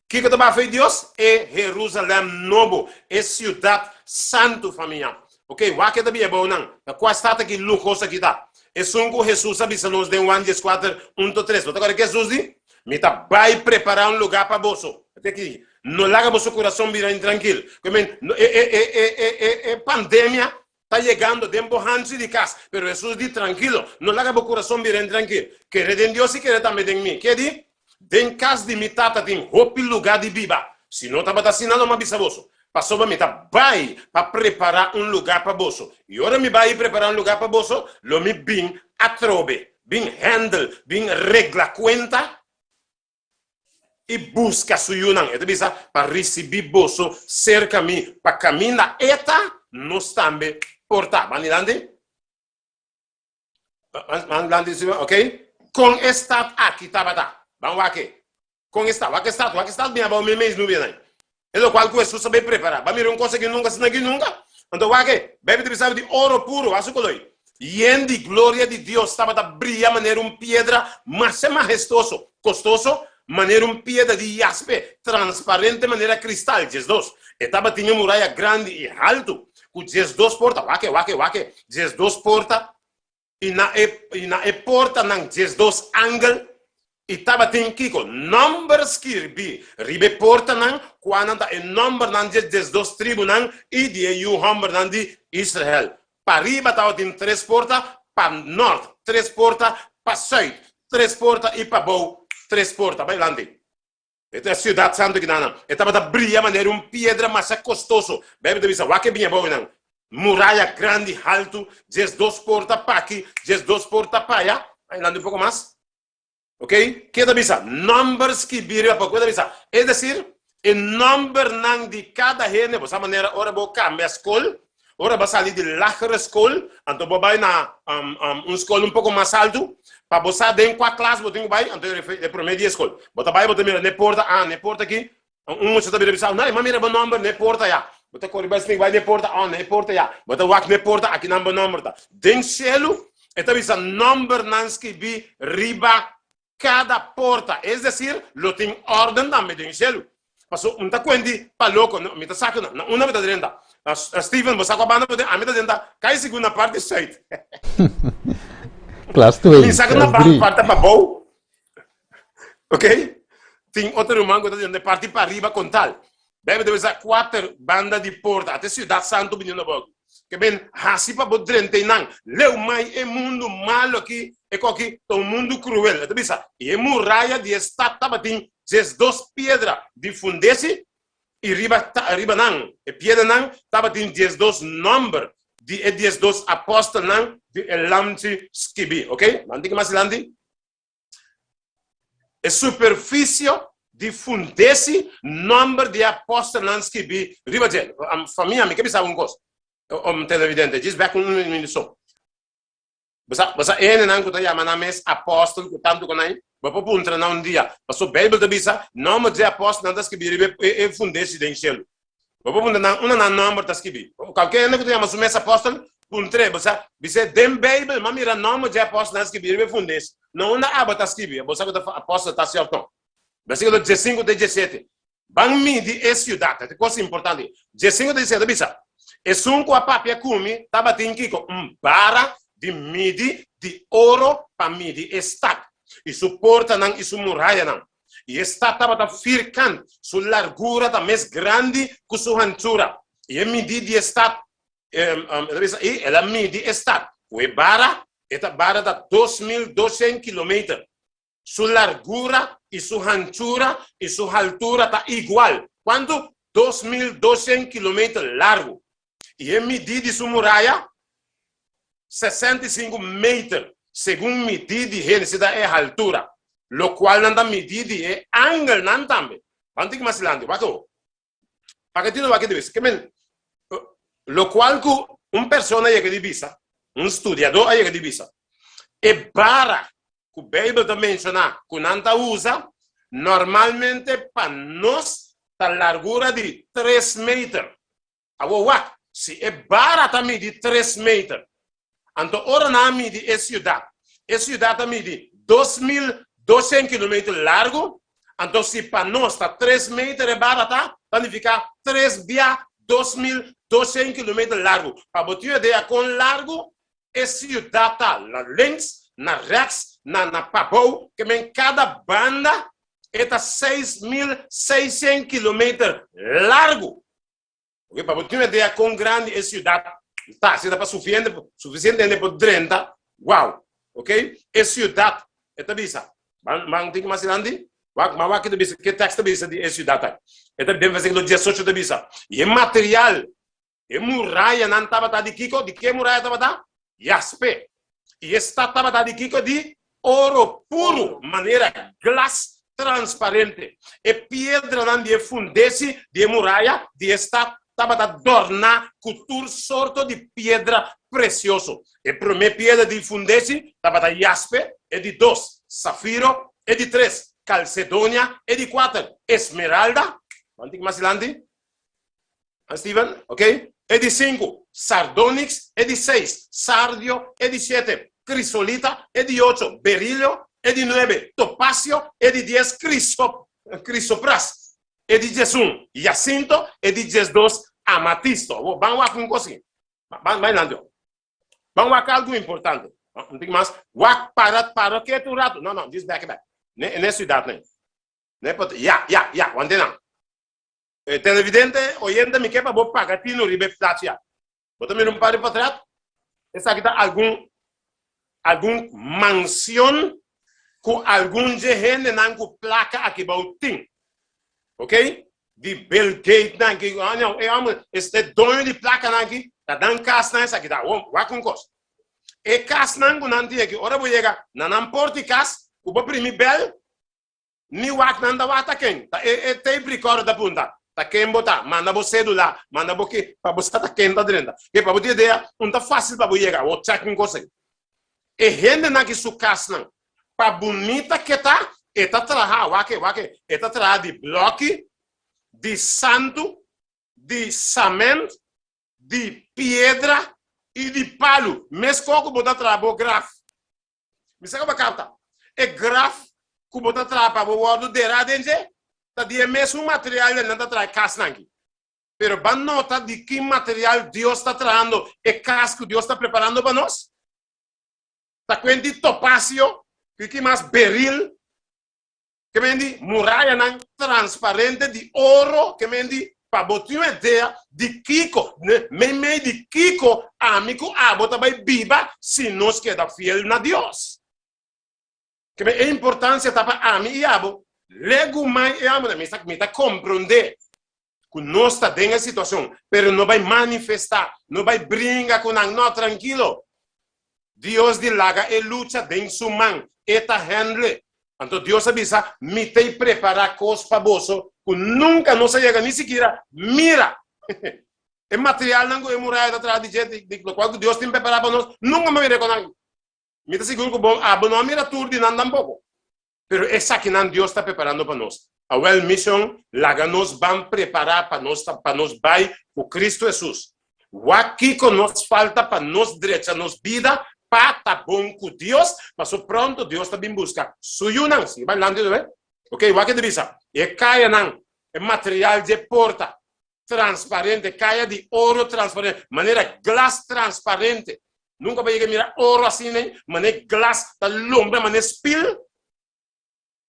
Kiko ta bafa e Dios? E Herusalèm nobo, e siudat santu, famia. Ok, wak e ta bia bou nan. Na kua stat aki luhoso aki ta? Esun ku Hesus a bisa nos den Juan dieskuater, un to tres. Bo ta kòrda ke Hesus di? Mi ta bai prepará un lugá pa boso. Ate aki, no laga boso kurason bira intrankil. Ku men, e, e, e, e, e, e, e pandemia ta yegando den bo hanchi di kas. Pero Hesus di, Trankilo, no laga bo kurason bira intrankil. Kere den Dios i kere tambe den mi. Ke di? Den kas di mi Tata tin hopi lugá di biba. Si no tabata asina lo mi a bisa boso, pasobra mi ta bai pa prepará un lugá pa boso. I ora mi bai i prepará un lugá pa boso, lo mi bin atrobe, bin hèndel, bin regla kuenta i buska su yunan, e ta bisa, pa risibí boso serka mi, pa kaminda e ta, nos tambe por ta. Ban dilanti? Ban dilanti, si, ok? Kon e stat aki tabata? Ban wak e. Kon e stat? Wak e stat, wak e stat bin abou meimei nubia nan. E lokual ku Hesus a bai prepará. Ban mira un kos aki nunka, asina aki nunka. Anto wak e, Beibel ta bisa di oro puro, wak su koloi. Yen di gloria di Dios tabata bria manera un piedra masha mahestoso, kostoso, manera un piedra di jaspe, transparente manera kristal. 12. E tabatin e muraya grandi i haltu, ku 12 porta, wak e, wak e, wak e, 12 porta, i na e, i na e portanan 12 angel, I tabatin kiko? Nòmber skirbí riba e portanan, kuanan ta e nòmbernan di e 12 tribunan i di e yu hòmbernan di Israel. Pariba tabatin tres porta, pa nòrt tres porta, pa sùit tres porta i pabou tres porta. Bai lanti. E ta e siudat santu kinanan. E tabata bria manera un piedra masha kostoso. Beibel ta bisa, Wak e biña bou nan. Muraya grandi haltu, 12 porta p'aki, 12 porta p'aya. Bai lanti un poko mas. Ok, ke ta bisa? Nòmber skibí riba papel. Ke ta bisa? Es desir, e nòmbernan di kada hende. Bo sa manera ora bo kambia skol, ora bo sali di lagere skol, anto bo bai na un skol un poko mas altu, pa bo sa den kua klas bo tin ku bai, anto e promé dia skol. Bo ta bai, bo ta mira n'e porta, ah, n'e porta aki, Un mucha ta bira bisa, Nay, m'a mira bo nomber n'e porta ya. Bo ta kore bai snik bai n'e porta, oh, n'e porta ya. Bo ta wak n'e porta, akinan bo nomber ta. Den shelu, e ta bisa nombernan skibí riba kada porta. Es desir, lo tin órden tambe den shelu. Paso, un ta kuenti pa loko, no, mi ta sa ku na, na unda mi ta drenta. Steven, bo sa kua banda bo den? Ami ta drenta kai sigur na parti sùit. Klas twee, Mi sa ku na klas drie. parti pabou. Ok? Tin otro ruman ku ta diciendo parti pa riba kon tal. Bijbel ta bisa kuater banda di porta. Ate siudat santu biniendo abou aki. Ke ben hasi pa bo drenta einan. Leu mai e mundu malu aki, e koki ta un mundu kruel. E ta bisa, i e muraya di e stat tabatin 12 piedra di fundesi, i riba riba nan, e piedranan, tabatin 12 nòmber di e 12 apòstelnan di e Lamchi skibí. Ok? Nan tin ki mas dilanti. E superfisio di fundesi nòmber di e apòstelnan skibí riba dje. Famia, mi ke bisa un kos, televidente, djis bèk un minuto so. Bo sa, bo sa e hendenan ku ta yama nan mes apòstel ku tantu ku nan, bo por puntra nan un dia, pasobra Beibel ta bisa nòmber di e apòstelnan ta skibí riba e fundesi den shelu. Bo por puntra nan unda nan nòmber ta skibí. Kualke hende ku ta yama su mes apòstel, puntr'é, bo sa, bis'é, Den Beibel m'a mira nòmber dje apòstelnan skibí riba e fundes. No unda abo ta skibí? Bo sa ku ta apòstel ta si òf no? Versíkulo diesinku te diesete. Ban midi e siudat. E kos importante. Diesinku te diesete ta bisa, Esun ku a papia ku mi tabatin kiko? Un bara di midi di oro pa midi e stat, i su portanan i su murayanan. I e stat tabata firkant, su largura ta mes grandi ku su hanchura. I e midí di e stat, e ta bisa, i el a midi e stat ku e bara, e ta bara ta 2200 kilometer. Su largura i su hanchura i su haltura ta igual. Kuantu? 2200 kilometer largu. I e midí di su muraya, 65 meter, segun midí di hende, si ta e haltura, lokual nan ta midí di e angelnan tambe. Ban tiki mas dilanti, wak awo. Pake tino wak di bisa. Ke men, lokual ku un persona yega di bisa, un studiadó a yega di bisa, e bara ku Beibel ta menshoná ku nan ta usa, normalmente pa nos ta largura di tres meter. Awor wak, si e bara ta midi tres meter, anto ora nan a midi e siudat, e siudat a midi 2200 kilometer largu, anto si pa nos ta tres meter e bara ta, ta nifiká tres bia 2200 kilometer largu. Pa bo tin un idea kon largu e siudat ta, na links, na rèks, na na pabou, ke men kada banda e ta 6600 kilometer largu. Ok, pa bo tin un idea kon grandi e siudat ta, si ta pa sufiente, sufisiente hende por drenta, wow. Ok, e siudat, e ta bisa, ban, ban tiki mas dilanti, wak, ma wak ke ta bisa, ke tekst ta bisa di e siudat aki. E ta den versíkulo 18 ta bisa, i e material, e murayanan tabata di kiko? Di ke muraya tabata? Jaspe. I e stat tabata di kiko? Di oro puru, manera glas transparente. E piedranan di e fundesi di e muraya di e stat tabata dòrná ku tur sorto di piedra presioso. E promé piedra di fundesi tabata jaspe, e di dos, safiro, e di tres, kalsedonia, e di kuater, esmeralda. Ban tiki mas dilanti. Steven, ok? E di sinku, sardonix, e di seis, sardio, e di shete, krisolita, e di ocho, berilio, e di nuebe, topasio, e di dies, kriso, krisopras, e di diesun, yasinto, e di diesdos, amatisto. Awor, ban wak un kos aki. Ban, ban dilanti. Ban wak algu importante. Un tiki mas. Wak, para, para ketu un ratu. No, no, djis bek, bek. Ne, ne siudat nei. Ne pot, ya, ya, ya, wante nan. E televidente, oyente, mi ke pa bo paga tinu riba e plachi aki. Bo ta mira un par di potret? Esaki ta algun algun mansion ku algun dje hendenan ku plaka aki bou tin. Ok? Di Bill Gates nan ki, ah no, e homber e doño di plakanan aki ta dan kasnan esaki ta. Awor, wak un kos. E kasnan ku nan tin aki, ora bo yega na nan porta di kas, ku bo primi bèl, Ni wak nan ta wak ta ken? Ta e e tape recorder ta punta. Ta ken bo ta? Manda bo cedula, manda bo ki pa bo sa ta ken ta drenta. Ke pa bo tin idea, un ta facil pa bo yega. Awor check un cos ei. E hendenan ki su casnan pa bunita ke ta, e ta traha, wak e, wak e, e ta traha di bloki, di santu, di cement, di piedra i di palu. Mescos cu bo ta traha bo graf. Mi sa ku bo kapta. E graf ku bo ta traha pa bo wòrdu derá den dje, ta di e mesun material den nan ta traha e kasnan aki. Pero ban nota di ki material Dios ta trahando e kas ku Dios ta preparando pa nos. Ta kuenti topasio, ku ki mas beril, Ke men di murayanan transparente di oro, ke men di pa bo tin un idea di kiko, meimei di kiko ami ku abo ta bai biba si nos keda fiel na Dios. Ke men e importansia ta pa ami i abo legumai e amo. Mi ta mi ta komprondé ku nos ta den e situashon, pero no bai manifestá, no bai bringa ku nan, no, trankilo. Dios di laga e lucha den su man, e ta handle. Anto Dios a bisa, Mi t'ei prepará kos pa boso ku nunka no sa yega ni sikiera mira. E materialnan ku e muraya ta traha di dje, di lokual ku Dios tin prepará pa nos, nunka mi a mira kon nan. Mi ta sigur ku bo, abo no a mira tur di nan tampoko. Pero esakinan Dios ta preparando pa nos. Awèl, mishon, laga nos ban prepará pa nos ta pa nos bai ku Kristu Hesus. Wak kiko nos falta pa nos drecha nos bida pa ta bon ku Dios, paso pronto Dios ta bin buska su yunan. Sigui bai lanti otra bes. Ok, wak e ta bisa, E kayanan, e material dje porta, transparente, kaya di oro transparente, manera glas transparente. Nunka bo yega mira oro asina, manera glas ta lombra, manera spil.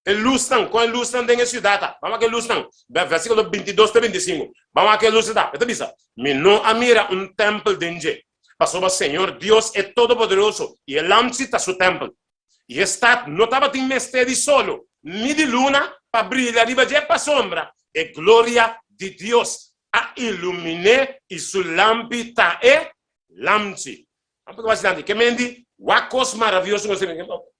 E lusnan, kon e lusnan den e siudat ta? Ban wak e lusnan. Versíkulo 22 te 25. Ban wak e lusnan ta. E ta bisa, Mi no a mira un tèmpel den dje, pasobra Señor Dios e Todopoderoso i e Lamchi ta su tèmpel. I e stat no tabatin mester di solo ni di luna pa brilla riba dje pasobra e gloria di Dios a ilumin'é i su lampi ta e Lamchi. Lampi ku basilanti. Ke men di wak kos maravioso ku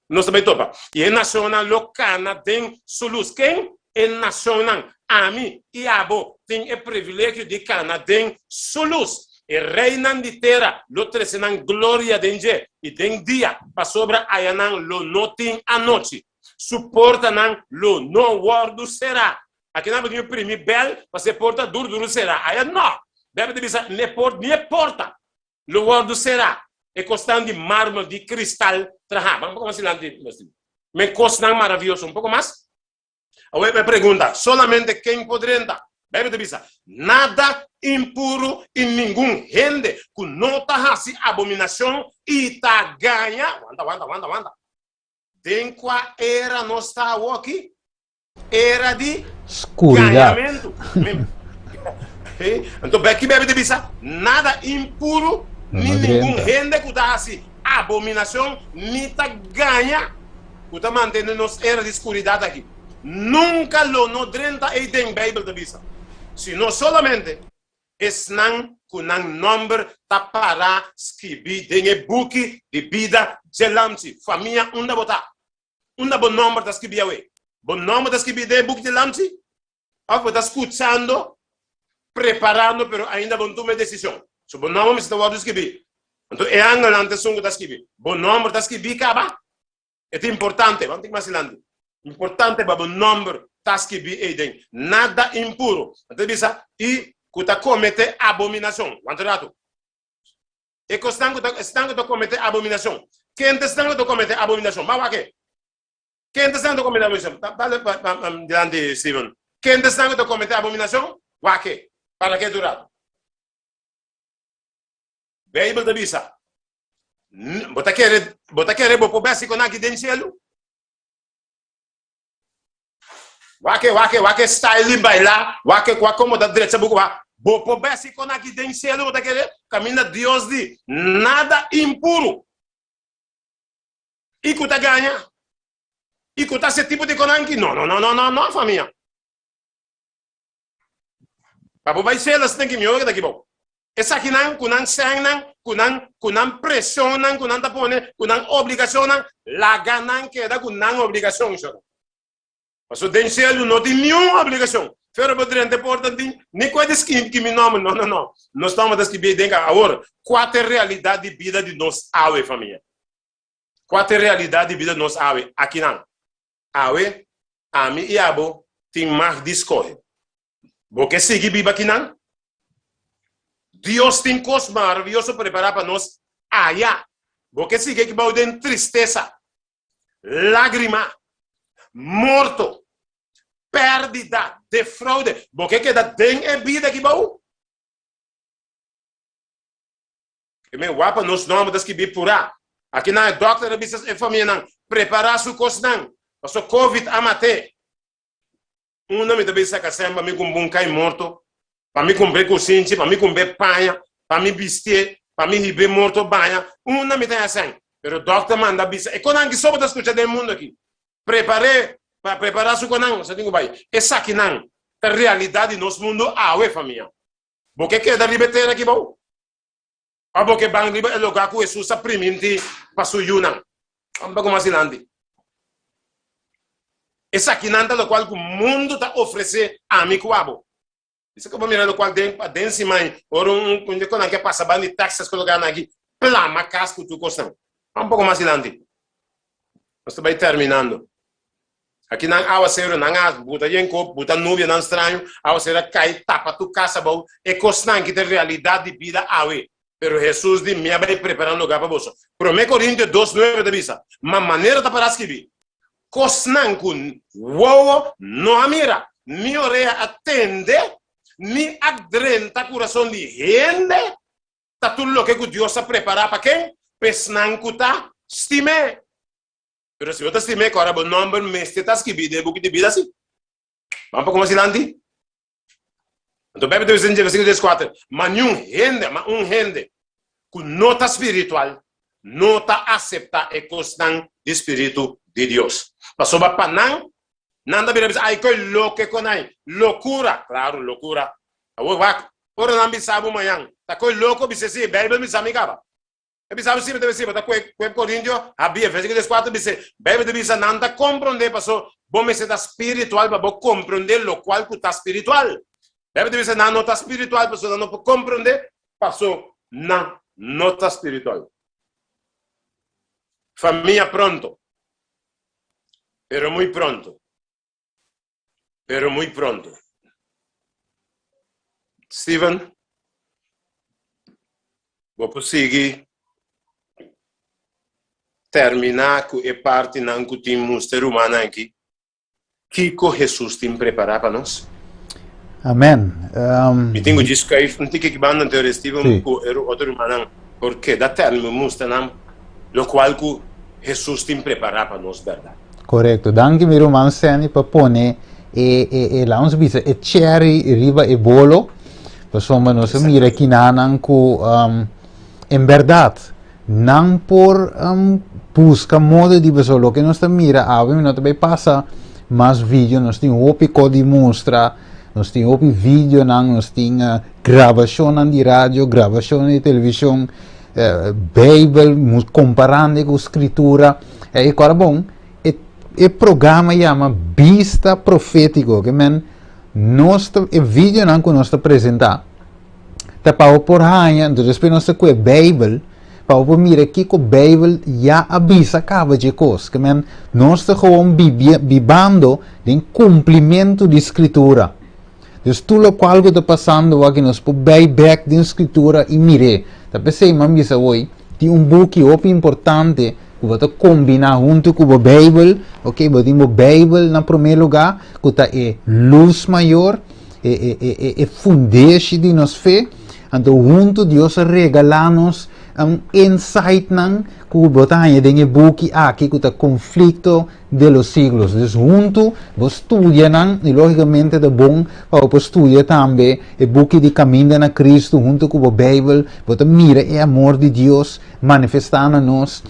nos ta bai topa. I e nashonnan lo kana den su lus. Ken? E nashonnan. Ami i abo tin e privilegio di kana den su lus. E reinan di tera lo trese nan gloria den dje, i den dia, pasobra ayanan lo no tin anochi. Su portanan lo no wòrdu será. Akinan bo tin ku primi bèl pa se porta duru duru será. Aya nò! Bèbia ta bisa, Ni e porta lo wòrdu será. E kosnan di mármel, di kristal trahá. Ban un poko mas dilanti, Men kosnan maravioso. Un poko mas. Awor e pregunta, solamente ken por drenta? Bijbel ta bisa, Nada impuru i ningun hende ku no ta hasi abominashon i ta gaña. Wanta, wanta, wanta, wanta. Den kua era nos ta awoki? Era di Skuridat. gañamentu. Anto ki Bijbel ta bisa? Nada impuru No ni no ningun drenta. hende ku ta hasi abominashon ni ta gaña. Ku ta mantene nos era di skuridat aki, nunka lo no drenta ei den, Beibel ta bisa, sino solamente esnan ku nan nòmber ta pará skibí den e buki di bida dje Lamchi. Famia, unda bo ta? Unda bo nòmber ta skibí awe? Bo nòmber ta skibí den e buki dje Lamchi? Òf bo ta skuchando, preparando, pero ainda bo no tuma e desishon? So bo nòmber mester ta wòrdu skibí. Anto e angelnan ta esun ku ta skibi. Bo nòmber ta skibí kaba? E ta importante, ban tin mas dilanti. Importante pa bo nòmber ta skibí ei den. Nada impuro. Anto e bisa, i ku ta kometé abominashon. Wanta un ratu. E kosnan ku ta, esnan ku ta kometé abominashon. Ken ta esnan ku ta kometé abominashon? Ban wak e. Ken ta esnan ku ta kometé abominashon? Dale dilanti, Steven. Ken ta esnan ku ta kometé abominashon? Wak e. Para ke tur ratu. Beibel ta bisa, Bo ta kere, bo ta kere bo por besti kon aki den shelu? Wak e, wak e, wak e style di baila, wak e, wak komo ta drecha buku wak. Bo por besti kon aki den shelu, bo ta kere? Kaminda Dios di, nada impuru. I ku ta gaña? I ku ta hasi e tipo di konanki? No, no, no, no, no, no, famia. Pa bo bai shelu asina ki mihor ke ta ki bo. Esakinan ku nan sènnan, ku nan ku nan preshonnan ku nan ta pone, ku nan obligashonnan, laga nan keda ku nan obligashon, shor. Pasobra den shelu no tin niun obligashon. Pero bo drenta e porta tin ni ku e di skirbi mi nòmber. No, no, no. Nos nòmber ta skirbi ei den ka. Awor, kua ta e realidat di bida di nos awe, famia? Kua ta e realidat di bida di nos awe akinan? Awe, ami i abo tin mag di skohe. Bo ke sigui biba kinan? Dios tin kos maravioso prepará pa nos aya. Bo ke sigui aki bou den tristesa, lágrima, morto, pèrdida, defraude? Bo ke keda den e bida aki bou? E men wak pa nos nòmber ta skibí purá. Akinan e dòkter a bisa e famianan prepará su kosnan, pasobra covid a mat'é. Unda mi ta bin saka sèn pa mi kumpra un kai morto, pa mi kumpra e kusinchi, pa mi kumpra e paña, pa mi bistié, pa mi hib'é morto baña? Unda mi ta haña sèn? Pero dòkter manda bisa, e konan ki so bo ta skucha den e mundu aki. Prepar'é, pa prepará su konan, bo sa tin ku bai. Esakinan ta realidat di nos mundu awe, famia. Bo ke keda riba e tera aki bou? Òf bo ke ban riba e lugá ku Hesus a primintí pa su yunan? Amba ku mas dilanti. Esakinan ta lokual ku mundu ta ofresé ami ku abo. Bisa ku bo mira lokual den paden siman ora un un di konan ke pasa ban di Texas ku lugarnan aki plama kas ku tur kosnan. Un poko mas dilanti. Nos ta bai terminando. Aki nan awaseru nan a buta yen kop, buta nubianan straño, awaseru a kai tapa tur kas abou. E kosnan ki ta realidat di bida awe. Pero Hesus di, Mi a bai prepara un lugar pa boso. Prome Korintio dos nuebe ta bisa, Ma manera ta para skibi, Kosnan ku wowo no a mira, ni orea a tende, ni a drenta kurason di hende, ta tur loke ku Dios a prepará pa ken? Pa esnan ku ta stim'é. Pero si bo ta stim'é, kòrda bo nòmber mester ta skibí den e buki di bida si. Ban poko mas dilanti. Anto Beibel ta bisa den versíkulo dieskuater, Ma niun hende, ma un hende ku no ta spiritual no ta aseptá e kosnan di spiritu di Dios. Pasobra pa nan, nan ta bira bisa, Ai, koi loke kon ai! Lokura! Klaru, lokura. Awor wak, ora nan bisa bo mañan, ta koi loko bisa si, Beibel bisa mi kaba. E bisa bo si, bo ta bisa, bo ta kue kue Korintio, habia, versíkulo dieskuater bisa, Beibel ta bisa nan ta komprondé paso bo mester ta spiritual pa bo komprondé lokual ku ta spiritual. Beibel ta bisa nan no ta spiritual paso nan no por komprondé paso nan no ta spiritual. Famia pronto, pero muy pronto, pero muy pronto. Steven, bo por sigui terminá ku e partinan ku tin mustra e rumannan aki kiko Hesus tin prepará pa nos? Amen. Mi tin ku djis skuif un tiki kibanda anto Steven ku e otro rumannan por keda termi mustra nan lokual ku Hesus tin prepará pa nos bèrdat. Korekto. Danki mi ruman Sandy pa pone e e e laat ons bisa e cherry riba e bolo. Pasobra nos a mira kinanan ku um, en bèrdat nan por um, buska modo di pasobra loke nos ta mira awe mi no ta bai pasa mas video nos tin hopi ko di mustra nos tin hopi videonan nos tin uh, grabashonnan di radio grabashonnan di televishon uh, Bijbel komparando ku skritura E kora bon, e, e programa yama Bista Profétiko, ke men nos ta, e videonan ku nos ta presentá, ta pa bo por haña, entonces despues nos ta kue Bijbel, pa bo por mira kiko Bijbel ya a bisa kaba dje kos. Ke men nos ta gewoon bibie, bibando den kumplimentu di Skritura. Dus tur lokual ku ta pasando aki nos por bai bèk den Skritura i mir'é. Ta p'esei mi a bisa hoy, Tin un buki hopi importante ku bo ta kombiná huntu ku bo Beibel, ok, bo tin bo Beibel na promé lugá, ku ta e lus mayor, e, e, e, e, e fundeshi di nos fe. Anto huntu Dios a regalá nos un insightnan ku bo ta haña den e buki aki ku ta Conflicto de los Siglos. Dus huntu bo studia nan i lógikamente ta bon pa bo por studia tambe E buki di Kaminda na Kristu huntu ku bo Beibel, bo ta mira e amor di Dios manifestá na nos.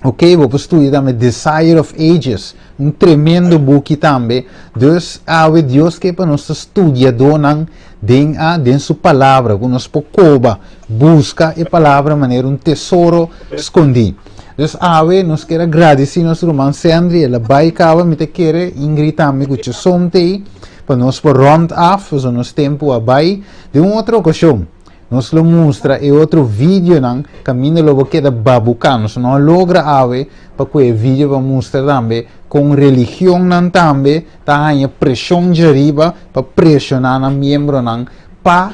Ok, bo por studia tambe Desire of Ages, un tremendo buki tambe. Dus awe Dios ke pa nos ta studiadónan den a den su palabra, ku nos por koba, buska e palabra manera un tesoro skondí. Dus awe nos kier a gradisí nos ruman Sendri, el a bai kaba, mi ta kere Ingrid tambe ku Chesonte ei. Pa nos por rond af, pasobra nos tempu a bai. Den un otro okashon, nos lo mustra e otro videonan kaminda lo bo keda babuká. Nos no a logra awe pa ku e video pa mustra tambe kon religionnan tambe ta haña preshon djariba pa preshoná nan miembronan pa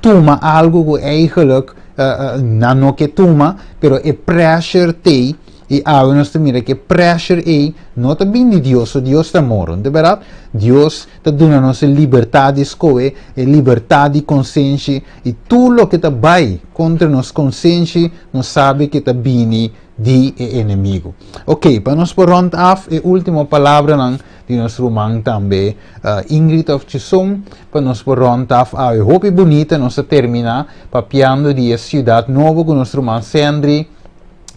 tuma algu ku eigenlijk nan no ke tuma, pero e pressure t'ei. I awe nos ta mira ku e pressure ei no ta bin di Dios, so Dios ta amor, no ta bèrdat? Dios ta duna nos e libertat di skohe, e libertat di konsenshi, i tur loke ta bai kontra nos konsenshi, nos sabi ku ta bini di e enemigu. Ok, pa nos por rònt af e último palabranan di nos ruman tambe, Ingrid òf Chisom, pa nos por rònt af awe. Hopi bunita nos a terminá papiando di e siudat nobo ku nos ruman Sendri,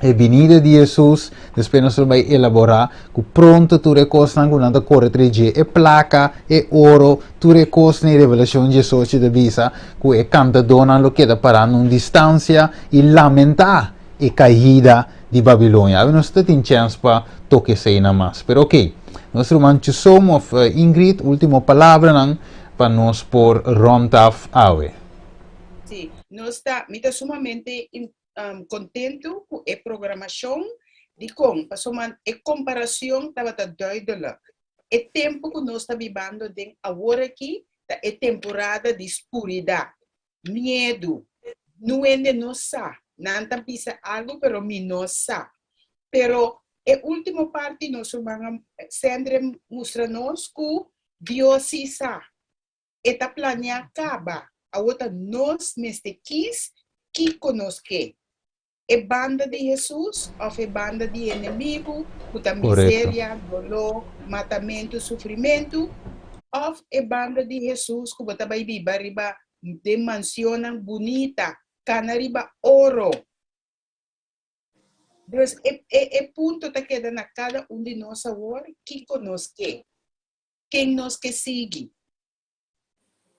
e binida di Hesus, despues nos lo bai elaborá ku pronto tur e kosnan ku nan ta kore tras dje, e plaka, e oro, tur e kosnan i Revelashon diesocho ta bisa ku e kantadónan lo keda pará na un distansia i lamentá e kaida di Babilonia. Awe nos ta tin chèns pa toka eseinan mas, pero oke. Nos ruman Chisom of Ingrid, ultimo palabranan pa nos por rond af awe. Sí, nos ta, mi ta sumamente kontentu ku e programashon. Dikon? Pasobra e komparashon tabata duidelijk. E tempu ku nos ta bibando den awor aki ta e temporada di skuridat, miedu. Nuende no sa. Nan ta bisa algu pero mi no sa. Pero e último parti nos ruman Sendre mustra nos ku Dios sí sa. E ta planea kaba. Awor ta nos mester kis kiko nos ke. E banda di Hesus òf e banda di enemigu ku ta miseria, doló, matamentu, sufrimentu, òf e banda di Hesus ku bo ta bai biba riba den mansionnan bunita, kana riba oro. Dus e e punto ta keda na kada un di nos awor, kiko nos ke? Ken nos ke sigui?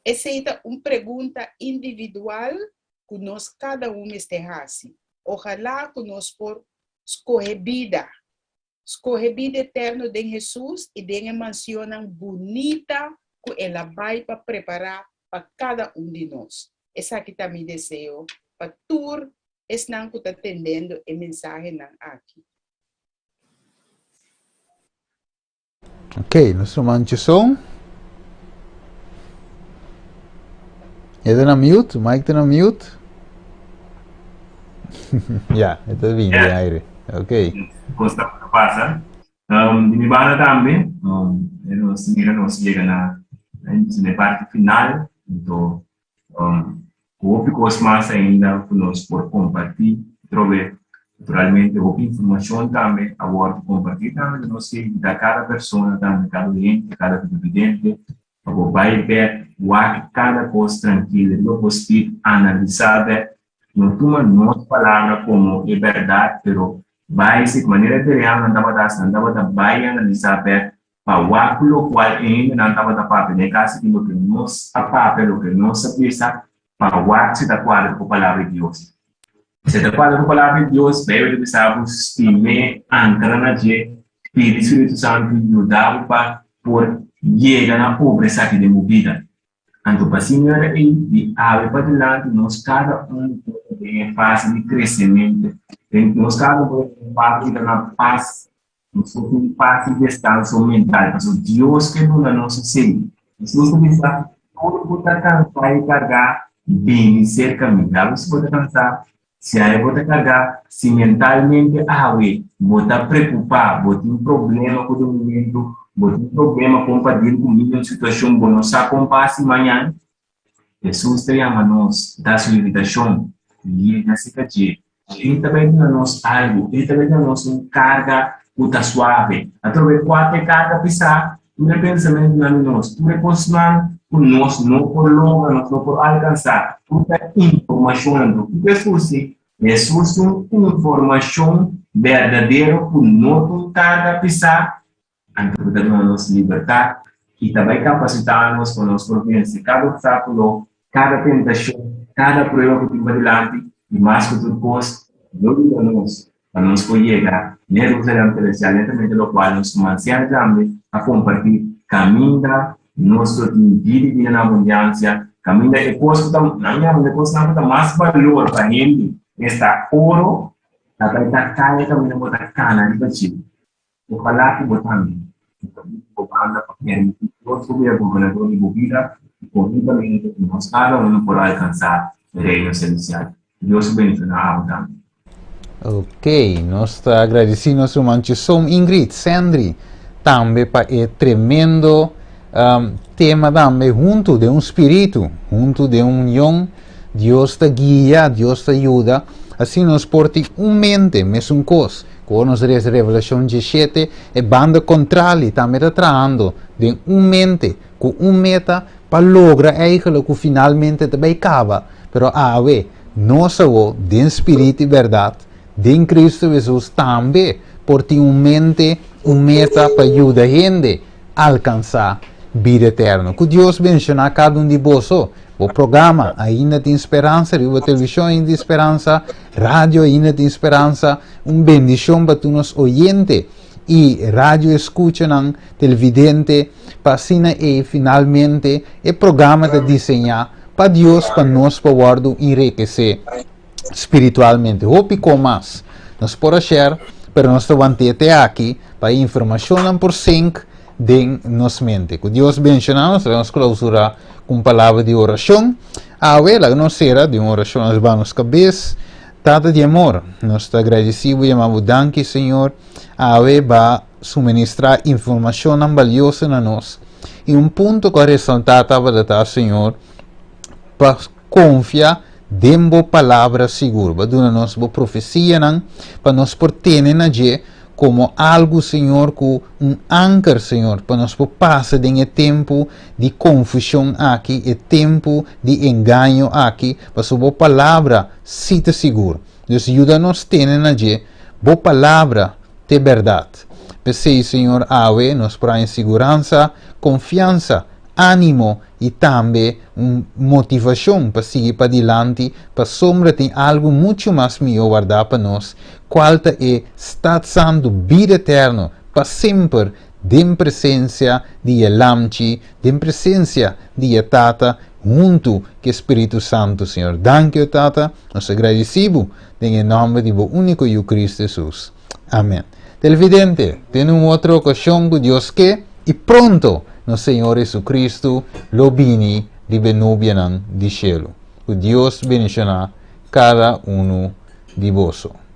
Esei ta un pregunta individual ku nos kada un mester hasi. Ojalá ku nos por skohe bida, skohe bida eterno den Hesus i den e mansionnan bunita ku el a bai pa prepará pa kada un di nos. Esaki ta mi deseo pa tur esnan ku ta tendendo e mensahenan aki. Ok, nos ruman Jason. E ta na mute, Mike ta na mute. ja, e ta bini de aire. Ok. Cosa pasa. Um, di mi banda tambe, um, nos mira nos llega na, na parte final, então, Um, hopi kos mas ainda ku nos por kompartí trobe. Naturalmente hopi informashon tambe a wòrdu kompartí tambe ku nos ke invitá kada persona tambe, kada oyente, kada televidente pa bo bai bèk wak kada kos trankil riba bo spit, analisá bèk. No tuma nos palabra komo e bèrdat pero bai si manera e bereanonan tabata hasi nan tabata bai analisá bèk Pa wak ku lokual e hendenan tabata papia den e kas aki, loke nos a papia, loke nos a bisa, pa wak si ta kuadra ku Palabra di Dios. Si e ta kuadra ku Palabra di Dios, Beibel ta bisa bo stim'é, ankra na dje, pidi Spiritu Santu yuda bo pa por yega na obra esaki den bo bida. Anto pa asina ora ei, di awe padilanti nos kada un por ta den e fase di kresementu, nos kada un por ta den e fase di ta na pas. Nos por tin pas i deskanso mental pasobra Dios ke duna nos esei. Hesus ta bisa, Tur ku ta kansá i kargá, bini serka mi. Awe si bo ta kansá, si awe bo ta kargá, si mentalmente awe bo ta preokupá, bo tin problema ku durmimentu, bo tin problema kon pa dil ku mi un situashon, bo no sa kon pa hasi mañan, Hesus ta yama nos, da su invitashon, Yega serka dje. E ta bai duna nos algu, e ta bai duna nos un karga ku ta suave. Atrobe kua ta e karga pisá? Tur e pensamentunan di nos, tur e kosnan ku nos no por logra, nos no por alkansá, tur ta informashonnan. Anto kiko Hesus si? Hesus ta un informashon berdadero ku no ta un karga pisá, Anto ku ta duna nos libertat i ta bai kapasitá nos pa nos por vense kada opstákulo, kada tentashon, kada prueba ku tin padilanti, i mas ku tur kos, lo yuda nos pa nos por yega na Jerusalèm selestial, netamente lokual nos mansian tambe a kompartí, kaminda nos lo tin vida i bida na abundansia, kaminda e kos ku ta, nan yama e kosnan ku ta mas balor pa hende, esta oro, ta bai ta kai kaminda bo ta kana riba dje. Ojalá ku bo tambe ku ta biba bo banda pa permití Dios ku bira gobernador di bo bida i konhuntamente ku nos kada unu por alkansá e Reino Selestial. Ku Dios su bendishoná abo tambe. Ok, nos ta agradeci nos ruman Chisom Ingrid, Sendri, tambe pa e tremendo um, tema tambe huntu den un spiritu, huntu den un union, Dios ta guia, Dios ta yuda, asina nos por tin un mente, mesun kos. Ku ora nos lesa Revelashon 17, e banda kontrali tambe ta trahando den un mente, ku un meta pa logra eigenlijk ku finalmente ta bai kaba. Pero awe, nos awo, den spiritu i bèrdat, den Kristu Hesus tambe por tin un mente, un meta pa yuda hende alkansá bida eterno. Ku Dios benshoná kada un di boso. Bo programa Ainda Tin Speransa riba televishon Ainda Tin Speransa, radio Ainda Tin Speransa, un bendishon pa tur nos oyente. i radio eskuchanan, televidente, pa asina ei finalmente e programa ta diseñá pa Dios pa nos por wòrdu enrekesé spiritualmente. Hopi kon mas nos por a share, pero nos ta want'é te aki pa e informashonnan por sink den nos mente. Ku Dios benshoná nos, laga nos klausurá ku un palabra di orashon. Awe, laga nos sera di un orashon nos ba nos kabes. Tata di amor, nos ta agradesí bo, yama bo danki, Señor. Awe ba suministrá informashonnan balioso na nos. I un punto ku a resaltá tabata ta, Señor, pa konfia den bo palabra sigur. Bo a duna nos bo profesianan pa nos por tene na dje komo algu, Señor, ku un anker, Señor, pa nos por pasa den e tempu di konfushon aki, e tempu di engaño aki, pasobra bo palabra sí ta sigur. Dus yuda nos tene na dje, bo palabra t'e bèrdat. P'esei, Señor, awe nos por haña siguransa, konfiansa, ánimo i tambe un motivashon pa sigui padilanti, pasobra tin algu muchu mas mihó wardá pa nos, kual ta e stat santu, bida eterno, pa semper den presensia di e Lamchi, den presensia di e Tata, huntu ku e Spiritu Santu, Señor. Danki, o Tata, nos ta gradisí Bo den e nòmber di Bo úniko Yu Kristu Hesus. Amèn. Televidente, den un otro okashon ku Dios ke, i pronto nos Señor Jesucristo lo bini riba e nubianan di shelu. Ku Dios bendishoná kada unu di boso.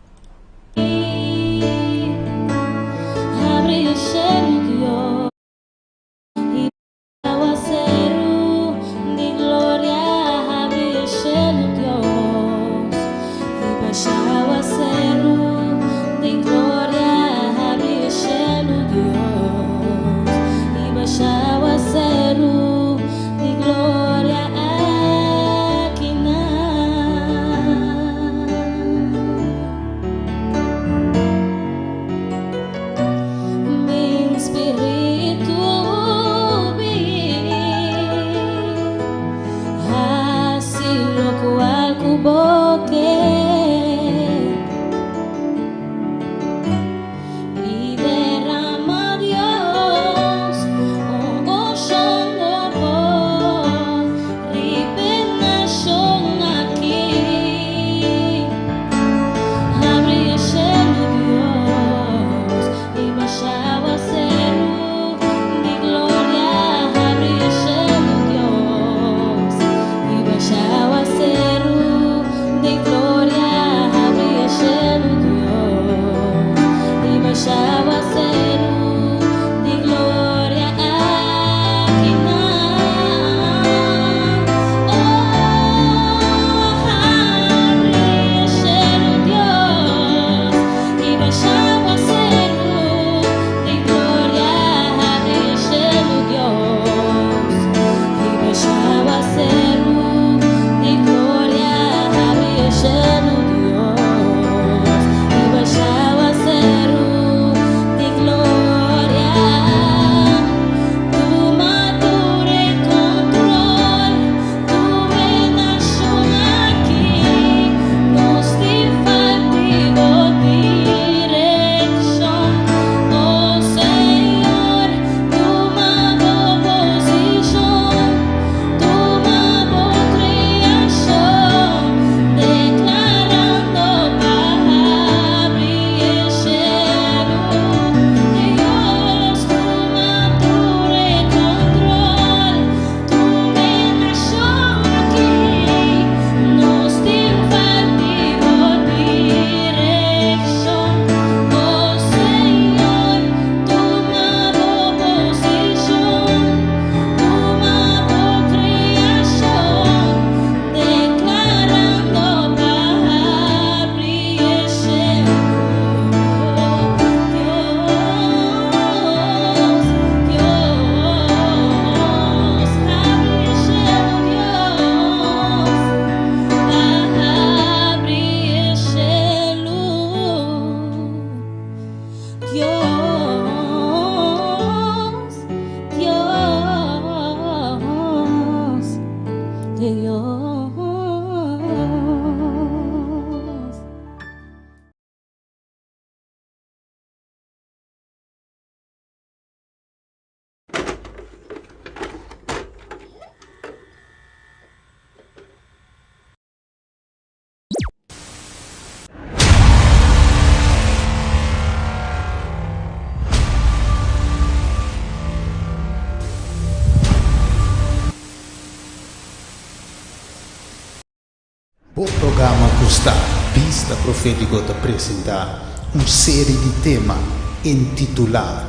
Bo programa gusta Bista Profético ta presentá un seri di tema intitulá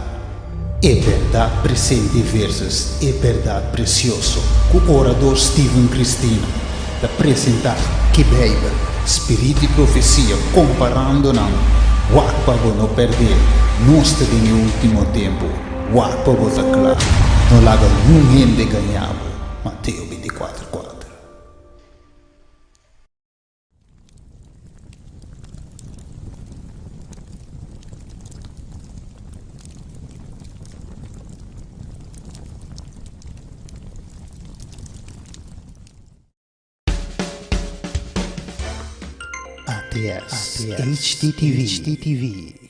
E Bèrdat Presente versus E Bèrdat Presioso ku orador Steven Cristina ta presentá ki Beibel, Spirit di Profesia komparando nan Wak pa bo no pèrdé, nos ta den e último tempu, wak pa bo ta kla, no laga niun hende gañá bo, Mateo 24, 4. ATS, HDTV.